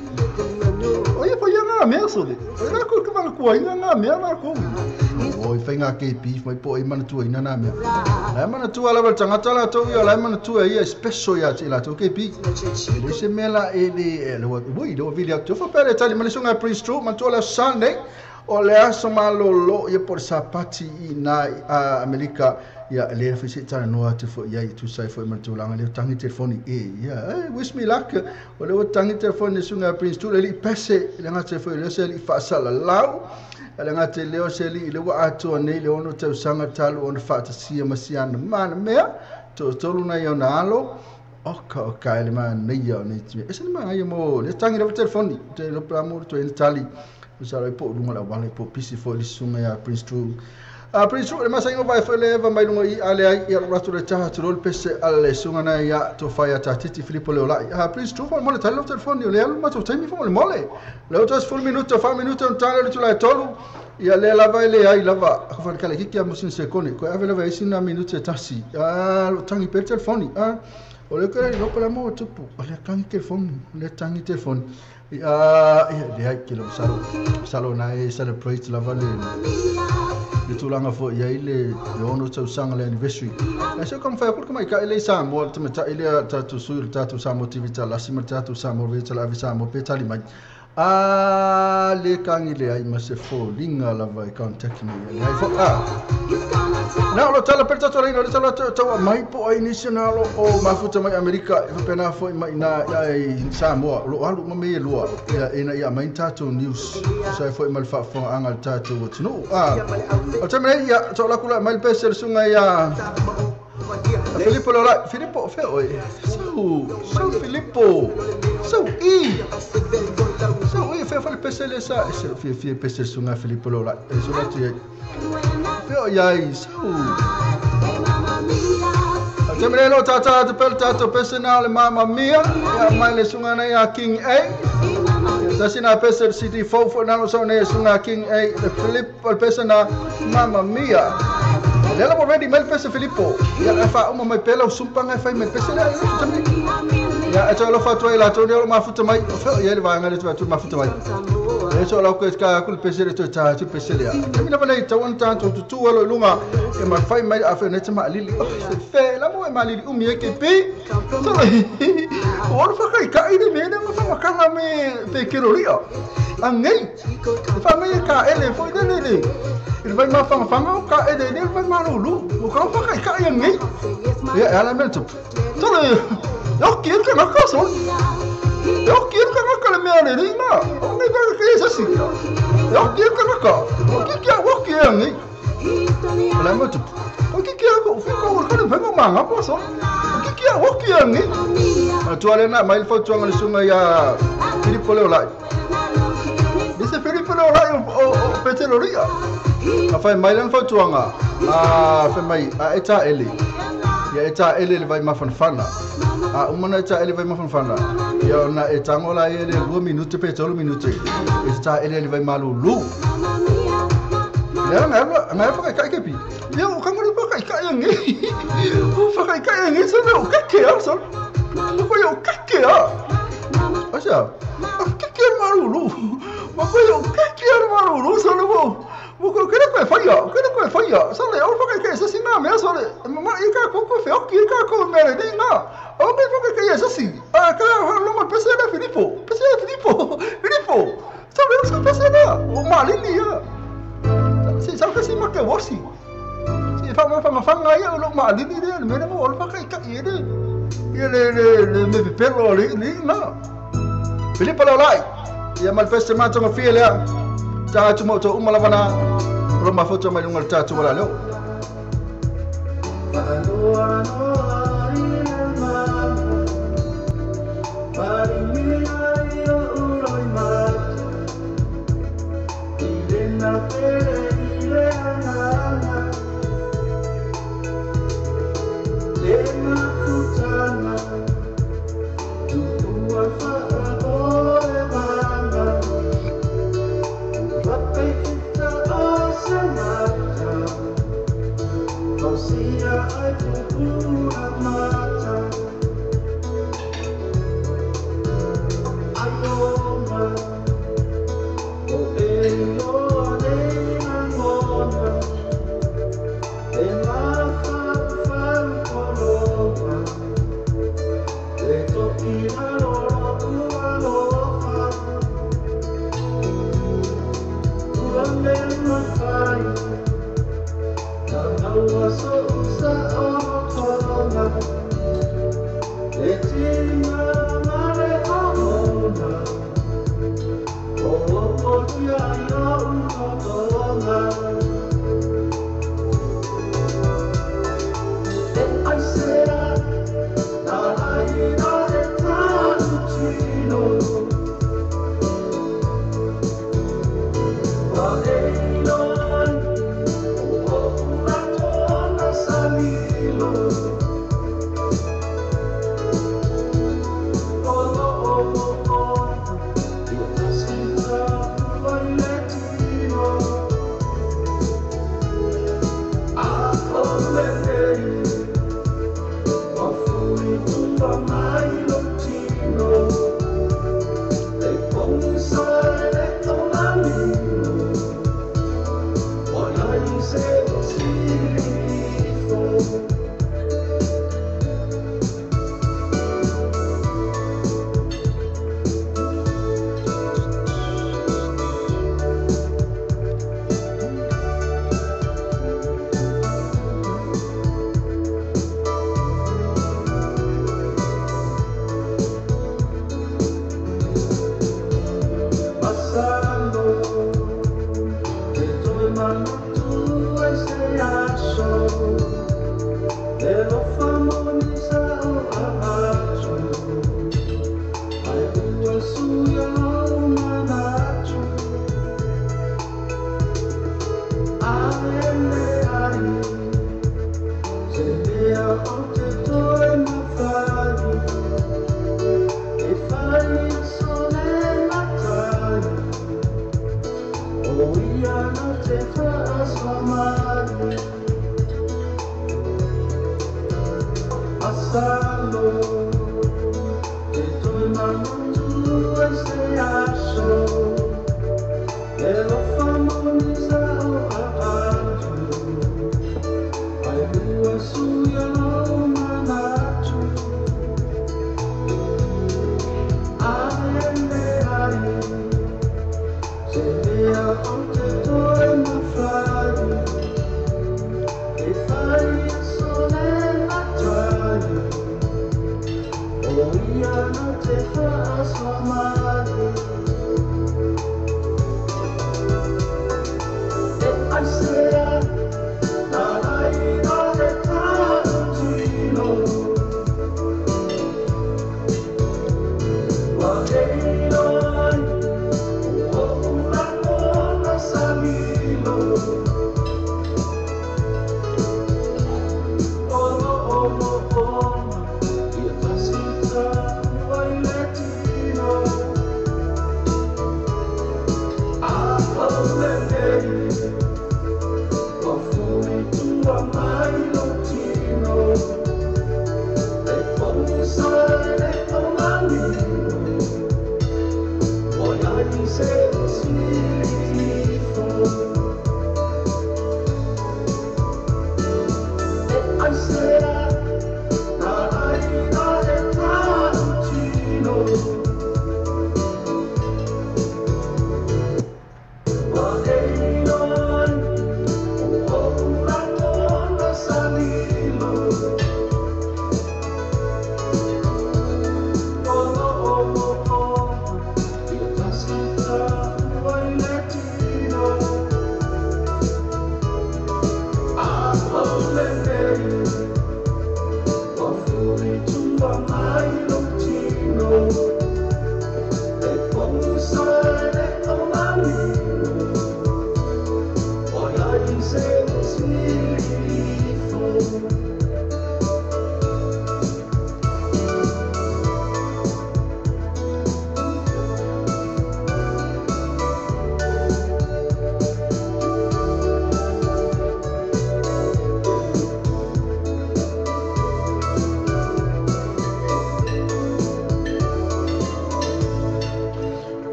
o ya po ya na me so de la ko ka ko ina na me na ko o i whainga ke beef mai po i mana tua ina nā mea. La mana tua lava tangata la tau ia, la mana tua ia special ia te la tau ke beef. Le se mela e le ui, le vili atu. Fa pere tali mali sunga Prince True, man tua la Sunday, o le aso malolo ia por sapati i nā Amerika ia le fa se tana noa te fo ia i tu sai fo i mana le tangi telefoni e ia wish me luck o le tangi telefoni sunga Prince True le li pese le ngate fo le se li fa sala lau le ngate leo se li le wa atu nei le ono tau sanga talu ono fa ta sia masiana mana mea to tolu na ia na alo oka oka le man nei ia nei ti e se ma ia mo le tangi le telefoni te lo pra mo to en tali o sa po lunga la wale po pisi fo li sunga ya Prince True Prince True le masa ingo vai fo le va mai lunga i ale ai ia ratu le taha tu rol pese ale sunga na ia to faia tatiti Filipo le ola Prince True fo mo le tali lo telefoni le alu ma to taimi fo le mole le to full minuto fa minuto un tali le tu la tolu ia le lava le ai lava ko fa kala hiki a musin sekone ko ave lava isina minuto tasi lo tangi per telefoni o le kere lo pala mo tupu o le tangi telefoni le tangi telefoni ia le ai ke lo salo salo na e celebrate lava le le tulaga fo ia i le ono tausaga le anniversary e se kom fa ko mai ka ile sa mo te mata ile ta tu su ta tu sa mo tv ta la sima ta tu sa mo ve ta la vi sa mo pe tali mai a le kangi le ai ma se fo linga lava e contact me le ai fo a na lo tala per tatu le tala tau mai po ai national o mafuta mai Amerika e pena fo mai na ai Samoa lo alu ma me lua ia ina ia mai tatu news sai fo mai fa fo anga tatu tunu a o tamai ia to la kula mai pese sunga ia Filipo lola Filipo fe oi so Filipo so i so i fe fa pese le sa se fi pese sunga Filipo lola so la ti fe oi ai so Tamre lo tata te pel tato pese na le mamma mia ya mai le sunga na ya King A tasina pese city 4 fo na lo so ne sunga King A le Filip pese na mamma mia. Le la ready mai pese Filipo. Ia e fa uma mai pela o sumpanga e fai mai pese le ia e tolo fa toi la tolo mafuta mai. Ia le vaanga le tu mafuta mai. E so la ko ka ku pese le to ta tu pese le. E mina bana i wan ta tu tu lo lunga e ma fai mai afa ne ma lili. Se fe la mo e ma lili umi e ke pi. So o fa kai ka i me ne ma fa makanga me pe keroria. Angei. Fa me ka ele foi le le. Il vai ma fa fa ka ele le vai ma lu. O ka fa kai ka angei. Ia ala me tu. So le eu quero que na casa. Eu quero que na cara me ale na. O me vai que é assim. Eu quero que na cara. O que é o que é nem? Ela me tu. O que é o fico o cara vem uma manga posso. O que é o que é nem? A tua arena mas ele foi tua sunga ya Filipe Leolai. Esse Filipe Leolai o Peteloria. A fai mai lan foi tua a fai mai a eta ele. Ia eta ele ele vai mafanfana. A uma na eta ele vai mafanfana. Ia na eta ngola ele 2 minutos pe 3 minutos. Eta ele ele vai malulu. Ia na fa kai kai pi. Ia o kanguru fa kai kai ngi. O fa kai kai ngi so o ka ke a so. O ko o ka ke a. Osea, o ka ke malulu. Ma ko o ka ke malulu so no. O que que falla, o que que falla. Sale, o fa que se sina me sale. Ma i ka ko ko fe o ki ka ko me le na. O me fa que é assim. Ah, ka lo ma pese na Filipo. Pese Filipo. Filipo. Sabe o que pese na. O malini ya. Se sabe que se ma que wosi. Se fa ma fa ma fa ngai o lo malini le me mo o fa que ka i le. I le le me pelo le na. Filipo la lai. Ia mal pese ma to fiele. Ta tu mo to uma lavana ro ma foto mai lunga ta tu wala lo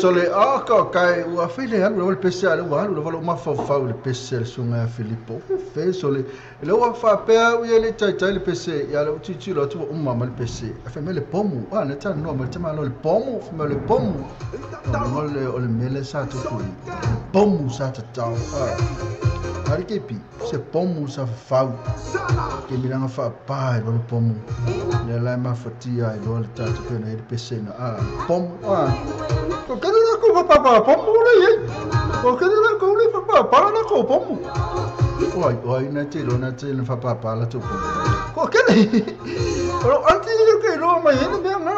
Sole a ka kai ua fele alu le pese ale ua alu le mafau le pese le sunga Filipo fe sole le ua fa pe u le tai tai le pese ya le titi lo tu umma ma le pese fa me le pomu a ne ta no ma te ma le pomu fa me le pomu no le o le mele sa tu ku pomu sa ta ta a ari ke pi se pomu sa fa ke milanga fa pa le pomu le la ma fatia e lo le ta tu pe ne le pese na a pomu a ko kere la ko papa pomu le ye ko kere la ko le papa pa la ko pomu oi oi na te lo na te le papa pa la tu ko kere o anti le ke lo ma ye ne na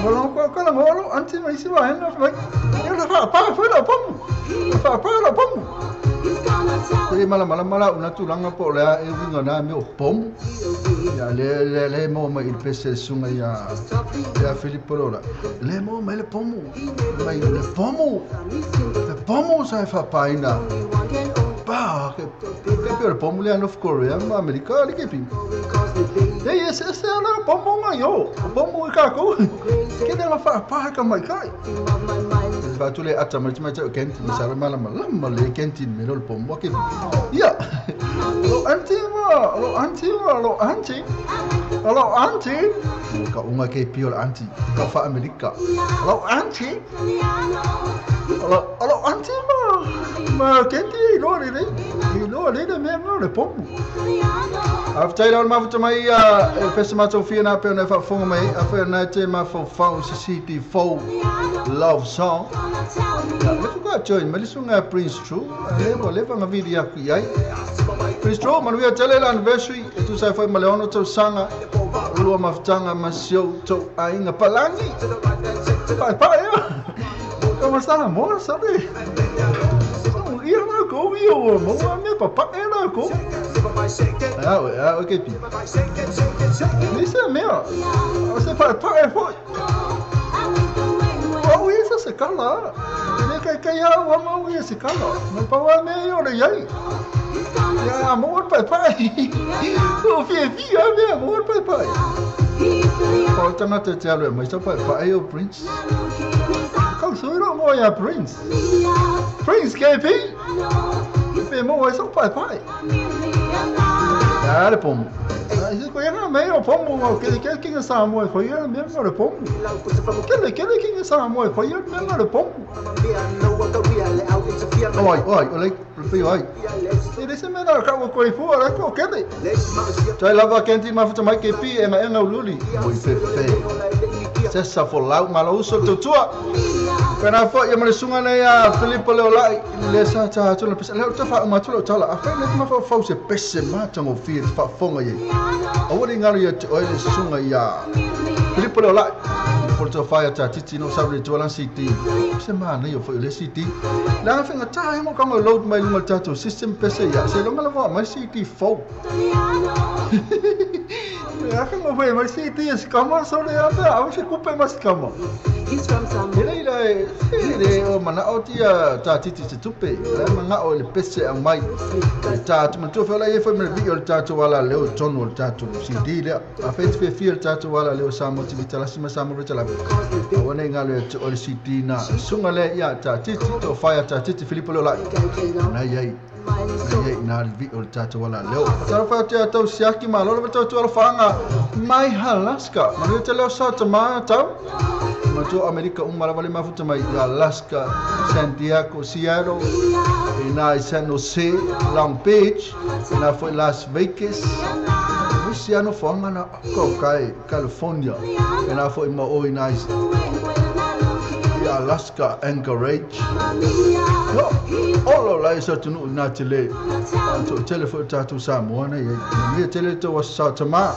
mo lo ko ko la mo lo anti ma isi wa na ma ye la pa pa la pomu pa pa la pomu Te mala mala mala una tulanga po la e winga na me o pomu ya le le le mo ma il pese sunga ya ya Filipo lola le mo ma le pomu ma le pomu le pomu sa fa paina pa ke ke le pomu le North Korea ma America le ke pi e yes ese ala pomu ma yo pomu ka ko ke de la fa pa ka mai kai va tu le ata ma ma kenti mi sa mala mala ma le kenti me lo pomu ke ya lo anti ma lo anti ma lo anti lo anti ka unga ke pio lo anti ka fa America lo anti lo lo anti ma ma kenti lo le lo le le me lo le pomu After all ma futa mai e pese ma tofia na pe na fa fonga mai a fe na te ma fo fa CCT4 love song le fu ka join ma lisunga Prince True le mo le fa ngavili ku ai Prince True manu ia tele la anniversary e tu sai foi ma le ono tau sanga lua mafutanga ma sio tau ainga palangi pa pa e como está amor sabe ia na ko io mo me papa e na ko ah ok pi ni se me se fa pa e foi o isso se cala ele que que ya o mo se cala no pa wa me yo le yai ya amor pa pa o fi fi a me amor pa pa o tanga te te alo mai pa pa e o Prince kau soi ro mo ya Prince Prince KP pe mo so pa pa ya le pomo Ai ko ia me o pomo o que que que sa mo ko ia me mo le pomo que que que sa mo ko ia me le pomo oi oi o le pe oi E se mea ka ua koe fua la ko kele. Tai lava kenti mafuta mai ke pi e nga ululi. Mo i fefe. Sesa fo lau malo uso tutua. Pena fo ia malesunga nei a Filipo Leolai le sa ta tu le pese le ta fa ma tu le tala a fe le ma fa fa se pese ma tango fi fa fonga ye. O le ngalo ia te oe le sunga ia Filipo Leolai. Porto Fire ta titi no sabe to lan city. Se ma nei o fo le city. La fa nga ta mo ka load mai lunga tato system pese ya. Se longa la mai city 4. Ya ka mo fe mai city es kama so le ata a se kupe mas kama. Ele le o mana o tia ta titi se tupe. La manga o le pese a mai. Ta tu tu fe la ye fe me vi o tato wala le o tono tato CD le a fe fe fi tato wala le o sa mo ti vitala sima sa mo la. O nei ngalo o le CD na sunga le ia ta titi to fire ta titi Filipo Leolai. Na iai. Na vi o tato wala le o. Ta fa te tau siaki ma lo to to fanga mai Alaska. Ma le te leo sa ta ma tau. Ma to Amerika umara vale mafuta mai Alaska, San Diego, Seattle, e na San Jose, Long Beach, e na foi Las Vegas. Luciano fanga na ko kai California. E na foi ma o ina Alaska, Anchorage. No, all la isa tunu na tele. To telephone tatu Samoa na ye. Ni tele to sa tama.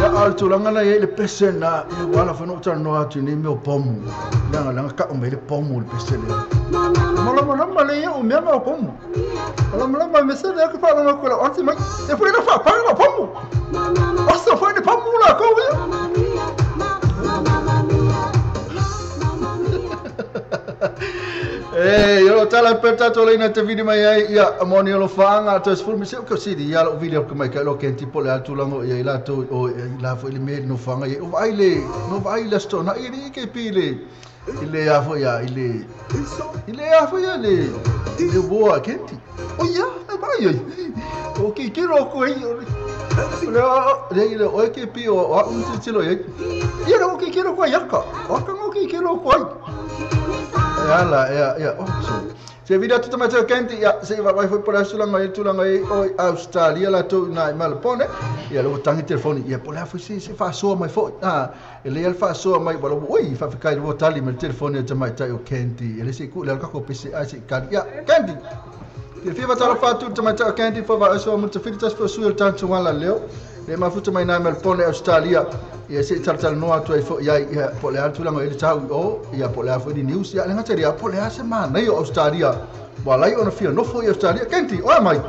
Ya al tulanga na ye le pese na wala fa no tano atu ni me o pomu. Nanga nanga ka o me le pomu le pese le. Mala mala mala ye o me ma pomu. Mala mala ma me se le ka fa na ko la anti mai. E foi na fa pa na pomu. Asa foi ne pomu la ko we. Yo tala peta tole na te vidi mai ai ia moni o fanga to sful mi se ko sidi ia lo video ko mai ka lo kenti pole atu lango ia ila to o la fo ile me no fanga ia o ai no vai le sto na ile ke pile ile a fo ia ile a fo ia le le boa kenti o ia vai ai o ke ke ro ko ai le ile o ke pi o un tilo ia ia ro ke ke ro ko ia ka o ka ngo ke ke ro ko ai ala ya oh so se vida tu tama kenti ya se va vai foi por sulanga e tulanga e o Australia la to na Melbourne ya lo tangi telefoni ya por lá foi se fa so mai fo ah ele el fa so mai bolo oi fa ficar lo tali me telefoni tama tai o kenti ele se ku le ka ko pc a se ka ya kenti te fi va tala fa tu tama tai kenti fo va so muito filitas fo su el tanto wala leo le mafuta mai na Melbourne Australia ia se tal no atu ai fo ia ia po le atu langa ele tau o ia po le afo di news ia lenga te ia po le ase ma nei Australia wala i ona fia no fo Australia kenti o mai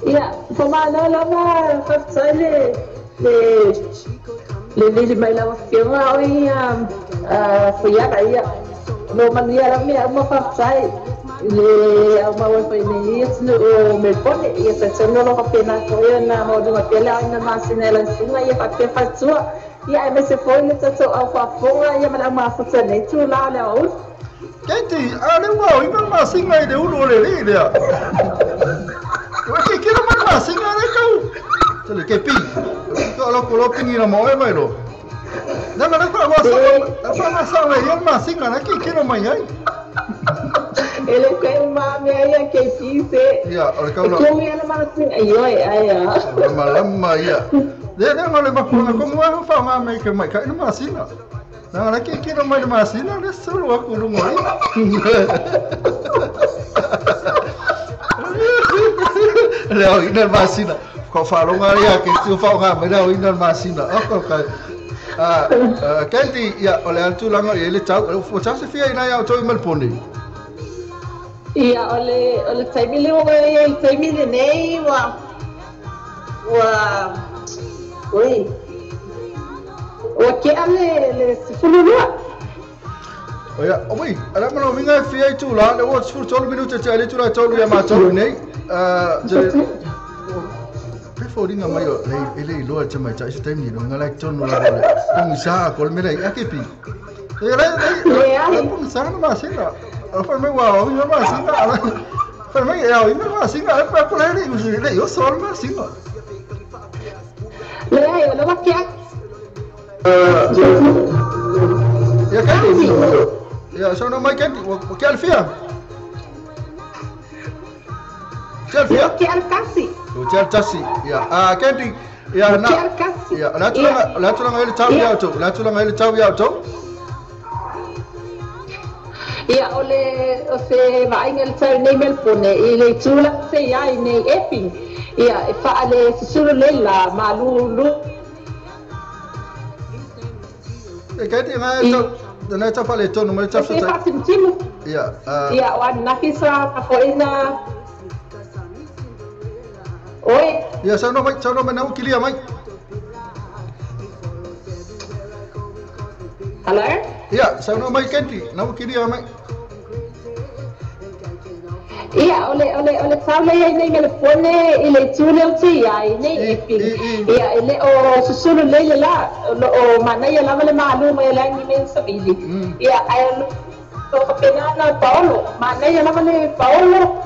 ia fo ma na la ma fa tsale le le le mai la fia o ia fo ia ia no man ia la mea ma fa tsai le au mau foi nei no Melbourne ia se no lo pena ko ia na mo do pela na masina la sunga ia fa pe fa tua ia me se foi le tso au fa fonga ia ma ma fa tsa nei tu la le au kenti a le wa i ma singa de ulo le le le o ke ke ma ma singa le kau te le ke pi ko lo ko lo pingi na mo e mai lo na na fa ma sa ma sa le ia ma singa na ke ke no mai ai ele quer uma minha que se ya o ka lo como ela mas ai ai ai ma ma ia de de ma le ma como é fa ma me que mai ka no masina na na que que no mai masina le solo a ku lungo le o ina masina ko fa longa ia que tu fa nga me le ina masina o ka Kendi ia o le atu langa ia le tau o tau se fia ina ia o tau i Melbourne. Ia o le taimi le o le taimi le nei ua oi ua kea le sefululua. Oia, oi, ala mana winga fia i tū la, le ua 13 minute te ale tū la taulu ia mātou nei. Pe fōringa mai o le ele i loa te mai tai se taimi no ngā lai tonu la le pongi sa ko le mera i ake pi. E le le pongi sa na masina. Fa mai wa o ma masina. Fa mai e o ma masina e pa ko le le le yo so ma masina. Le ai o lo kia. Ya Kendi. Ya so no mai Kendi o ke alfia. Tia. Ke alkasi. O tia tasi. Ia, a Candy. Ia na. Ia, la tulaga ile tau ia to. La tulaga ile tau ia to. Ia ole o se vaaiga le tau nei Melbourne i le tula se ia i nei Epping. Ia e faale susulu lela malulu. E kai te ngai tau na tau fale tonu mai tau sa. Ia. Ia o anafisa foina. Oi. Ia sau no mai na ukilia mai. Hello? Ia, sau no mai Kenti, na ukilia mai. Ia, ole tau lea nei Melbourne i le tule o te ia i nei Epping. Ia, ele o susulu lele la, o manaia lava le malu mai la ni men sabili. Ia, ai o kapenana Paolo, manaia lava le Paolo,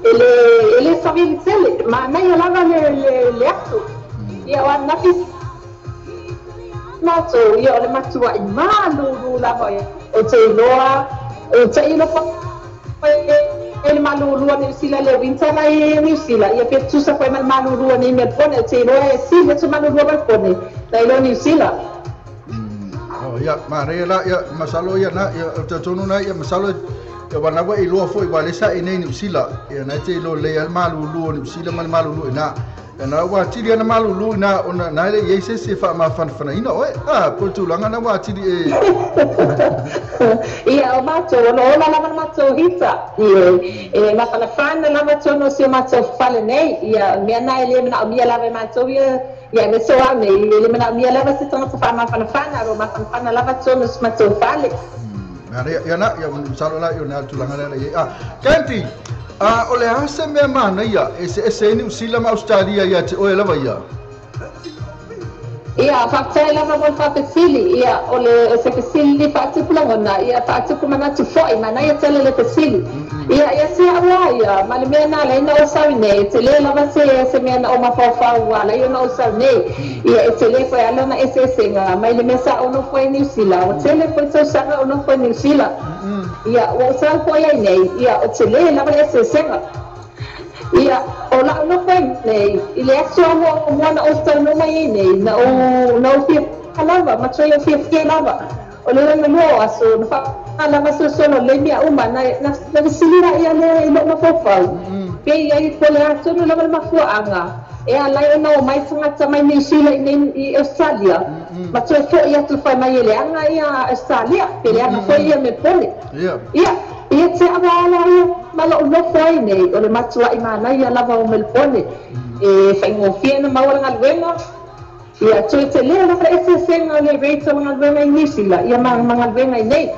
ele sabili tele, manaia lava le atu. Ia, o anafis matou, ia o le matua i malulu lava o te iloa, o te iloa ele malulu ni Sila le winter na i Sila ia pe tusa foi mal malulu ni Melbourne te iloa e si le malulu Melbourne na ilo ni Sila. Oh ia mare la ia masalo ia na ia te tonu na ia masalo ia wana wa iloa foi wa lesa i nei New Sila ia na te ilo le al malulu ni Sila mal malulu na na wa tili ana malulu na ona na le ye se se fa ma fan fana ina oi ah po tulanga na wa tili e ia o mato o la la mato hita e ma fana fana la mato no se mato fale nei ia mea na ele na mia la mato ia ia me so ame ele na mia la se tanga fa ma fana fana ro ma fana fana la mato no se mato fale na ia na ia salo la ia na tulanga la ia ah Kanti. Ah, ole hase mea mana ia, ese ni usila ma Australia ia te oe lava ia. Ia, whaktai lava mo whapesili, ia, ole se fesili whaatupulangona, ia whaatupu manatu foi, mana ia tele le fesili. Ia, ia se awa ia, ma le mea nā leina o sau nei, te le lava se mea na o mawhawhau ala ia na o sau nei. Ia, e te le foi ala na ese esenga, mai le mea sa ono foi New Zealand, o te le foi tausaga ono foi New Zealand. Ia, o sau foi ai nei, ia, o te le lava le ese esenga. Ia, o la no foi nei, i le aso o moana o tau no mai nei, na o fia lava, ma toi o fia lava. O le langa loa aso, na wha lava so solo le mea uma, na vesilira ia le ilo mafofau. Pe ia i kole atono lava le mafuaanga. E a lai ona o mai tangata mai New Zealand i Australia. Ma toi foi atu whai mai ele anga ia Australia, pe le anga foi ia Melbourne. Ia. Ia te awa ala ia, mala o nofo ai nei, o le matua i mana ia lava o Melbourne. E whaingofia na maua ngaluenga, ia toe te lea lava e se le rate o ngaluenga i New Zealand, ia mangaluenga i nei.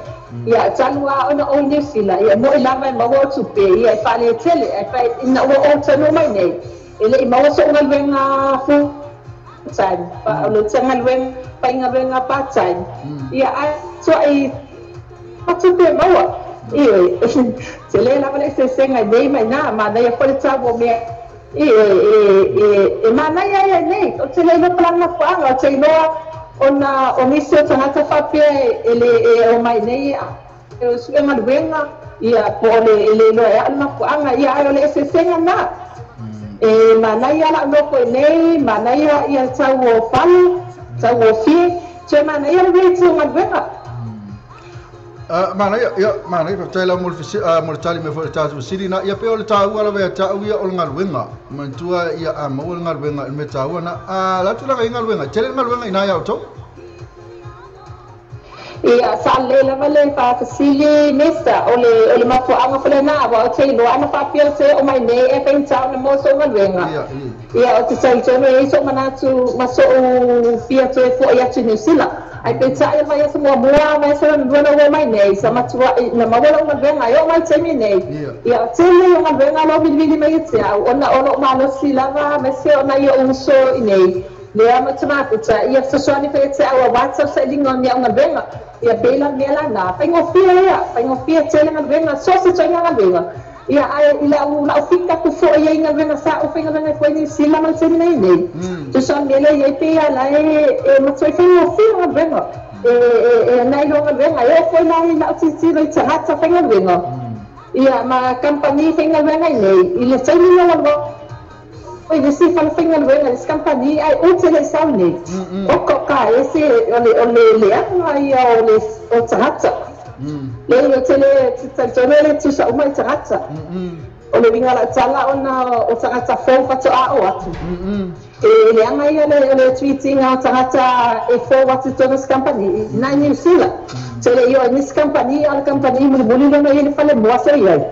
Ia talua ona o New Zealand, ia mo i lava e maua o tupe, ia e whale e tele, e whai ina ua o tano mai nei. E le i maua so ngaluenga full time, o le te ngaluenga, whai ngaluenga part time. Ia a toa i patupe maua. Ia, te le lava le sesenga nei mai nā, mana ia fole tau o mea, e mana ia ia nei, o te le loa langa fuanga, o te iloa ona o nisi o tangata whapea e le e o mai nei, e o sue ngaluenga, ia po o le e le iloa e alma fuanga, ia ai o le sesenga nā. E mana ia la noko nei, mana ia ia tau o fale, tau o fie, te mana ia le rate o ngaluenga. Mana ia mana ia tele mo mo tali me foi tatu sili na ia pe o le tau ala ve tau ia o ngaluenga mantua ia a mo ngaluenga me tau na a la tulaga i ngaluenga tele ngaluenga ina ia to ia sa le lava le fa fasili mesta o le mafuanga fale na wa o te lo ana fa pia te o mai nei e pentau na mo so ngaluenga ia o te tau tonu e so manatu maso o fia toe fo ia tu New Zealand. Ai peta e vai essa mua mua vai essa lua o mai nei sa matua na maua uma venga eu mai temi nei ia tele uma venga lo vili mai te au ona ono malo si lava me se ona ia uso nei le ama tamakuta ia sosoni fe te au WhatsApp sa lingo ni uma venga ia bela mela na faingofia tele uma venga so se tele venga ia ai ila u fika ku fo ia inga venga sa o finga venga foi ni sila mal temi nei nei tu sa mele ia pe ala e matoi faingofia venga e nei lo venga e foi la ila titi ro tangata finga venga Ia ma kampani faigaluega i nei i le taimi lea ua i le isi fale faigaluega le isi kampani ae ou te le sau nei o ka ese o le leaga ia o le o tagata le o te le talitonu e le tusa uma i tagata o le uiga lautala ona o tagata fou faatoa o atu e leaga ia le o le tuitiga o tagata e fou atu tonu se kampani na i Niu Sila tele ia o nisi kampani a le kampani mulimuli lona ia le fale moa so i ai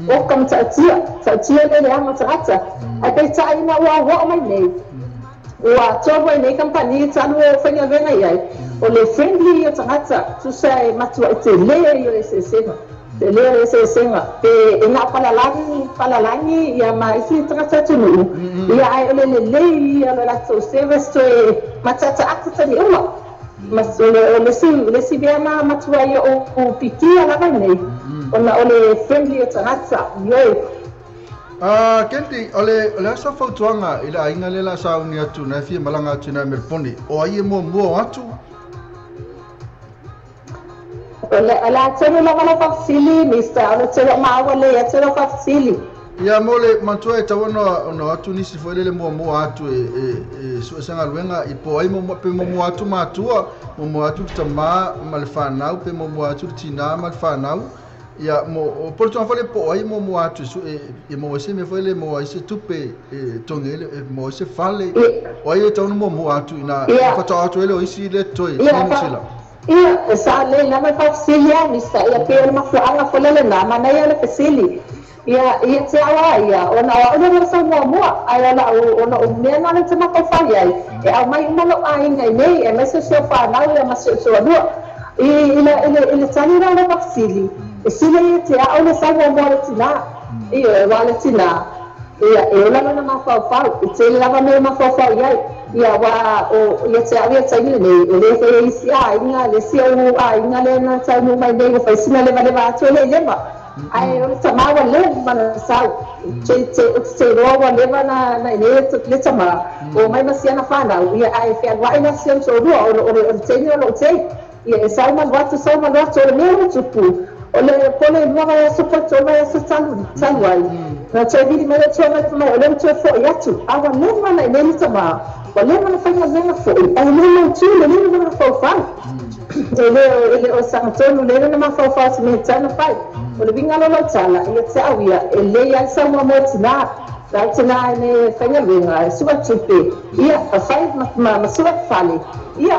o ka matautia tautia le leaga o tagata ae peitai ina ua oo mai nei ua tolu ai nei kampani talu o faigaluega i ai o le friendly o tagata tusa e matuai tele ia o le eseesega tele o le eseesega pe e na o palalagi ia ma isi tagata atunuu ia ae o le lelei ia o le latou service toe matataata tani uma mas o le isi mea na matua ia o pikia lava nei ona o le friendly o tagata ioe. Kendi, o le asa fautuaga i le aiga le la sauni atu na e fia malaga atu na e Melponi. O ai e muamua o atu? O le atonu lava la faafesili, mister, o le tele o maua le e tele o faafesili. Ia mo le matua e tau ona atu nisi foi lele muamua atu e suesegaluega i po ai pe muamua atu matua, muamua atu le tamā ma le whanau, pe muamua atu le tinā ma le whanau. Ia mo po le tuanga foi le po ai muamua atu e mo ese mea foi le mo ai se tupe e tonge le mo ai se fale. O ai e tau na muamua atu ina whatoa atu ele o isi le toi New Zealand. Ia, sa le lava faafesili ia, mister, ia pe o le mafuaaga foi le lena, manaia ia le fesili. Ia, ia te aua ia, ona o au le sau muamua, ai ona o mea na le te mafaufau ai, e au mai uma lou aiga i nei, e mai se o whanau ia ma se o alua. I le tali la le faafesili, e sile ia te au le sau muamua le tinā, ia e wā le tinā. Ia, e ola lona mafaufau, e tele lava mea mafaufau iai. Ia wā o ia te au ia taimi nei, o le fai isi aiga, le si au aiga le na taunu mai nei, o fai sina levaleva atu e le leva. Ai o le tamā ua leva na sau, te roa ua leva na i nei le tamā, o mai ma siana whanau, ia ai fealuai na sian to'olua, o le taimi o lou tei. Ia e sau malu atu, sau malu atu, o le mea ua tupu, o le pole lua vaiaso po tolu vaiaso talu ai. Na toe vili mai le tua mai mai, o le ua toe fo'i atu, a ua leva na i nei le tamā, ua leva na faigaluega fo'i, ai le mautu le le na mafaufau. E le o sagatonu le na mafaufau se mea tau na fai. O le uiga lo tala, ia te au ia, e lei ai sau muamua tinā, lau tinā e ne faigaluega, e sua tupe, ia, a fai ma sua fale, ia,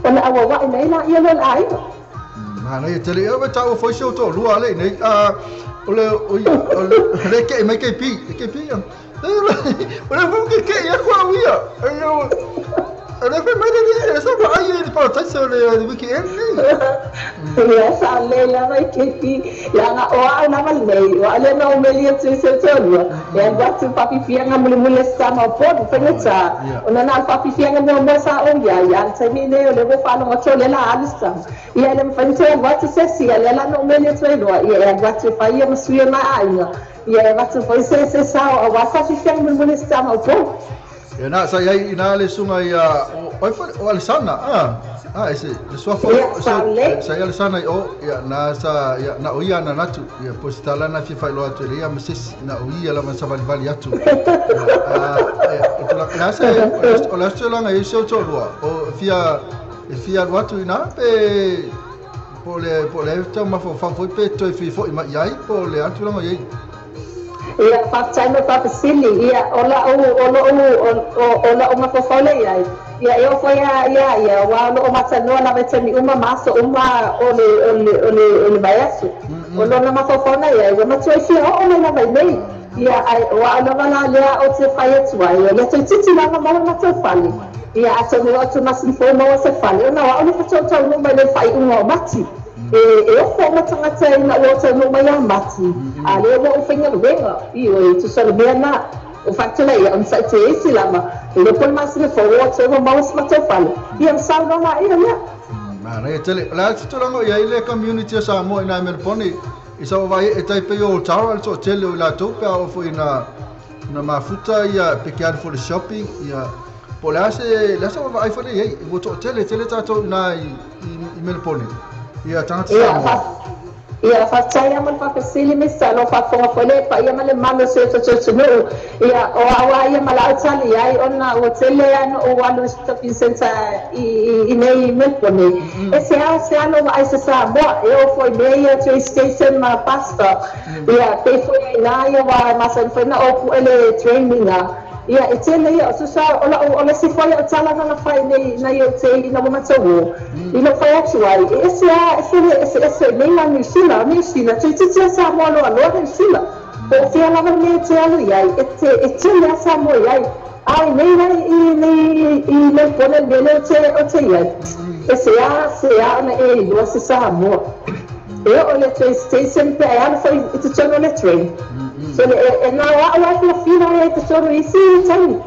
ona auaua'i nei la ia lo le aiga. Mana ia tele, e tau foi se o to'olua le nei, o le o le ke mai ke pi, ke pi ia. O le foi ke ke ia kwa ia. O le foi mai le sa ba ai le pa tai se le weekend ni. Ia sa le la mai ke pi, la nga o au na mal nei, o ale na o meli atu se tolua. Ia atu papi fianga muli muli sa ma po fa ta. O na na papi fianga mo mo sa o ia ia te mi ne o le wo fa lo to le la alisa. Ia le mfai te atu se si ia la no meli atu lo ia atu fa ia masuia ma aiga. Ia atu foi se sa o wa papi fianga muli muli sa ma po. Ia na sa iai ina le sunga ia o o Alessandra ese le sua fo sa ia Alessandra o ia na sa ia na o ia na natu ia postala na fi failo atu le ia msis na o ia la ma sa vali vali atu na sa o la se langa i se o lua o fia e fia atu ina pe po le tau ma fo fa foi pe toi fi fo i ma iai po le atu langa iai. Ia faafetai mo faafesili ia o la'u mafaufau le iai ia e ofo ia ia ia ua o lo'o matanoa lava e taimi uma ma aso uma o le vaiaso o lona mafaufau na iai ua matua i fia oo mai lava i nei ia ai ua lava la lea o te fai atu ai o le toititi lava ma le matou fale ia atonu o atu masini fou maua se fale ona ua o le fa'atautaunuu mai le fa'ai'uga o Mati e ofo ma tagata ina ua taunuu mai ia Mati a lea ua ou faigaluega i o e tusa le mea na o faatula ia ona sa'i toe isi lava e le po le masina fou o toe ua maua se matou fale ia ma saunoa laia lea. Manaia tele o le a tulaga i ai le community o Samoa ina e Melbourne i sa vai e tai pe o Tara le to'atele o i latou pe a oo foi na mafuta ia pe ke alu foi le shopping ia po le a se le a sa vaai foi le iai ua to'atele tele tatou ina i Melbourne ia tagata Samoa. Ia faafetai mo le faafesili misa lo faafofoga foi le paia ma le mamalu o si o tatou atunuu. Ia o au ia ma lau tali ai ona ua tele ana ou alu i shopping centre i nei Melbourne. E se ao se alo vaai se Samoa e o foi mea ia train station ma bus stop. Ia pei foi ai na ia wa masani foi na ou pue le training. Ia e tele ia o susa o la o le si foi o tala na fai nei na ia te i na matau. I lo fai atu ai e se a e se nei la New Zealand New Zealand te te Samoa lo lo New Zealand. Po fia lava me te alu ia e te le Samoa ia. Ai nei nei i nei i le pone le te o te ia. E se a na e lo se Samoa. E o le train station pe ala foi i te tono le train. So le e na wa wa fia fia e te tono i si tani.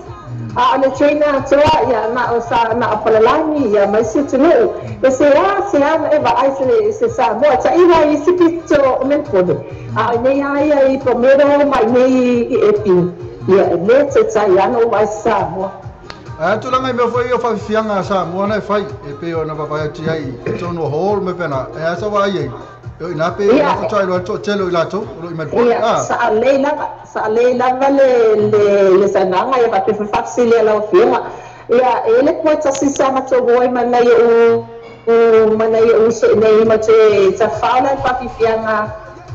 A le train na toa ia na o sa na o palalani ia mai si te no. E se a e va ai se Samoa ta iwa i si pito o Melbourne. A nei ai i Pomero mai nei i Epping. Ia e le te tai ana o vai Samoa. A tulaga i mea foi o faafiafiaga a Samoa na e fai e pei ona vavae atu ai i tonu o hall me pena e asa wa ai e ina pe na faatoa iloa toatele o i latou o loo i Melbourne. Ia saalei lava le saunoaga ia faapea faafesili a lau afioga. Ia e le poe tasi sa matou ai ma nai ou uso nei ma te tafao la faafiafiaga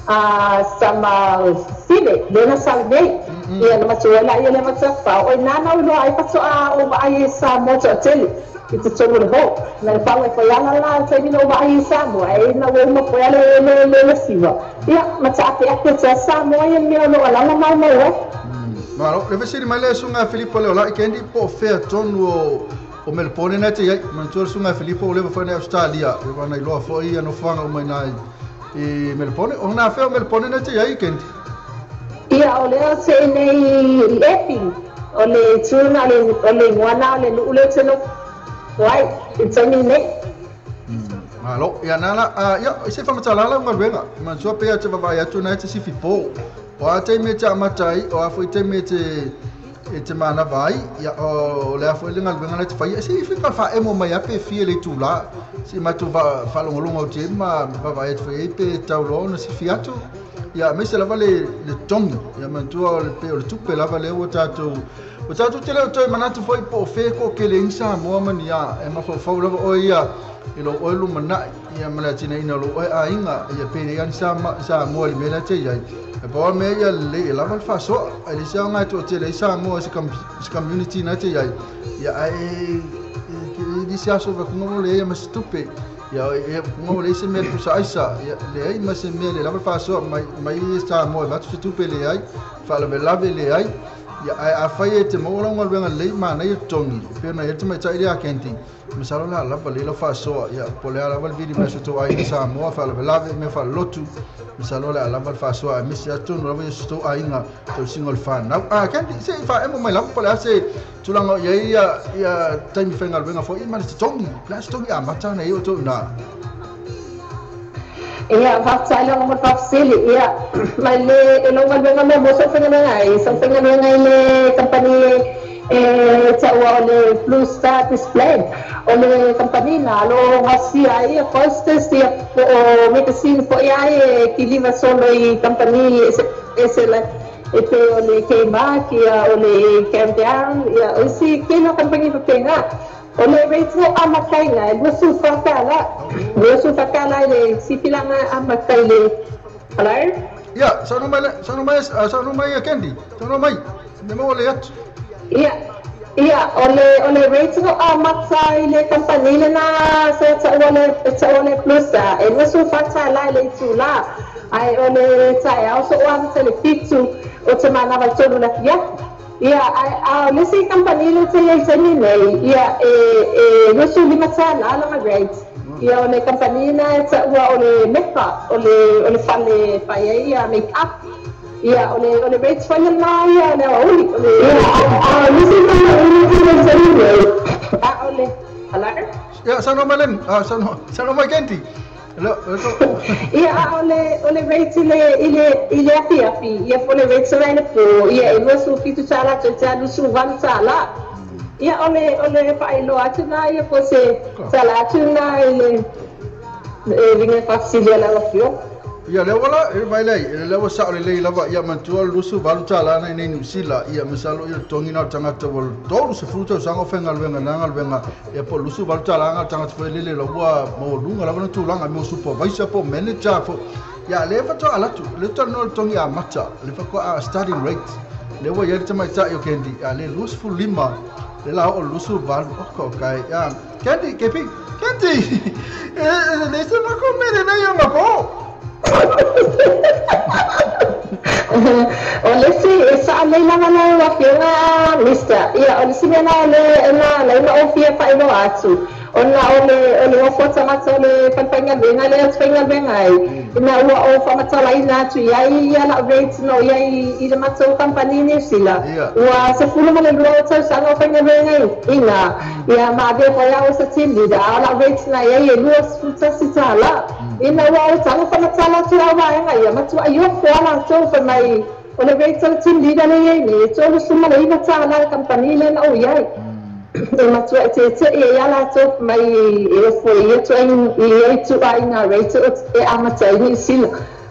a sama file le na sau nei. Ia na matou ai la ia le matafao oi nana o loa ai faatoa o vaai e Samoa toatele i te tonu le ho. Na pau e foi ala la taimi na o vaai i Samoa e na ua uma foi ala le siva. Ia ma taapeape te Samoa ia mea o loo alala maumau ai. Malo, le fesili mai le susuga Filipo le Olai Kendi po o fea tonu o Melbourne na te iai. Manatua le susuga Filipo ua leva foi nei Australia e wana iloa foi ia nofoaga uma ina i Melbourne. O na fea o Melbourne na te iai Kendi? Ia o lea te nei i Epping. O le tuna o le iguana o le nuu le te nofo ai i taimi nei. Malo, ia nala, ia se whamatalala o galuega. Manatua pea te vavai atu na e te sifi pō. O a te me te amatai, o a foi te me te manava ai, ia o lea foi le galuega na te whai. E se i whika whaemo mai ape fia le tūlā. Se matu whalongolonga o te ma vavai atu foi e pe tauloa na sifi atu. Ia me se lava le tongi. Ia manatua o le pe o le tupe lava le ua tātou. O tātou te leo toi manatu foi po o wheko ke le insa moa mani ia. E mafaufau lava o ia i lo oe lumanai. Ia ma le atina ina lo oe a inga. Ia pere ani sa moa li mea te iai. E pawa mea ia le e lava le whasoa. Ai le sia ngai toa tele i sa moa se community na te iai. Ia ai e si aso vakunga mo le ia ma se tupe. Ia e kunga mo le se mea pusa aisa. Ia le ai ma se mea le lava le whasoa mai sa moa e vatu se tupe le ai. Whaalawelawe le ai. Ia a whai e te maua galuega lelei manai e totogi pei ona i ai le tamaitai lea a Kendi masalo le a lava lelei lau faasoa. Ia po o le a lava le vili mai so tou aiga Samoa faalavelave mea faalelotu masalo le a lava le faasoa aemaise ase atonu lava ia so tou aiga tausiga o le fanau. A Kendi se i faaemo mai lava po o le a se tulaga o i ai ia taimi faigaluega foi ma le totogi le a se totogi amata na i o tou ina. Ia faafetai lava mo le faafesili. Ia mai le e lou galuega mea mo sou faigaluega ai sou faigaluega i le kampani e taua o le Blue Star Display. O le kampani na lo gasia ai ia posters ia po o magazine foi ai e kiliva solo i kampani ese la e pe o le Kmart ia o le Countdown ia o si kelo kampani faapena. O le rate o amataina e 24 tala. 24 tala i le sifilaga amatai le. Hello? Ia, saunoa mai Kendi. Saunoa mai. Me maua le atu. Ia, o le rate o amata i le kampani le na sa taua le taua le Plusa e 24 tala i le itulā. Ai o le taeao so o amata le 7 o te manava i 3 le afiafi. Ia, a o le isi kampani le te iai taimi nei, ia, e 25 tala lona rate. Ia, o le kampani na e taua o le Mecca, o le fale fai ai ia make up. Ia, o le rate foi lena ia le aoauli. O le, ia, a o le isi kampani le te iai taimi nei, a o le, hello? Ia, saunoa mai Len, saunoa mai Kendi. Ia, a o le rate i le afiafi, ia po le rate mai le po, ia e 27 tala toe te 28 tala. Ia o le faailoa atu na ia po se tala atu na i le e viga faafesili a lau afioga. Ia lea wala e vai lei e lea sa o le lei lava ia matua lusu valu tala na nei New Zealand ia masalo ia tongi na tangata wal tolu se fruta sanga fenga luenga nanga luenga ia po lusu valu tala na tangata foi lele la ua mo lunga lava na tulanga mo supervisor po manager po ia le fa to alatu le to no tongi a mata le fa ko a starting rate le wa ia te mai ta yo Candy a le lusu fu lima le la o lusu valu o ko kai ia Candy kepi Candy e le se ma ko mere na yo ma ko O le si e sa le la la wa fioga mister ia o le si mena le na le na o fia fa ino atu o na o le o fota mata le panpanga venga le twenga venga ai ina ua o fa mata la ina atu ia ia la rate no ia i le mata o company ni sila ua se fulu male lua o tau sanga fanga venga ina ia ma de fa ia o sa team leader la rate na ia ia lua futa sita la ina ua o tanga fa mata la tu awa nga ia matu ayo fo la to fa mai o le rate o team leader le ia ni to lu suma le ina ta la company le na o ia e matua te te e ia la to mai e fo ia to i tu ai na rate o e amata ni sila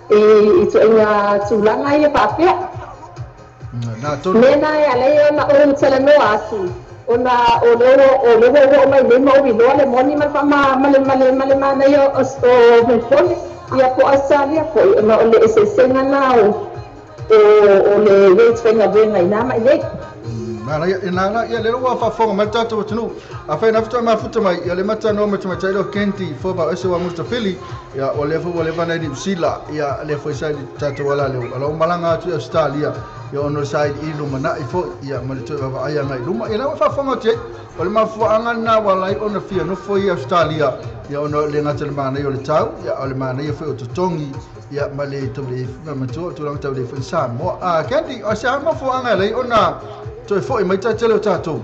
e to ina tulanga ia papia na to mena ia le na o tele no atu ona o le o mai le mo vi le moni ma ma ma le ma le ma na ia o me fo ia po asalia fo na o le se senga na o le rate venga venga ina mai le Mana ia ia le ua faafofoga mai tatou atunuu afai na futa mafuta mai ia le matanoa ma tamaitai leo Candy fo ma ese wa Mustafili ia o le fo ua leva nai New Zealand ia le foi sai tatou ala leo ala o malaga atu i Australia ia ono sai i lumanai foi ia ma le toe vaavaai agai i luma ia la ua faafofoga atu ai o le mafuaaga lena ua lai ona fia nofo i Australia ia ona le gata le manaia o le tau ia o le manaia foi o totogi ia ma le taulei matua tulaga taulei foi i Samoa. Candy o se a mafuaaga e lai ona toe foi mai tatele o tatou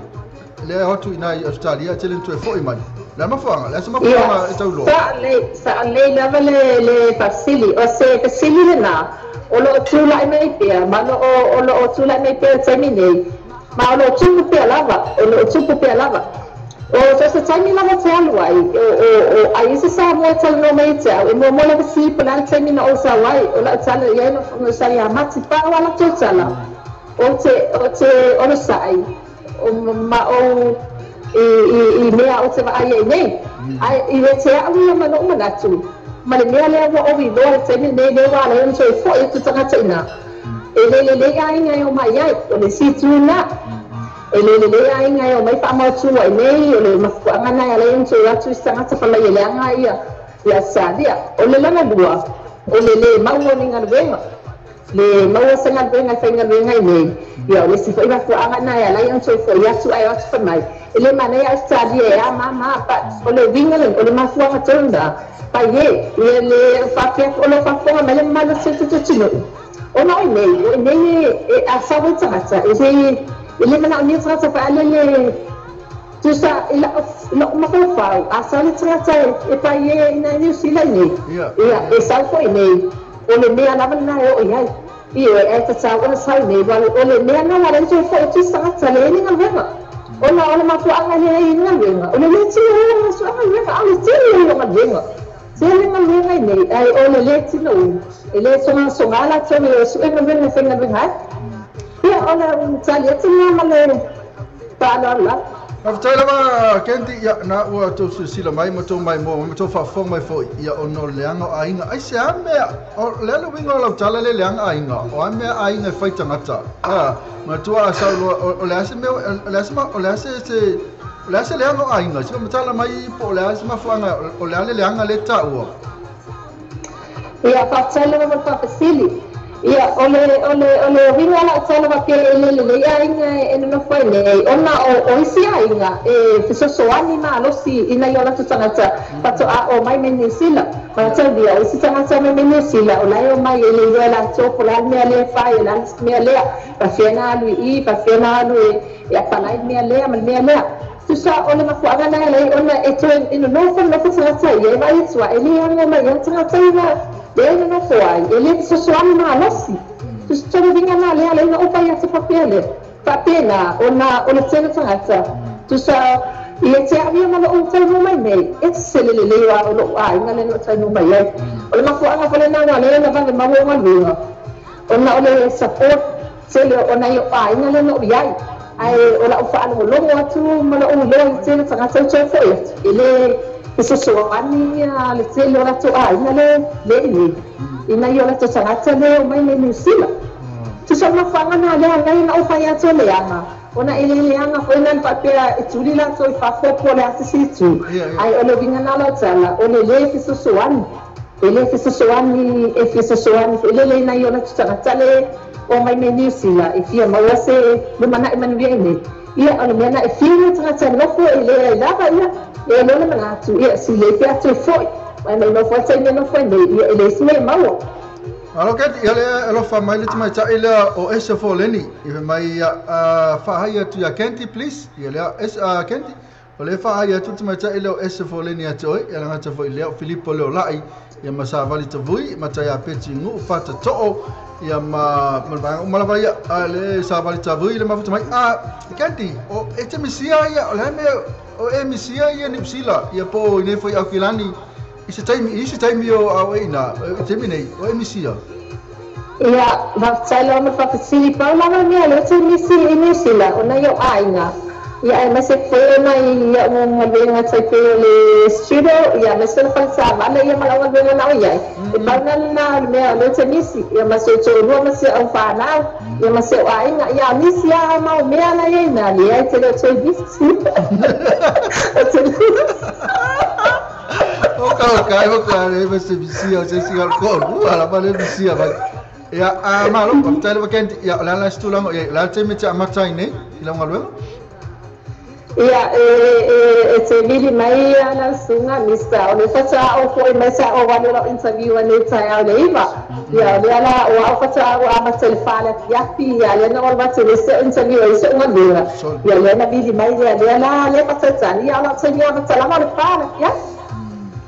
le atu ina i Australia tele toe foi mai le mafuaaga le asa mafuaaga e tauloa sa le lava le fasili o se fasili lena o loo tula'i mai pea ma o loo tula'i mai pea taimi nei ma o loo tupu pea lava o loo tupu pea lava o so se taimi lava te alu ai o ai se Samoa talanoa mai te au e muamua lava si po le a le taimi na ou sau ai o la'u tala ia no sa ia mati pa o ala tou tala o te ono sa'i o ma o i mea o te vaai ai nei ai i le te a'u ia ma lo'u manatu ma le mea lea ua ovi loa le taimi nei lea ua ala ai ona toe fo'i atu tagata ina e lelelei aiga e o mai ai o le situna e lelelei aiga e o mai faamautu ai nei o le mafuaaga na e ala ai ona toe atu i se tagata famai e leaga ia ia Australia o le lana lua o le lē maua ni galuega le maua se galuega e faigaluega i nei ia o le isi fo'i mafuaaga na e ala ai ona toe fo'i atu ae o atu famai e lē manaia Australia e amama pa o le uiga o le mafuaaga tonu na pai e ia le faapea o lo faafofoga mai le mamalu o se tututunuu ona oi nei oi nei e asau ai tagata e le manaonia tagata faalele tusa i la'u mafaufau asau le tagata e pai e ina New Zealand nei ia e sau fo'i nei o le mea lava lena e oo i ai ia e tatau ona sau nei o le mea na ua lai toe fo'i atu se tagata le ni galuega ona o le mafuaaga lea i galuega o le lē tino o su'a galuega a o le tele o galuega tele galuega i nei ai o le lē tino e lē sogasoga latou e su'e galuega e faigaluega ai ia o le tali atu lena ma le faaaloalo lava. Faafetai lava Candy ia na ua tou silasila mai ma tou maimoa ma tou faafofoga mai foi ia ona o le leaga o aiga ai se a mea o le a le uiga o lau tala le leaga aiga o a mea aiga e fai tagata matua a sau loa o le a se mea o le a se o le a se o le a se leaga o aiga se matala mai po o le a se mafuaaga o le a le leaga le taua. Ia faafetai lava ma le faafesili ia o le uiga o la'u tala faapea e lelelei aiga e nonofo ai nei ona o isi aiga e fesoasoani malosi ina ia o latou tagata faato'a o mai mai New Zealand mataulia o isi tagata mai mai New Zealand o lae o mai e le iloa e latou po o le a le mea lea e fai o le a le mea lea faafia na alu i i faafia na alu e apalai le mea lea ma le mea lea tusa o le mafuaaga na e lai ona e toe e nonofo nofo tagata ia e vaai atu e lē ago mai ia tagata ia lea e nonofo ai e lē fesoasoani malosi tusa tonu uiga na lea lai na ou fai atu faapea lea faapena ona o le tele tagata tusa Ia te avia ma lou taunuu mai nei, e sese le lelei o a o lou aiga le na taunuu mai ai. O le mafuaaga foi lenā ua lea ona vave maua galuega, ona o le support tele o nai o'u aiga le na ou iai. Ae o la'u faalogologo atu ma la'u iloa i le tele o tagata ua toe fo'i atu, e lē fesoasoani ia le tele o latou aiga le le i i nai o latou tagata le omai mai Niu Sila. Tusa o le mafuaaga na lea alai ona ou fai atu o leaga, ona e lē leaga foi na faapea e tuli latou i fafo po o le a se isi itu, ae o le uiga na o lau tala, o le lē fesoasoani, e lē fesoasoani e fesoasoani foi lele i nai o latou tagata le omai mai Niu Sila e fia maua se lumana'i manuia iinei. Ia, o le mea na e fiu le tagata nofo e leai lava ia, e iloa le manatu, ia, silei pe a toe fo'i, ae mai nofo ai taimi e nofo ai nei, ia, e leai se mea e maua. Alo Keti, ia lea e alofa mai le tamaitai lea o Ese Foleni, i fai mai ia faahai atu ia Kenti please, ia lea Ese Kenti, o lea faahai atu le tamaitai lea o Ese Foleni ia te oe, ia le gata foi lea o Filipo leo lai, ia ma Savali Tavui, ma Taia Peti Nguu Fata To'o, ia ma le vaega uma lava ia, a le Savali Tavui le mafuta mai. Kenti, o e te misia ia, o le mea o e misia ia Niu Sila, ia po i nei foi Aukilani, i se taimi, i se taimi o au e ina, e taimi nei, o e misia. Ia, faafetai lava mo le faafesili. Pau lava le mea lea ou te misi i Niu Sila, o nai ou aiga. Ia, aemaise foi o nai a'u galuega tai pei o le studio, ia, aemaise o le fale savale, ia ma la'u galuega na o i ai. E pau la lenā o le mea o lea ou te misi, ia ma si ou toalua ma si a'u fanau, ia ma si o'u aiga. Ia, o nisi lava mau mea la i ai ina, leai, e te le o toe misi. Ou te O ka kai o ka le ma se misia o se isi ka ko lua la pa le misia mai. Ia a malo, faafetai lava Kenti. Ia o le a la se tulaga o i ai, o le a le taimi e te amata ai nei i lau galuega? Ia, e te vili mai ia lau susuga, Mister, o lea faatoa ou fo'i mai sa ou alu lau interview anei taeao i le 9. Ia, o lea la, o au faatoa ou amata i le 4 le afiafi, ia, lea na ou alu atu i le isi au interview i isi au galuega. Ia, lea na vili mai lea, lea la, lea faatalitali, ia, o lau taimi amata lava o le 4 le afiafi.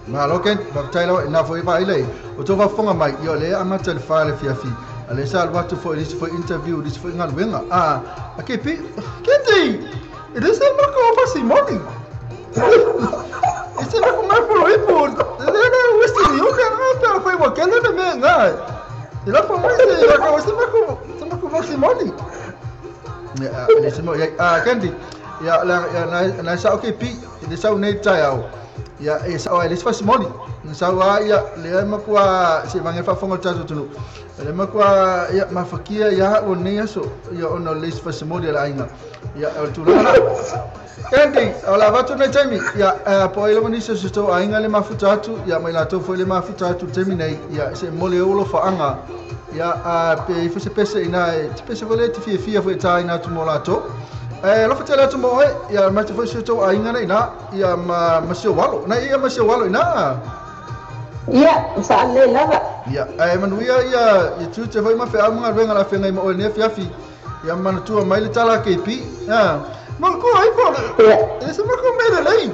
Malo Kenti, faafetai lava i na foi vaai lei. O tou faafofoga mai, ia o lea e amata i le 4 le afiafi. A lea sa alu atu foi i le isi foi interview i le isi foi galuega. A KP, Kenti! E le se mako o fasimoni. E se mako mai polo ipo. Le le westi ni o ka na pe foi wa kele me me nga. E la pa mai se la ka se mako se mako fasimoni. Ya le se mo ya Kenti. Ya la ya na na sa o KP, le sa nei tai au. Ia e sao ai le isi fasimoni. Na sau a ia le makua se vange faafofoga le tatou atunuu. Le makua ia mafakia ia a'u o lenei aso ia ona o le isi fasimoli a le aiga. Ia o le tulaga la. Candy, o le avatu lenei taimi, ia po o ai lava nisi o se tou aiga le mafuta atu, ia ma i latou foi le mafuta atu i le taimi nei, ia se momoli ai ou alofaaga, ia pe i ai foi se pese ina e, se pese foi lea e te fiafia foi e tāina atu mo latou. E alofa tele atu mo oe, ia aemaise foi si o tou aiga nei ina, ia ma si ou alo. Nei ia ma si ou alo ina. Ia, faalelei lava. Ia, ae manuia ia ia tiute foi ma feau ma galuega o le a feagai ma oe i lenei afiafi. Ia manatua mai le tala a KP. Ia, malikua ai po Ia. E se maku mea lelei.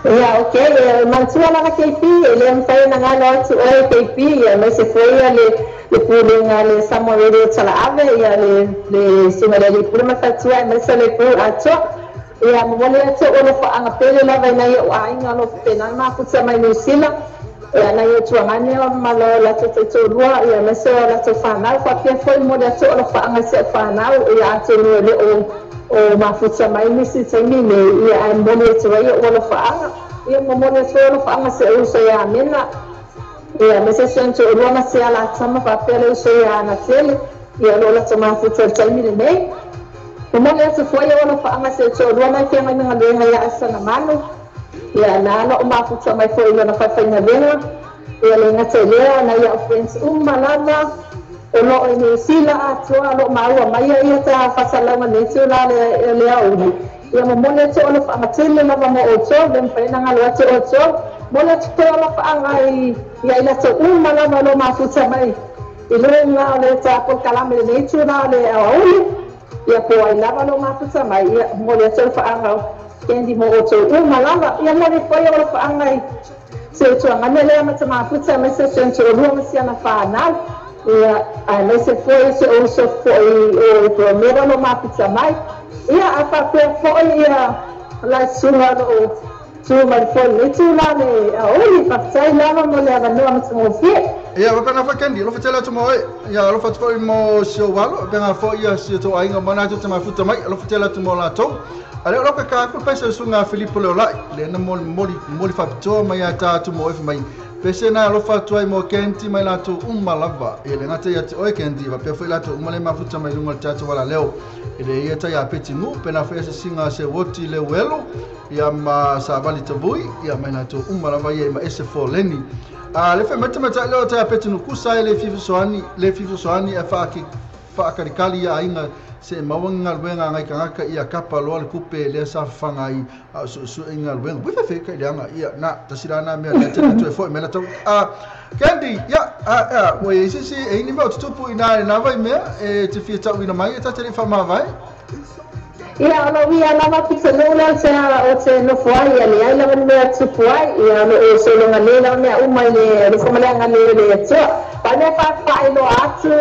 Ia, ok, e manatua lava KP, e le mafai ona galo atu oe KP, ia aemaise foi ia le le pulega a le Samoa Radio Talaave, ia le le susuga i le alii pule ma le faletua aemaise le crew atoa. Ia, momoli atu ou alofaaga pele lava i nai ou aiga o lo o faapena ona mafuta mai Niu Sila, ia nai ou tuagane ma lo latou taitoalua, ia aemaise o latou fanau, faapea foi momoli atu ou alofaaga i si au fanau, ia atonu e le o o mafuta mai nisi taimi nei, ia ae momoli atu ai ou alofaaga. Ia momoli atu ai alofaaga i si ou uso ia Amena, ia aemaise si ona toalua ma si alatama faapea le uso ia Anatele, ia o lo o latou mafuta i le taimi lenei. Momoli atu foi ou alofaaga i si ou toalua mai feagai ma galuega ia Asanamanu, ia na lo'o mafuta mai foi i lona faifaigaluega. Ia le gata i lea, nai a'u friends uma lava o lo'o i Niu Sila atoa o lo'o maua mai ia ta faasalalauga nei itula le le aoauli. Ia momoli atu ou alofaaga tele lava mo outou, le mafai ona galo atu outou. Momoli atu foi alofaaga i ia i latou uma lava o lo'o mafuta mai i luga o le ta polokalame lenei itula o le aoauli. Ia po o ai lava lo mafuta mai, ia momoli atu alofaaga o Candy mo outou uma lava. Ia momoli foi ou alofaaga i si ou tuagane lea ma ta mafuta aemaise o si ona toalua ma si ana fanau. Ia, aemaise foi o si ou uso foi o Romero lo mafuta mai. Ia a faapea foʻi ia la susuga o loo tu mai foi le tula le aoli faafetai lava mo le avanoa matagofie. Ia wapena fa kendi alofa tele atu mo oe. Ia alofa atu foi mo si ou alo penga foi ia si o aiga mana atu te mafuta mai alofa tele atu mo latou. Ale o ka ka ku pese sunga Filipo le olai le na moli moli moli faapitoa mai ia ta atu mo oe mai. Pese na alofa atu ai mo Kendi mai latou uma lava. Ia le ngata ia te oe Kendi wapea foi latou uma le mafuta mai lunga le tatou wala leo. Ile ia tai a peti nu pena foi se singa se woti le welo ia ma sa vali tavui ia mai latou uma lava ia ma ese fo leni. A le fe mata mata leo tai a peti nu kusa le fifu soani e fa ki fa karikali ia inga se mawanga luenga ngai kangaka ia kapa loa le kupe le sa fanga i su su inga luenga wi fe ka ilanga ia na tasirana mea le tele tu e foi mela tau a Kendi ia a a we si si e ni mo tupu ina na vai mea e te fia tau ina mai e ta tele fa ma vai. Ia o lo ia lava pita lola te o te nofo ai ia le ai lava mea tupu ai ia lo o solonga le lava mea uma i le nofo maleanga le le atua. Pa mea faafailoa atu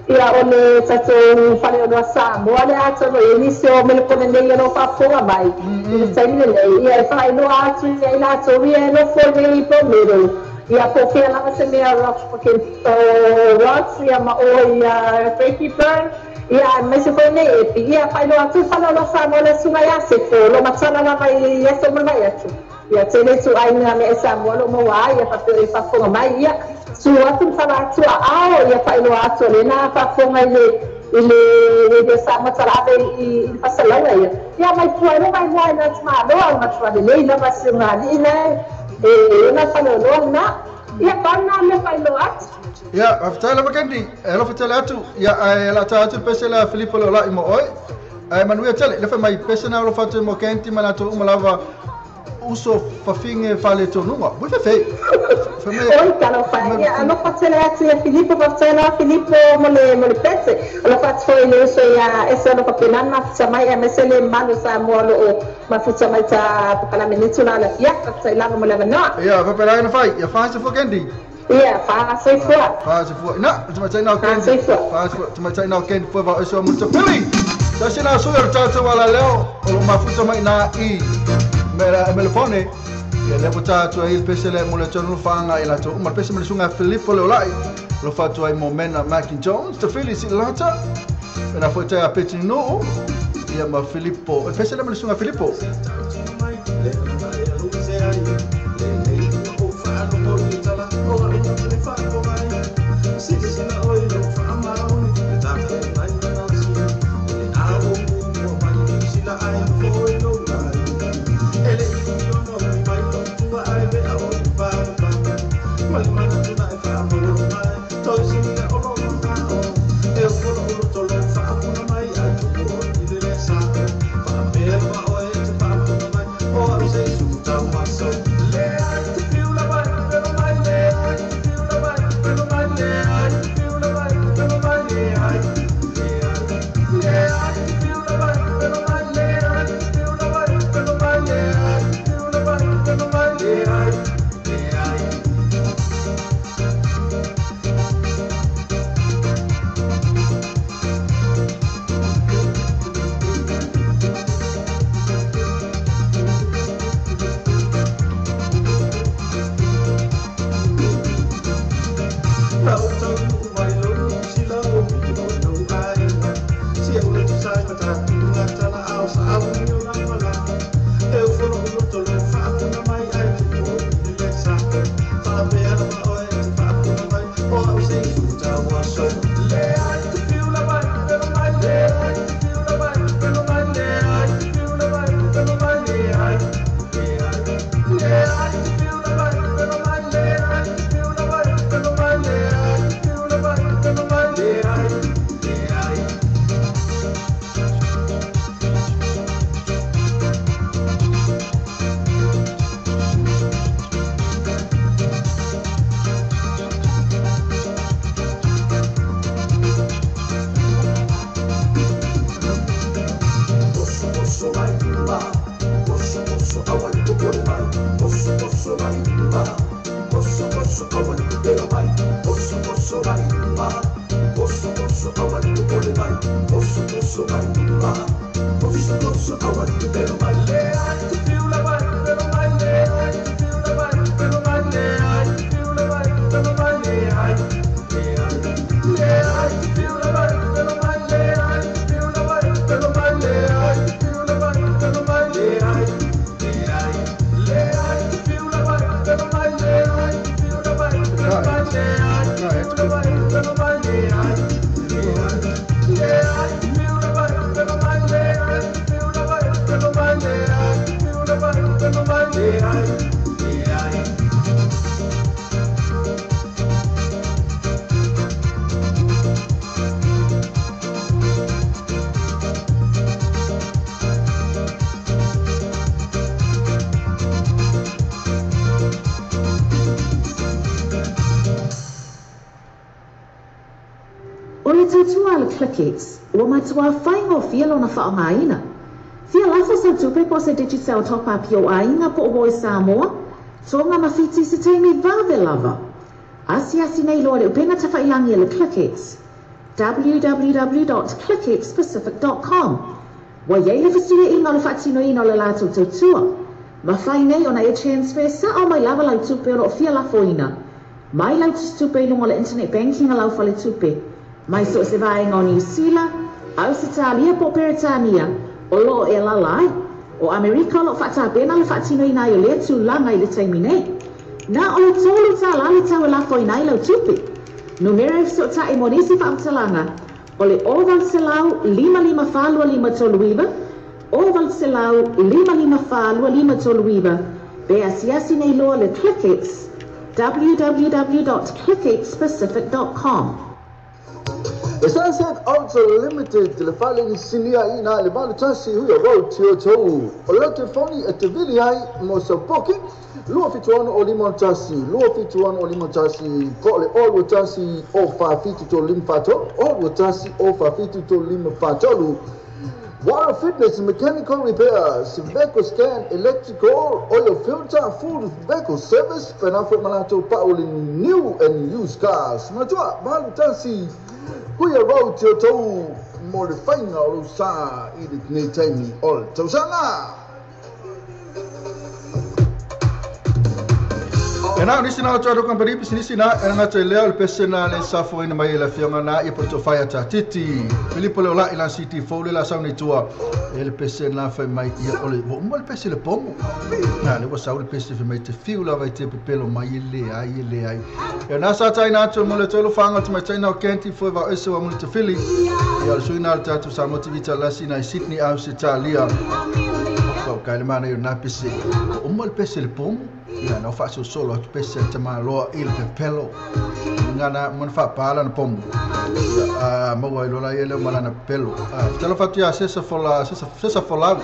ia o le tatou faleoloa Samoa le atu o nisi o melekone nei ia lo faafofoga mai i le taimi lenei ia e faailoa atu ia i latou ia e nofo nei i Palmetto ia po fea lava se mea rocks ia ma o ia Frankie Burn ia aemaise foi nei epi ia faailoa atu faleoloa Samoa le suga ia sefo lo matala lava i aso ma le vai atu ia tele tuaiga mea e Samoa lo maua ai ia faapea e faafofoga mai ia su atu ma atu a ao ia faailoa atu o lena faafofoga i le radio Samoa talave i le fasalauga ia ia mai pua lo mai moa ina tumaloa o matualelei lava siugalii na e ona faleoloa lena ia pauna mea faailoa atu. Ia faafetai lava Kendi e alofa tele atu ia ae la ta atu pese la Filipo le olai mo oe ae manuia tele le fai mai pese na alofa atu mo Kendi ma latou uma lava uso fafinge fale tonuga ui fe fe mai oi talofa ia alofa tele atu ia Filipo faafetai lava Filipo mo le pese alofa atu foi le uso ia ese alofa penana mafuta mai aemaise le malu Samoa o loo mafuta mai ta pokalamenetu la la fia faafetai lava mo le avanoa. Ia faapelaina na fai ia faa se fua Kendi. Ia faasoifua faasoifua na tamaitai nao Kendi faasoifua tamaitai nao Kendi foi va oso mo tafili tasina sui o le tatou ala leo o lo mafuta mai na i melefone ia le pota atu ai le pese le mo le tonu whaanga i latou uma le pese ma le sunga Filipo le olai lo fatu ai mo Mena Mackin Jones te Fili si lata pena foi te a peti nuu ia ma Filipo le pese le mo le sunga Filipo. O le tautua le ClickX, ua matua whaingo fia lona whaongaina. Fia lafo sa tupe po se Digicel top up yo ainga po o Samoa, tonga mawhiti se teimi vave lava. Asiasi nei loa le upenga tawhailangi le ClickX. www.clickxpacific.com Wa iei le whasua inga le whaatino ina o le lātou tautua. Mawhai nei ona e transfer sa o mai lava lau tupe o lo fia lafo ina. Mai lau tupe i lunga le internet banking a lau whale tupe. Mai so se vaenga o New Zealand, Ausitalia po Peretania, o lo e lalai, o Amerika o lo whaatāpena le whaatino ina i o lea tūlanga i le taimi nei. Nā o le tōlu tā lale tau e lafo ina i lau tupe. Numera e so ta e monisi whaamtalanga, o le o valselau 5 5 4 2 5 3 9, o valselau 5 5 4 2 5 3 9, pe asiasi nei loa le ClickX, www.clickxpacific.com. The Sunset Auto Limited, le fale ni sinia ina le valu tasi hui road tio tau. O le telefoni e te vili ai mo sa booking, 271 o lima tasi, 271 o lima tasi, po le o tasi o fa fitu to lim fa to, o tasi o fa fitu to lim fa tolu. Water fitness, mechanical repairs, vehicle scan, electrical, oil filter, full vehicle service, Fenafo Malato Pauli new and used cars. Matua, valu tasi Huia road tio tau mo le whainga o sa i le nei taimi o le tausanga. E nā, nisi nā o tō kampani, pisi nisi nā, e ngā te leo le pese nā le safo ina mai e la fionga nā i poto whai ata titi. Filipo leo la i lan siti fōle la sau nei tua. E le pese nā whai mai ia ole, wo umba le pese le pomo. Nā, le wa sau le pese whai mai te fiu la vai te pepelo mai e le ai, e le ai. E nā sa tai nā atu mo le tolo whanga te mai taina o Kenti fue wa ese wa muli te fili. E al sui nā le tātou sa motivita lasi nā i Sydney au se tālia. Kau kai le mana i o nā pese. Umba le pese le pomo. Ia na whaso solo atu pese te maloa i le pepelo. Ngana mon fa pala na pomo. A maua i lola i le malana pepelo. Talo fatu ia sesa fola sesa fola.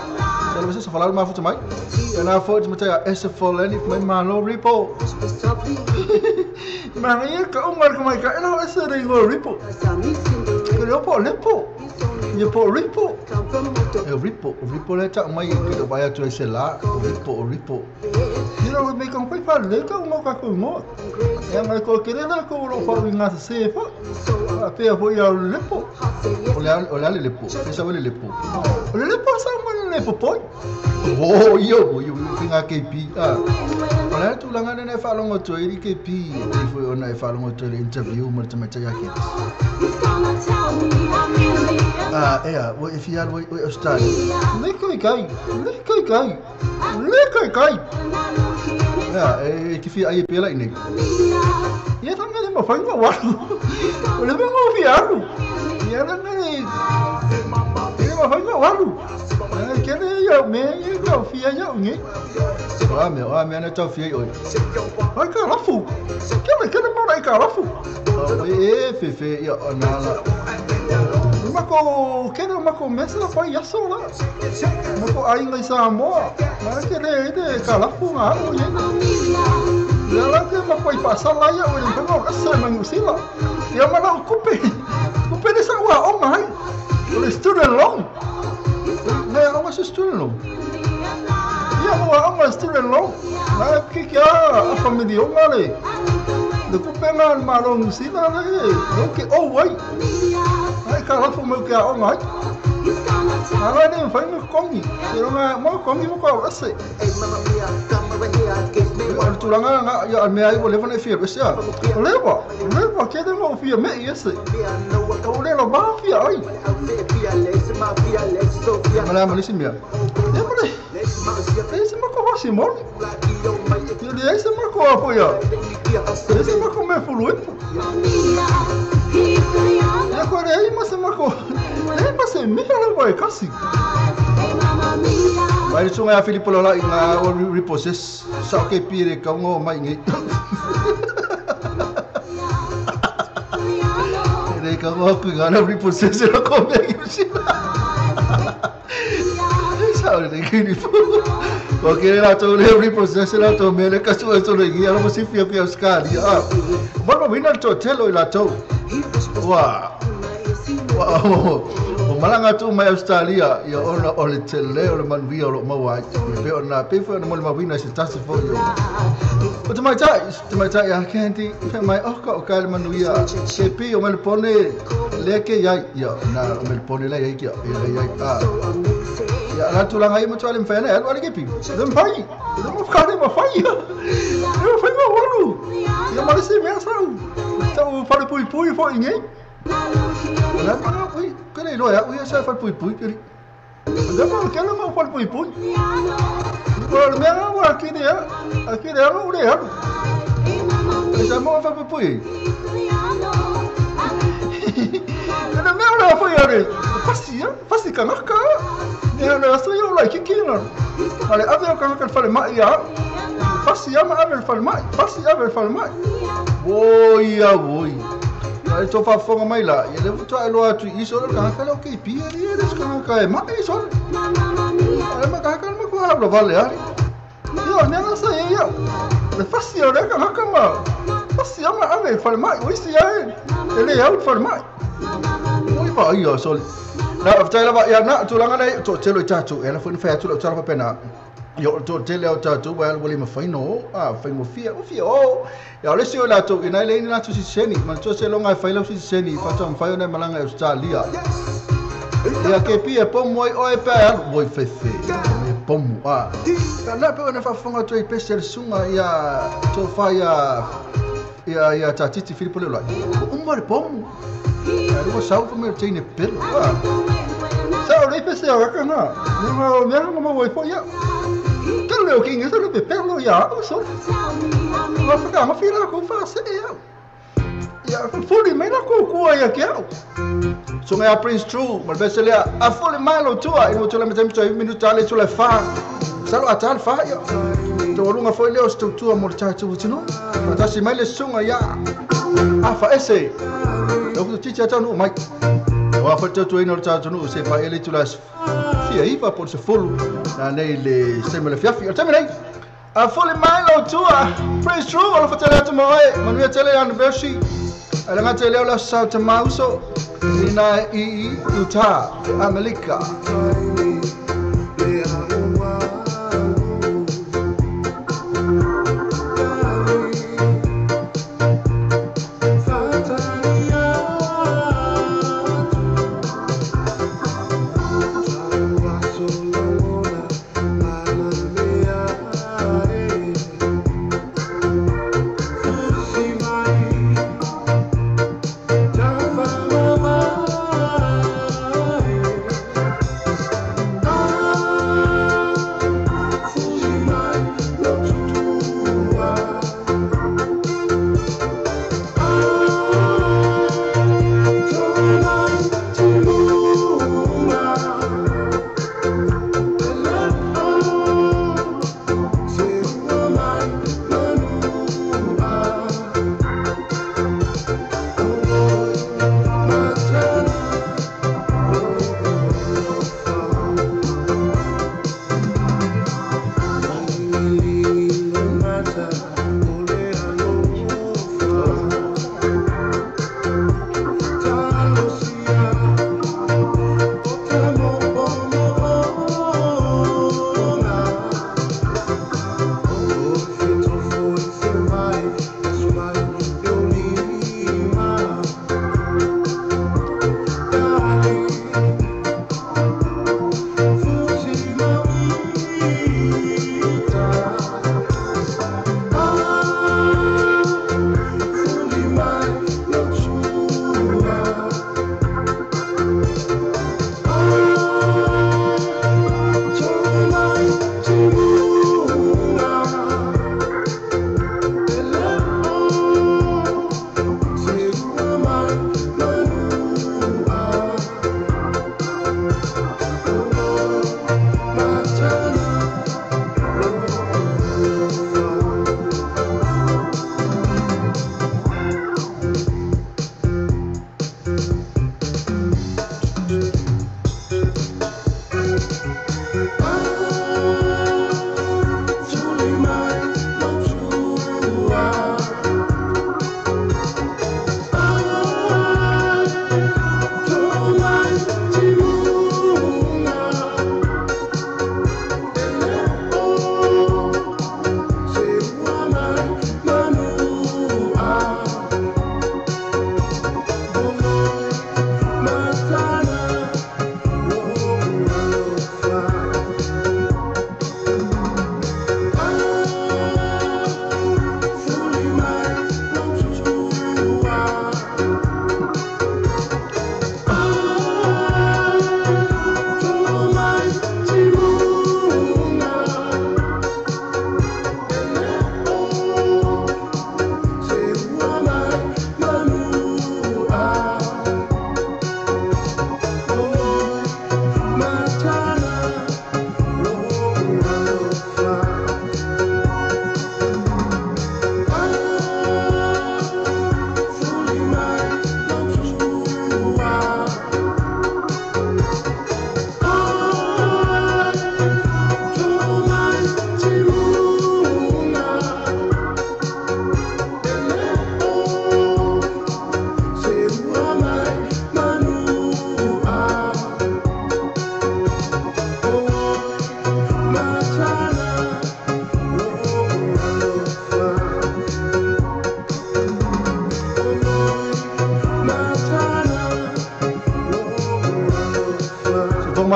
Sesa sesa fola ma futu mai. Ia na fo te ia ese fola ni mai malo ripo. Ma ia ka umar ka mai ka ela ese re go ripo. Ko po lepo. Ia po ripo. E ripo, ripo le ta mai ki do vai atu ese la, ripo, ripo. Ia o me kong pai le ka mo ka ko mo. E mai ko kere la ko lo fa nga se fa. A pe ho ia lepo. O le lepo. E sa le lepo. O le lepo sa mo le lepo poi. O io io nga KP. Ah. O le tu la ngane ne fa longo to i KP. E foi ona e fa longo to le interview mo te mata ya ke. Ah, ea, o e fia o Australia. Le kai kai, le kai kai. Le kai kai. Ia, e te fia ai e pela i nei. Ia tanga le mawhainga waru. O le menga o fia aru. Ia tanga le mawhainga waru. Kere ia me ia kau fia ia nge. O a mea na tau fia i oi. Ai ka rafu. Kere kere maura i ka rafu. O e fefe ia o nala. Mako kere mako mesa fai aso la. Mako ai ngai Samoa. Ma kere e ka rafu ngā o ye. Ia la te mako i whaasala ia o le mpanga o asa mai New Zealand. Ia mana o kupe. Kupe ne sa ua o ngai. O le student loan. Ne o se student loan. Ia o o student loan. Na ki kia a family o ngale. Le kupe ngā malo New Zealand le. O ke o wai. Ai ka rafu mau kia o ngai. Alo ne fai mo kongi. Se ronga mo kongi mo ko ase. O tulaga nga ia mea ai ua leva ona e fia ese a. O leva, leva ke te mo fia me i ese. O le lo ba fia ai. Mala mala si mea. Ia mala. E se mako hasi mo. Ia le se mako apo ia. E se mako me fulu e. Ia ko le ai ma se mako. E ma se me ala wa e kasi. Mai sunga ia Filipo Lola i ngā o repossess sa ke pire ka ngo mai ngi. Re ka ngo ku ngā repossess ro ko me ki si. Sa re ki ni pu. O ke la to le repossess la to me le ka su so le ngi ala mo si fia ku skali. Ah. Mo no wina to telo i la to. Wa. Wa. O malanga tu mai Australia ia ona o le tele o le manuia o lo maua ai pe ona pe fo na mo le mawina se tasi fo yo. O te mai tai a Candy fe mai o ka o ka le manuia ke pi o Melbourne le ke ia ia na o Melbourne le ia ia ia a. Ia la tulanga i mo tole mfena alu ale ke pi. Le mpai. Le mo fka le mafai. Le mafai ma walu. Ia ma le se mea sau. Tau fale pui pui fo inge. La ma ui ke le loa ui sa fale pui pui ke. Le ma ke le ma fale pui pui. O le mea ua ki le a ki le alu le alu. E sa mo fale pui pui. Le mea le foi ale. Pasi pasi ka ngaka. Ne le aso yo la ki ki na. Ale ave o ka ka fale mai ia. Pasi ama ave fale mai. Pasi ave fale mai. Oi a oi. Ai to fa fonga mai la ia le futu ai loa tu iso le ka ka le okay pi e le ska ka e ma iso. Ale ma ka ka ma ko ha lo vale ali. Ia ne na sa ia. Le fasi o le ka ka ma. Fasi ama ave fale mai oi si ai. Ele au fale mai. Oi ba ia sol. Na aftai la ia na tulanga nei to telo i tatu e la fo ni fa atu lo tala pena. Yo to tele au tatu wa wali ma faino a faino fia o fia o ya le sio la to ina le ina tu si seni ma to se longa fai lo si seni fa to fai ona malanga Australia ya ke pi e pomo o e pa voi fe fe e pomo a na pe ona fa fonga to i pese sunga ya to fa ya ya ya tatiti Filipo le la o mare pomo ya lo sa o me tine pelo a sa o le pese a ka na no me no mo voi ya Tele o kinga solo pe perlo ya o so. Ma fa ma fila ko fa se ya. Ya fuli me la ko ko ya ke. So me a Prince True, ma bese le a fuli malo tua e mo tole me tempo minuto ale tole fa. Salo atal fa ya. To lunga foi le o tua mo tatu tino. Ma ta si mai le sunga ya. A fa ese. Lo titi ata no mai. Wa fa tatu ino tatu no se fa ele tula fia ipa por se fulu na nei le se me le fiafi o teme nei a fuli mai lo tua Prince True ala fatele atu moe manuia tele anniversary ala ngate leo la sa te mauso ina i Utah Amerika.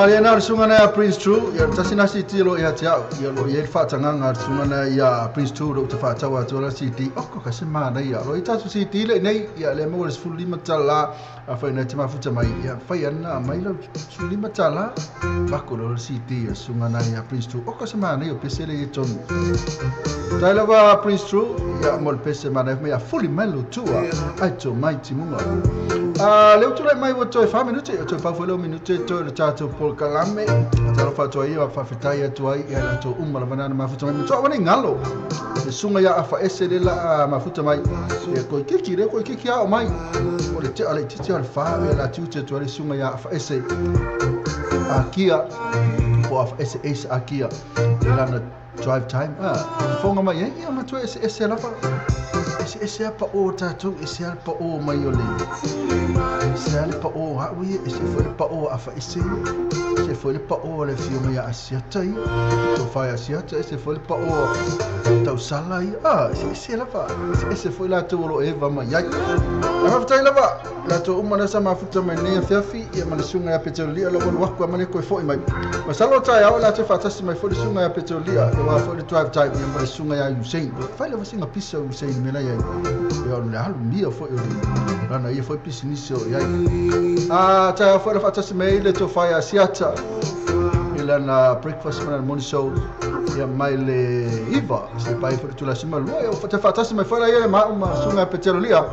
Maria na le suga na Prince True ia tasi na CD lo ia te au ia lo ia whaatanganga le suga na ia Prince True lo te whaatawa atu la CD oko ka se mana ia lo i tatu CD le nei ia le mo le 15 tala a whai nei te mafuta mai ia whai ana mai lau 15 tala wako lo le CD ia suga na ia Prince True oko se mana ia pese le i tonu tai lava Prince True ia mo le pese mana ia mai fuli mai lo tua ai tō mai timunga. Leo tūlai mai ua toe 4 minute, toe pau foi leo minute toe le tātou Paul Kalame. Talo whātua ia, whawhitai atu ai, ia la tō uma la vanana mafuta mai. Matoa wane ngalo, le sunga ia awha ese le la mafuta mai. Ia koi kiki re, koi kiki ao mai. O le te ale titi o le wha, ia la tiute atu le sunga ia awha ese a kia, o awha ese ese a kia. Ia lana drive time, whonga mai, ia matua ese ese lava. Ese ese pa o tātou, ese ala pa o mai o le. Ese ala pa o hau ia, ese foi le pa o awha ese. Ese foi le pa o le fio mai a asiata ia. Tō whai asiata, ese foi le pa o tausala ia. Ese ese lava, ese ese foi lātou o lo eva mai ai. A mawhatai lava, lātou umana sa mafuta mai nei a fiafi, ia mana sunga ia Peteolia, la walu waku a mane koe foi mai. Masalo tai au lātou whaatasi mai foi le sunga ia Peteolia, e wā foi le drive time, ia mana sunga ia Usain. Whai lava singa pisa Usain mena ia. Ia o le halu mia foi o le lana ia foi pisinisi o iai. Tai au foi le whaatasi mai le tō whai asiata, i lana breakfast mana morning show, ia mai le iwa, se pai foi le tula sima lua, ia te whaatasi mai foi la ia ma uma sunga ia Peteolia,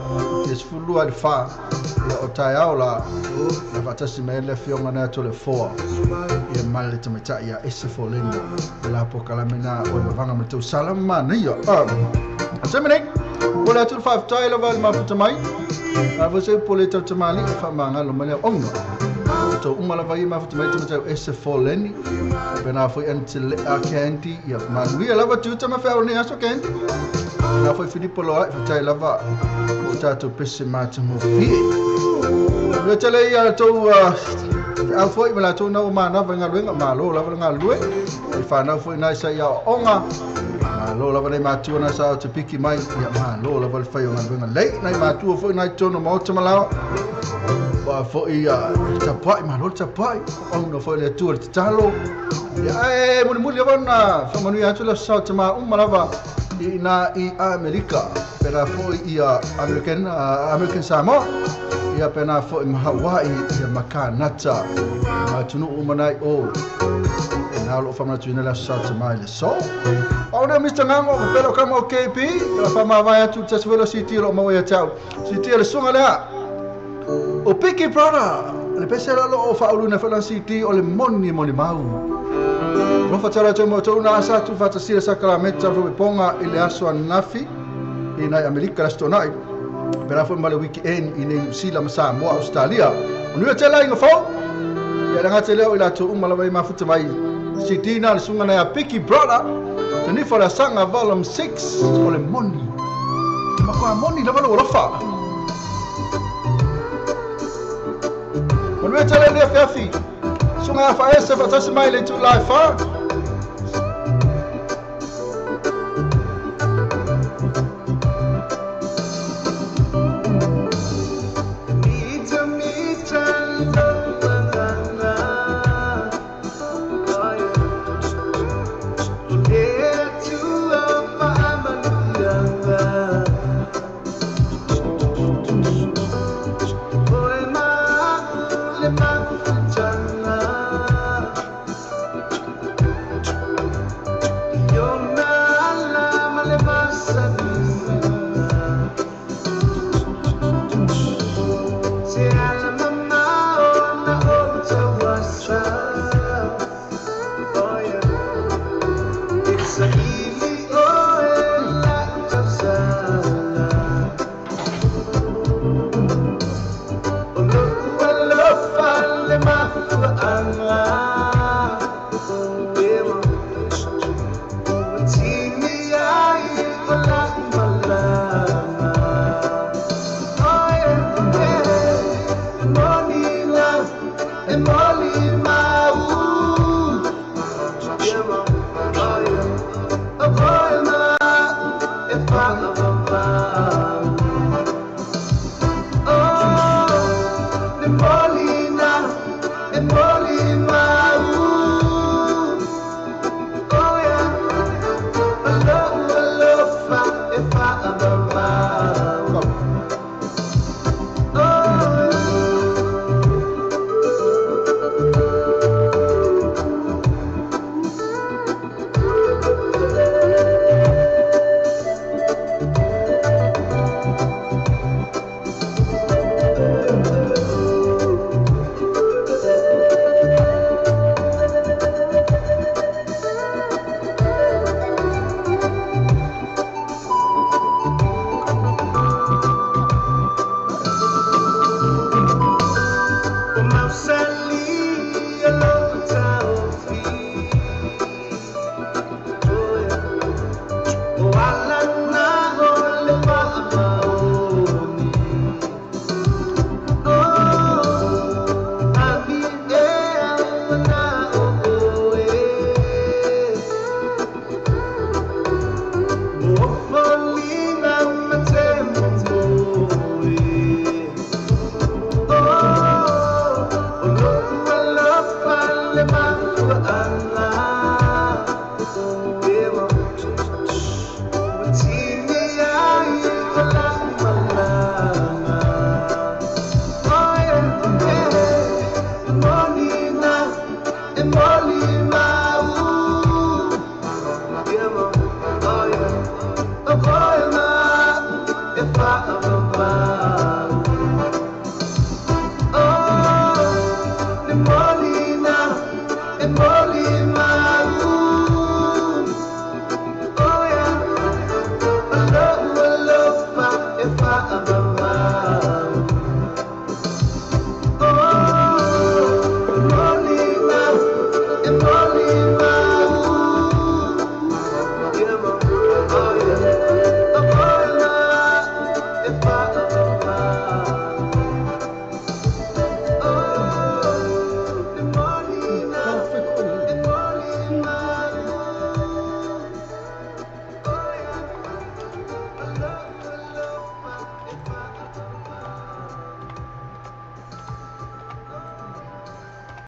ia sefulu le wha, ia o tai au la, ia whaatasi mai le fionga nea tō le foa, ia mai le tamaitai ia ese fōleni, ia la po kalamena o le wanga me tau salama nei. A te mene, o le atu le whaaftai lava le mafuta mai, a vose po le tau tamali, e whaamanga lo malea onga. Tō uma lava i mafuta mai te matau ese fōleni, pena foi ante le a Candy, ia manuia lava tuta ma whao nei aso Candy. Nā foi Filipo loa, whatai lava o tātou pese mātango fie. Ia tele ia tō au foi ma la tō nau mānawa ngā luenga, mālo lava ngā lue, i whanau foi nai sa ia onga, mālo lava nei mātua nai sa o te piki mai, ia mālo lava le whai o ngā luenga lei, nai mātua foi nai tōno maota malawa, wa foi tapai, mālo le tapai, ona foi le atua le tatalo, ia e muli muli lava na whamanui atu la sa o te maa uma lava i nā i Amerika, pera foi i American, American Samoa, ia pena foi ma Hawaii, ia Makanata, ma tunu umanai o, e nā lo whamanatu ina la sa te mai le so. Au nea Mr. Ngango, pelo kama o KP, la whamawai atu te swelo CD lo maua ia tau. CD le sunga lea, o Piki Brother, le pese la lo o whauluna whalan CD o le moni moni mau. Lo whatara tau mo tau nā asa tu whatasira sakalameta ponga i le aso anafi i nai Amerika la stonai. Pera foi ma le weekend i nei New Zealand ma Samoa Australia. O nui te lai ngafau, ia le ngate leo i la tō uma lava i mafuta mai. CD nā le sunga nei a Piki Brother, te nifa la sanga volume 6 o le moni. Makoa moni lava lo olofa. O nui te lai lea fiafi, sunga a whaese whatasi mai le tū lai wha. Chana. Le matua.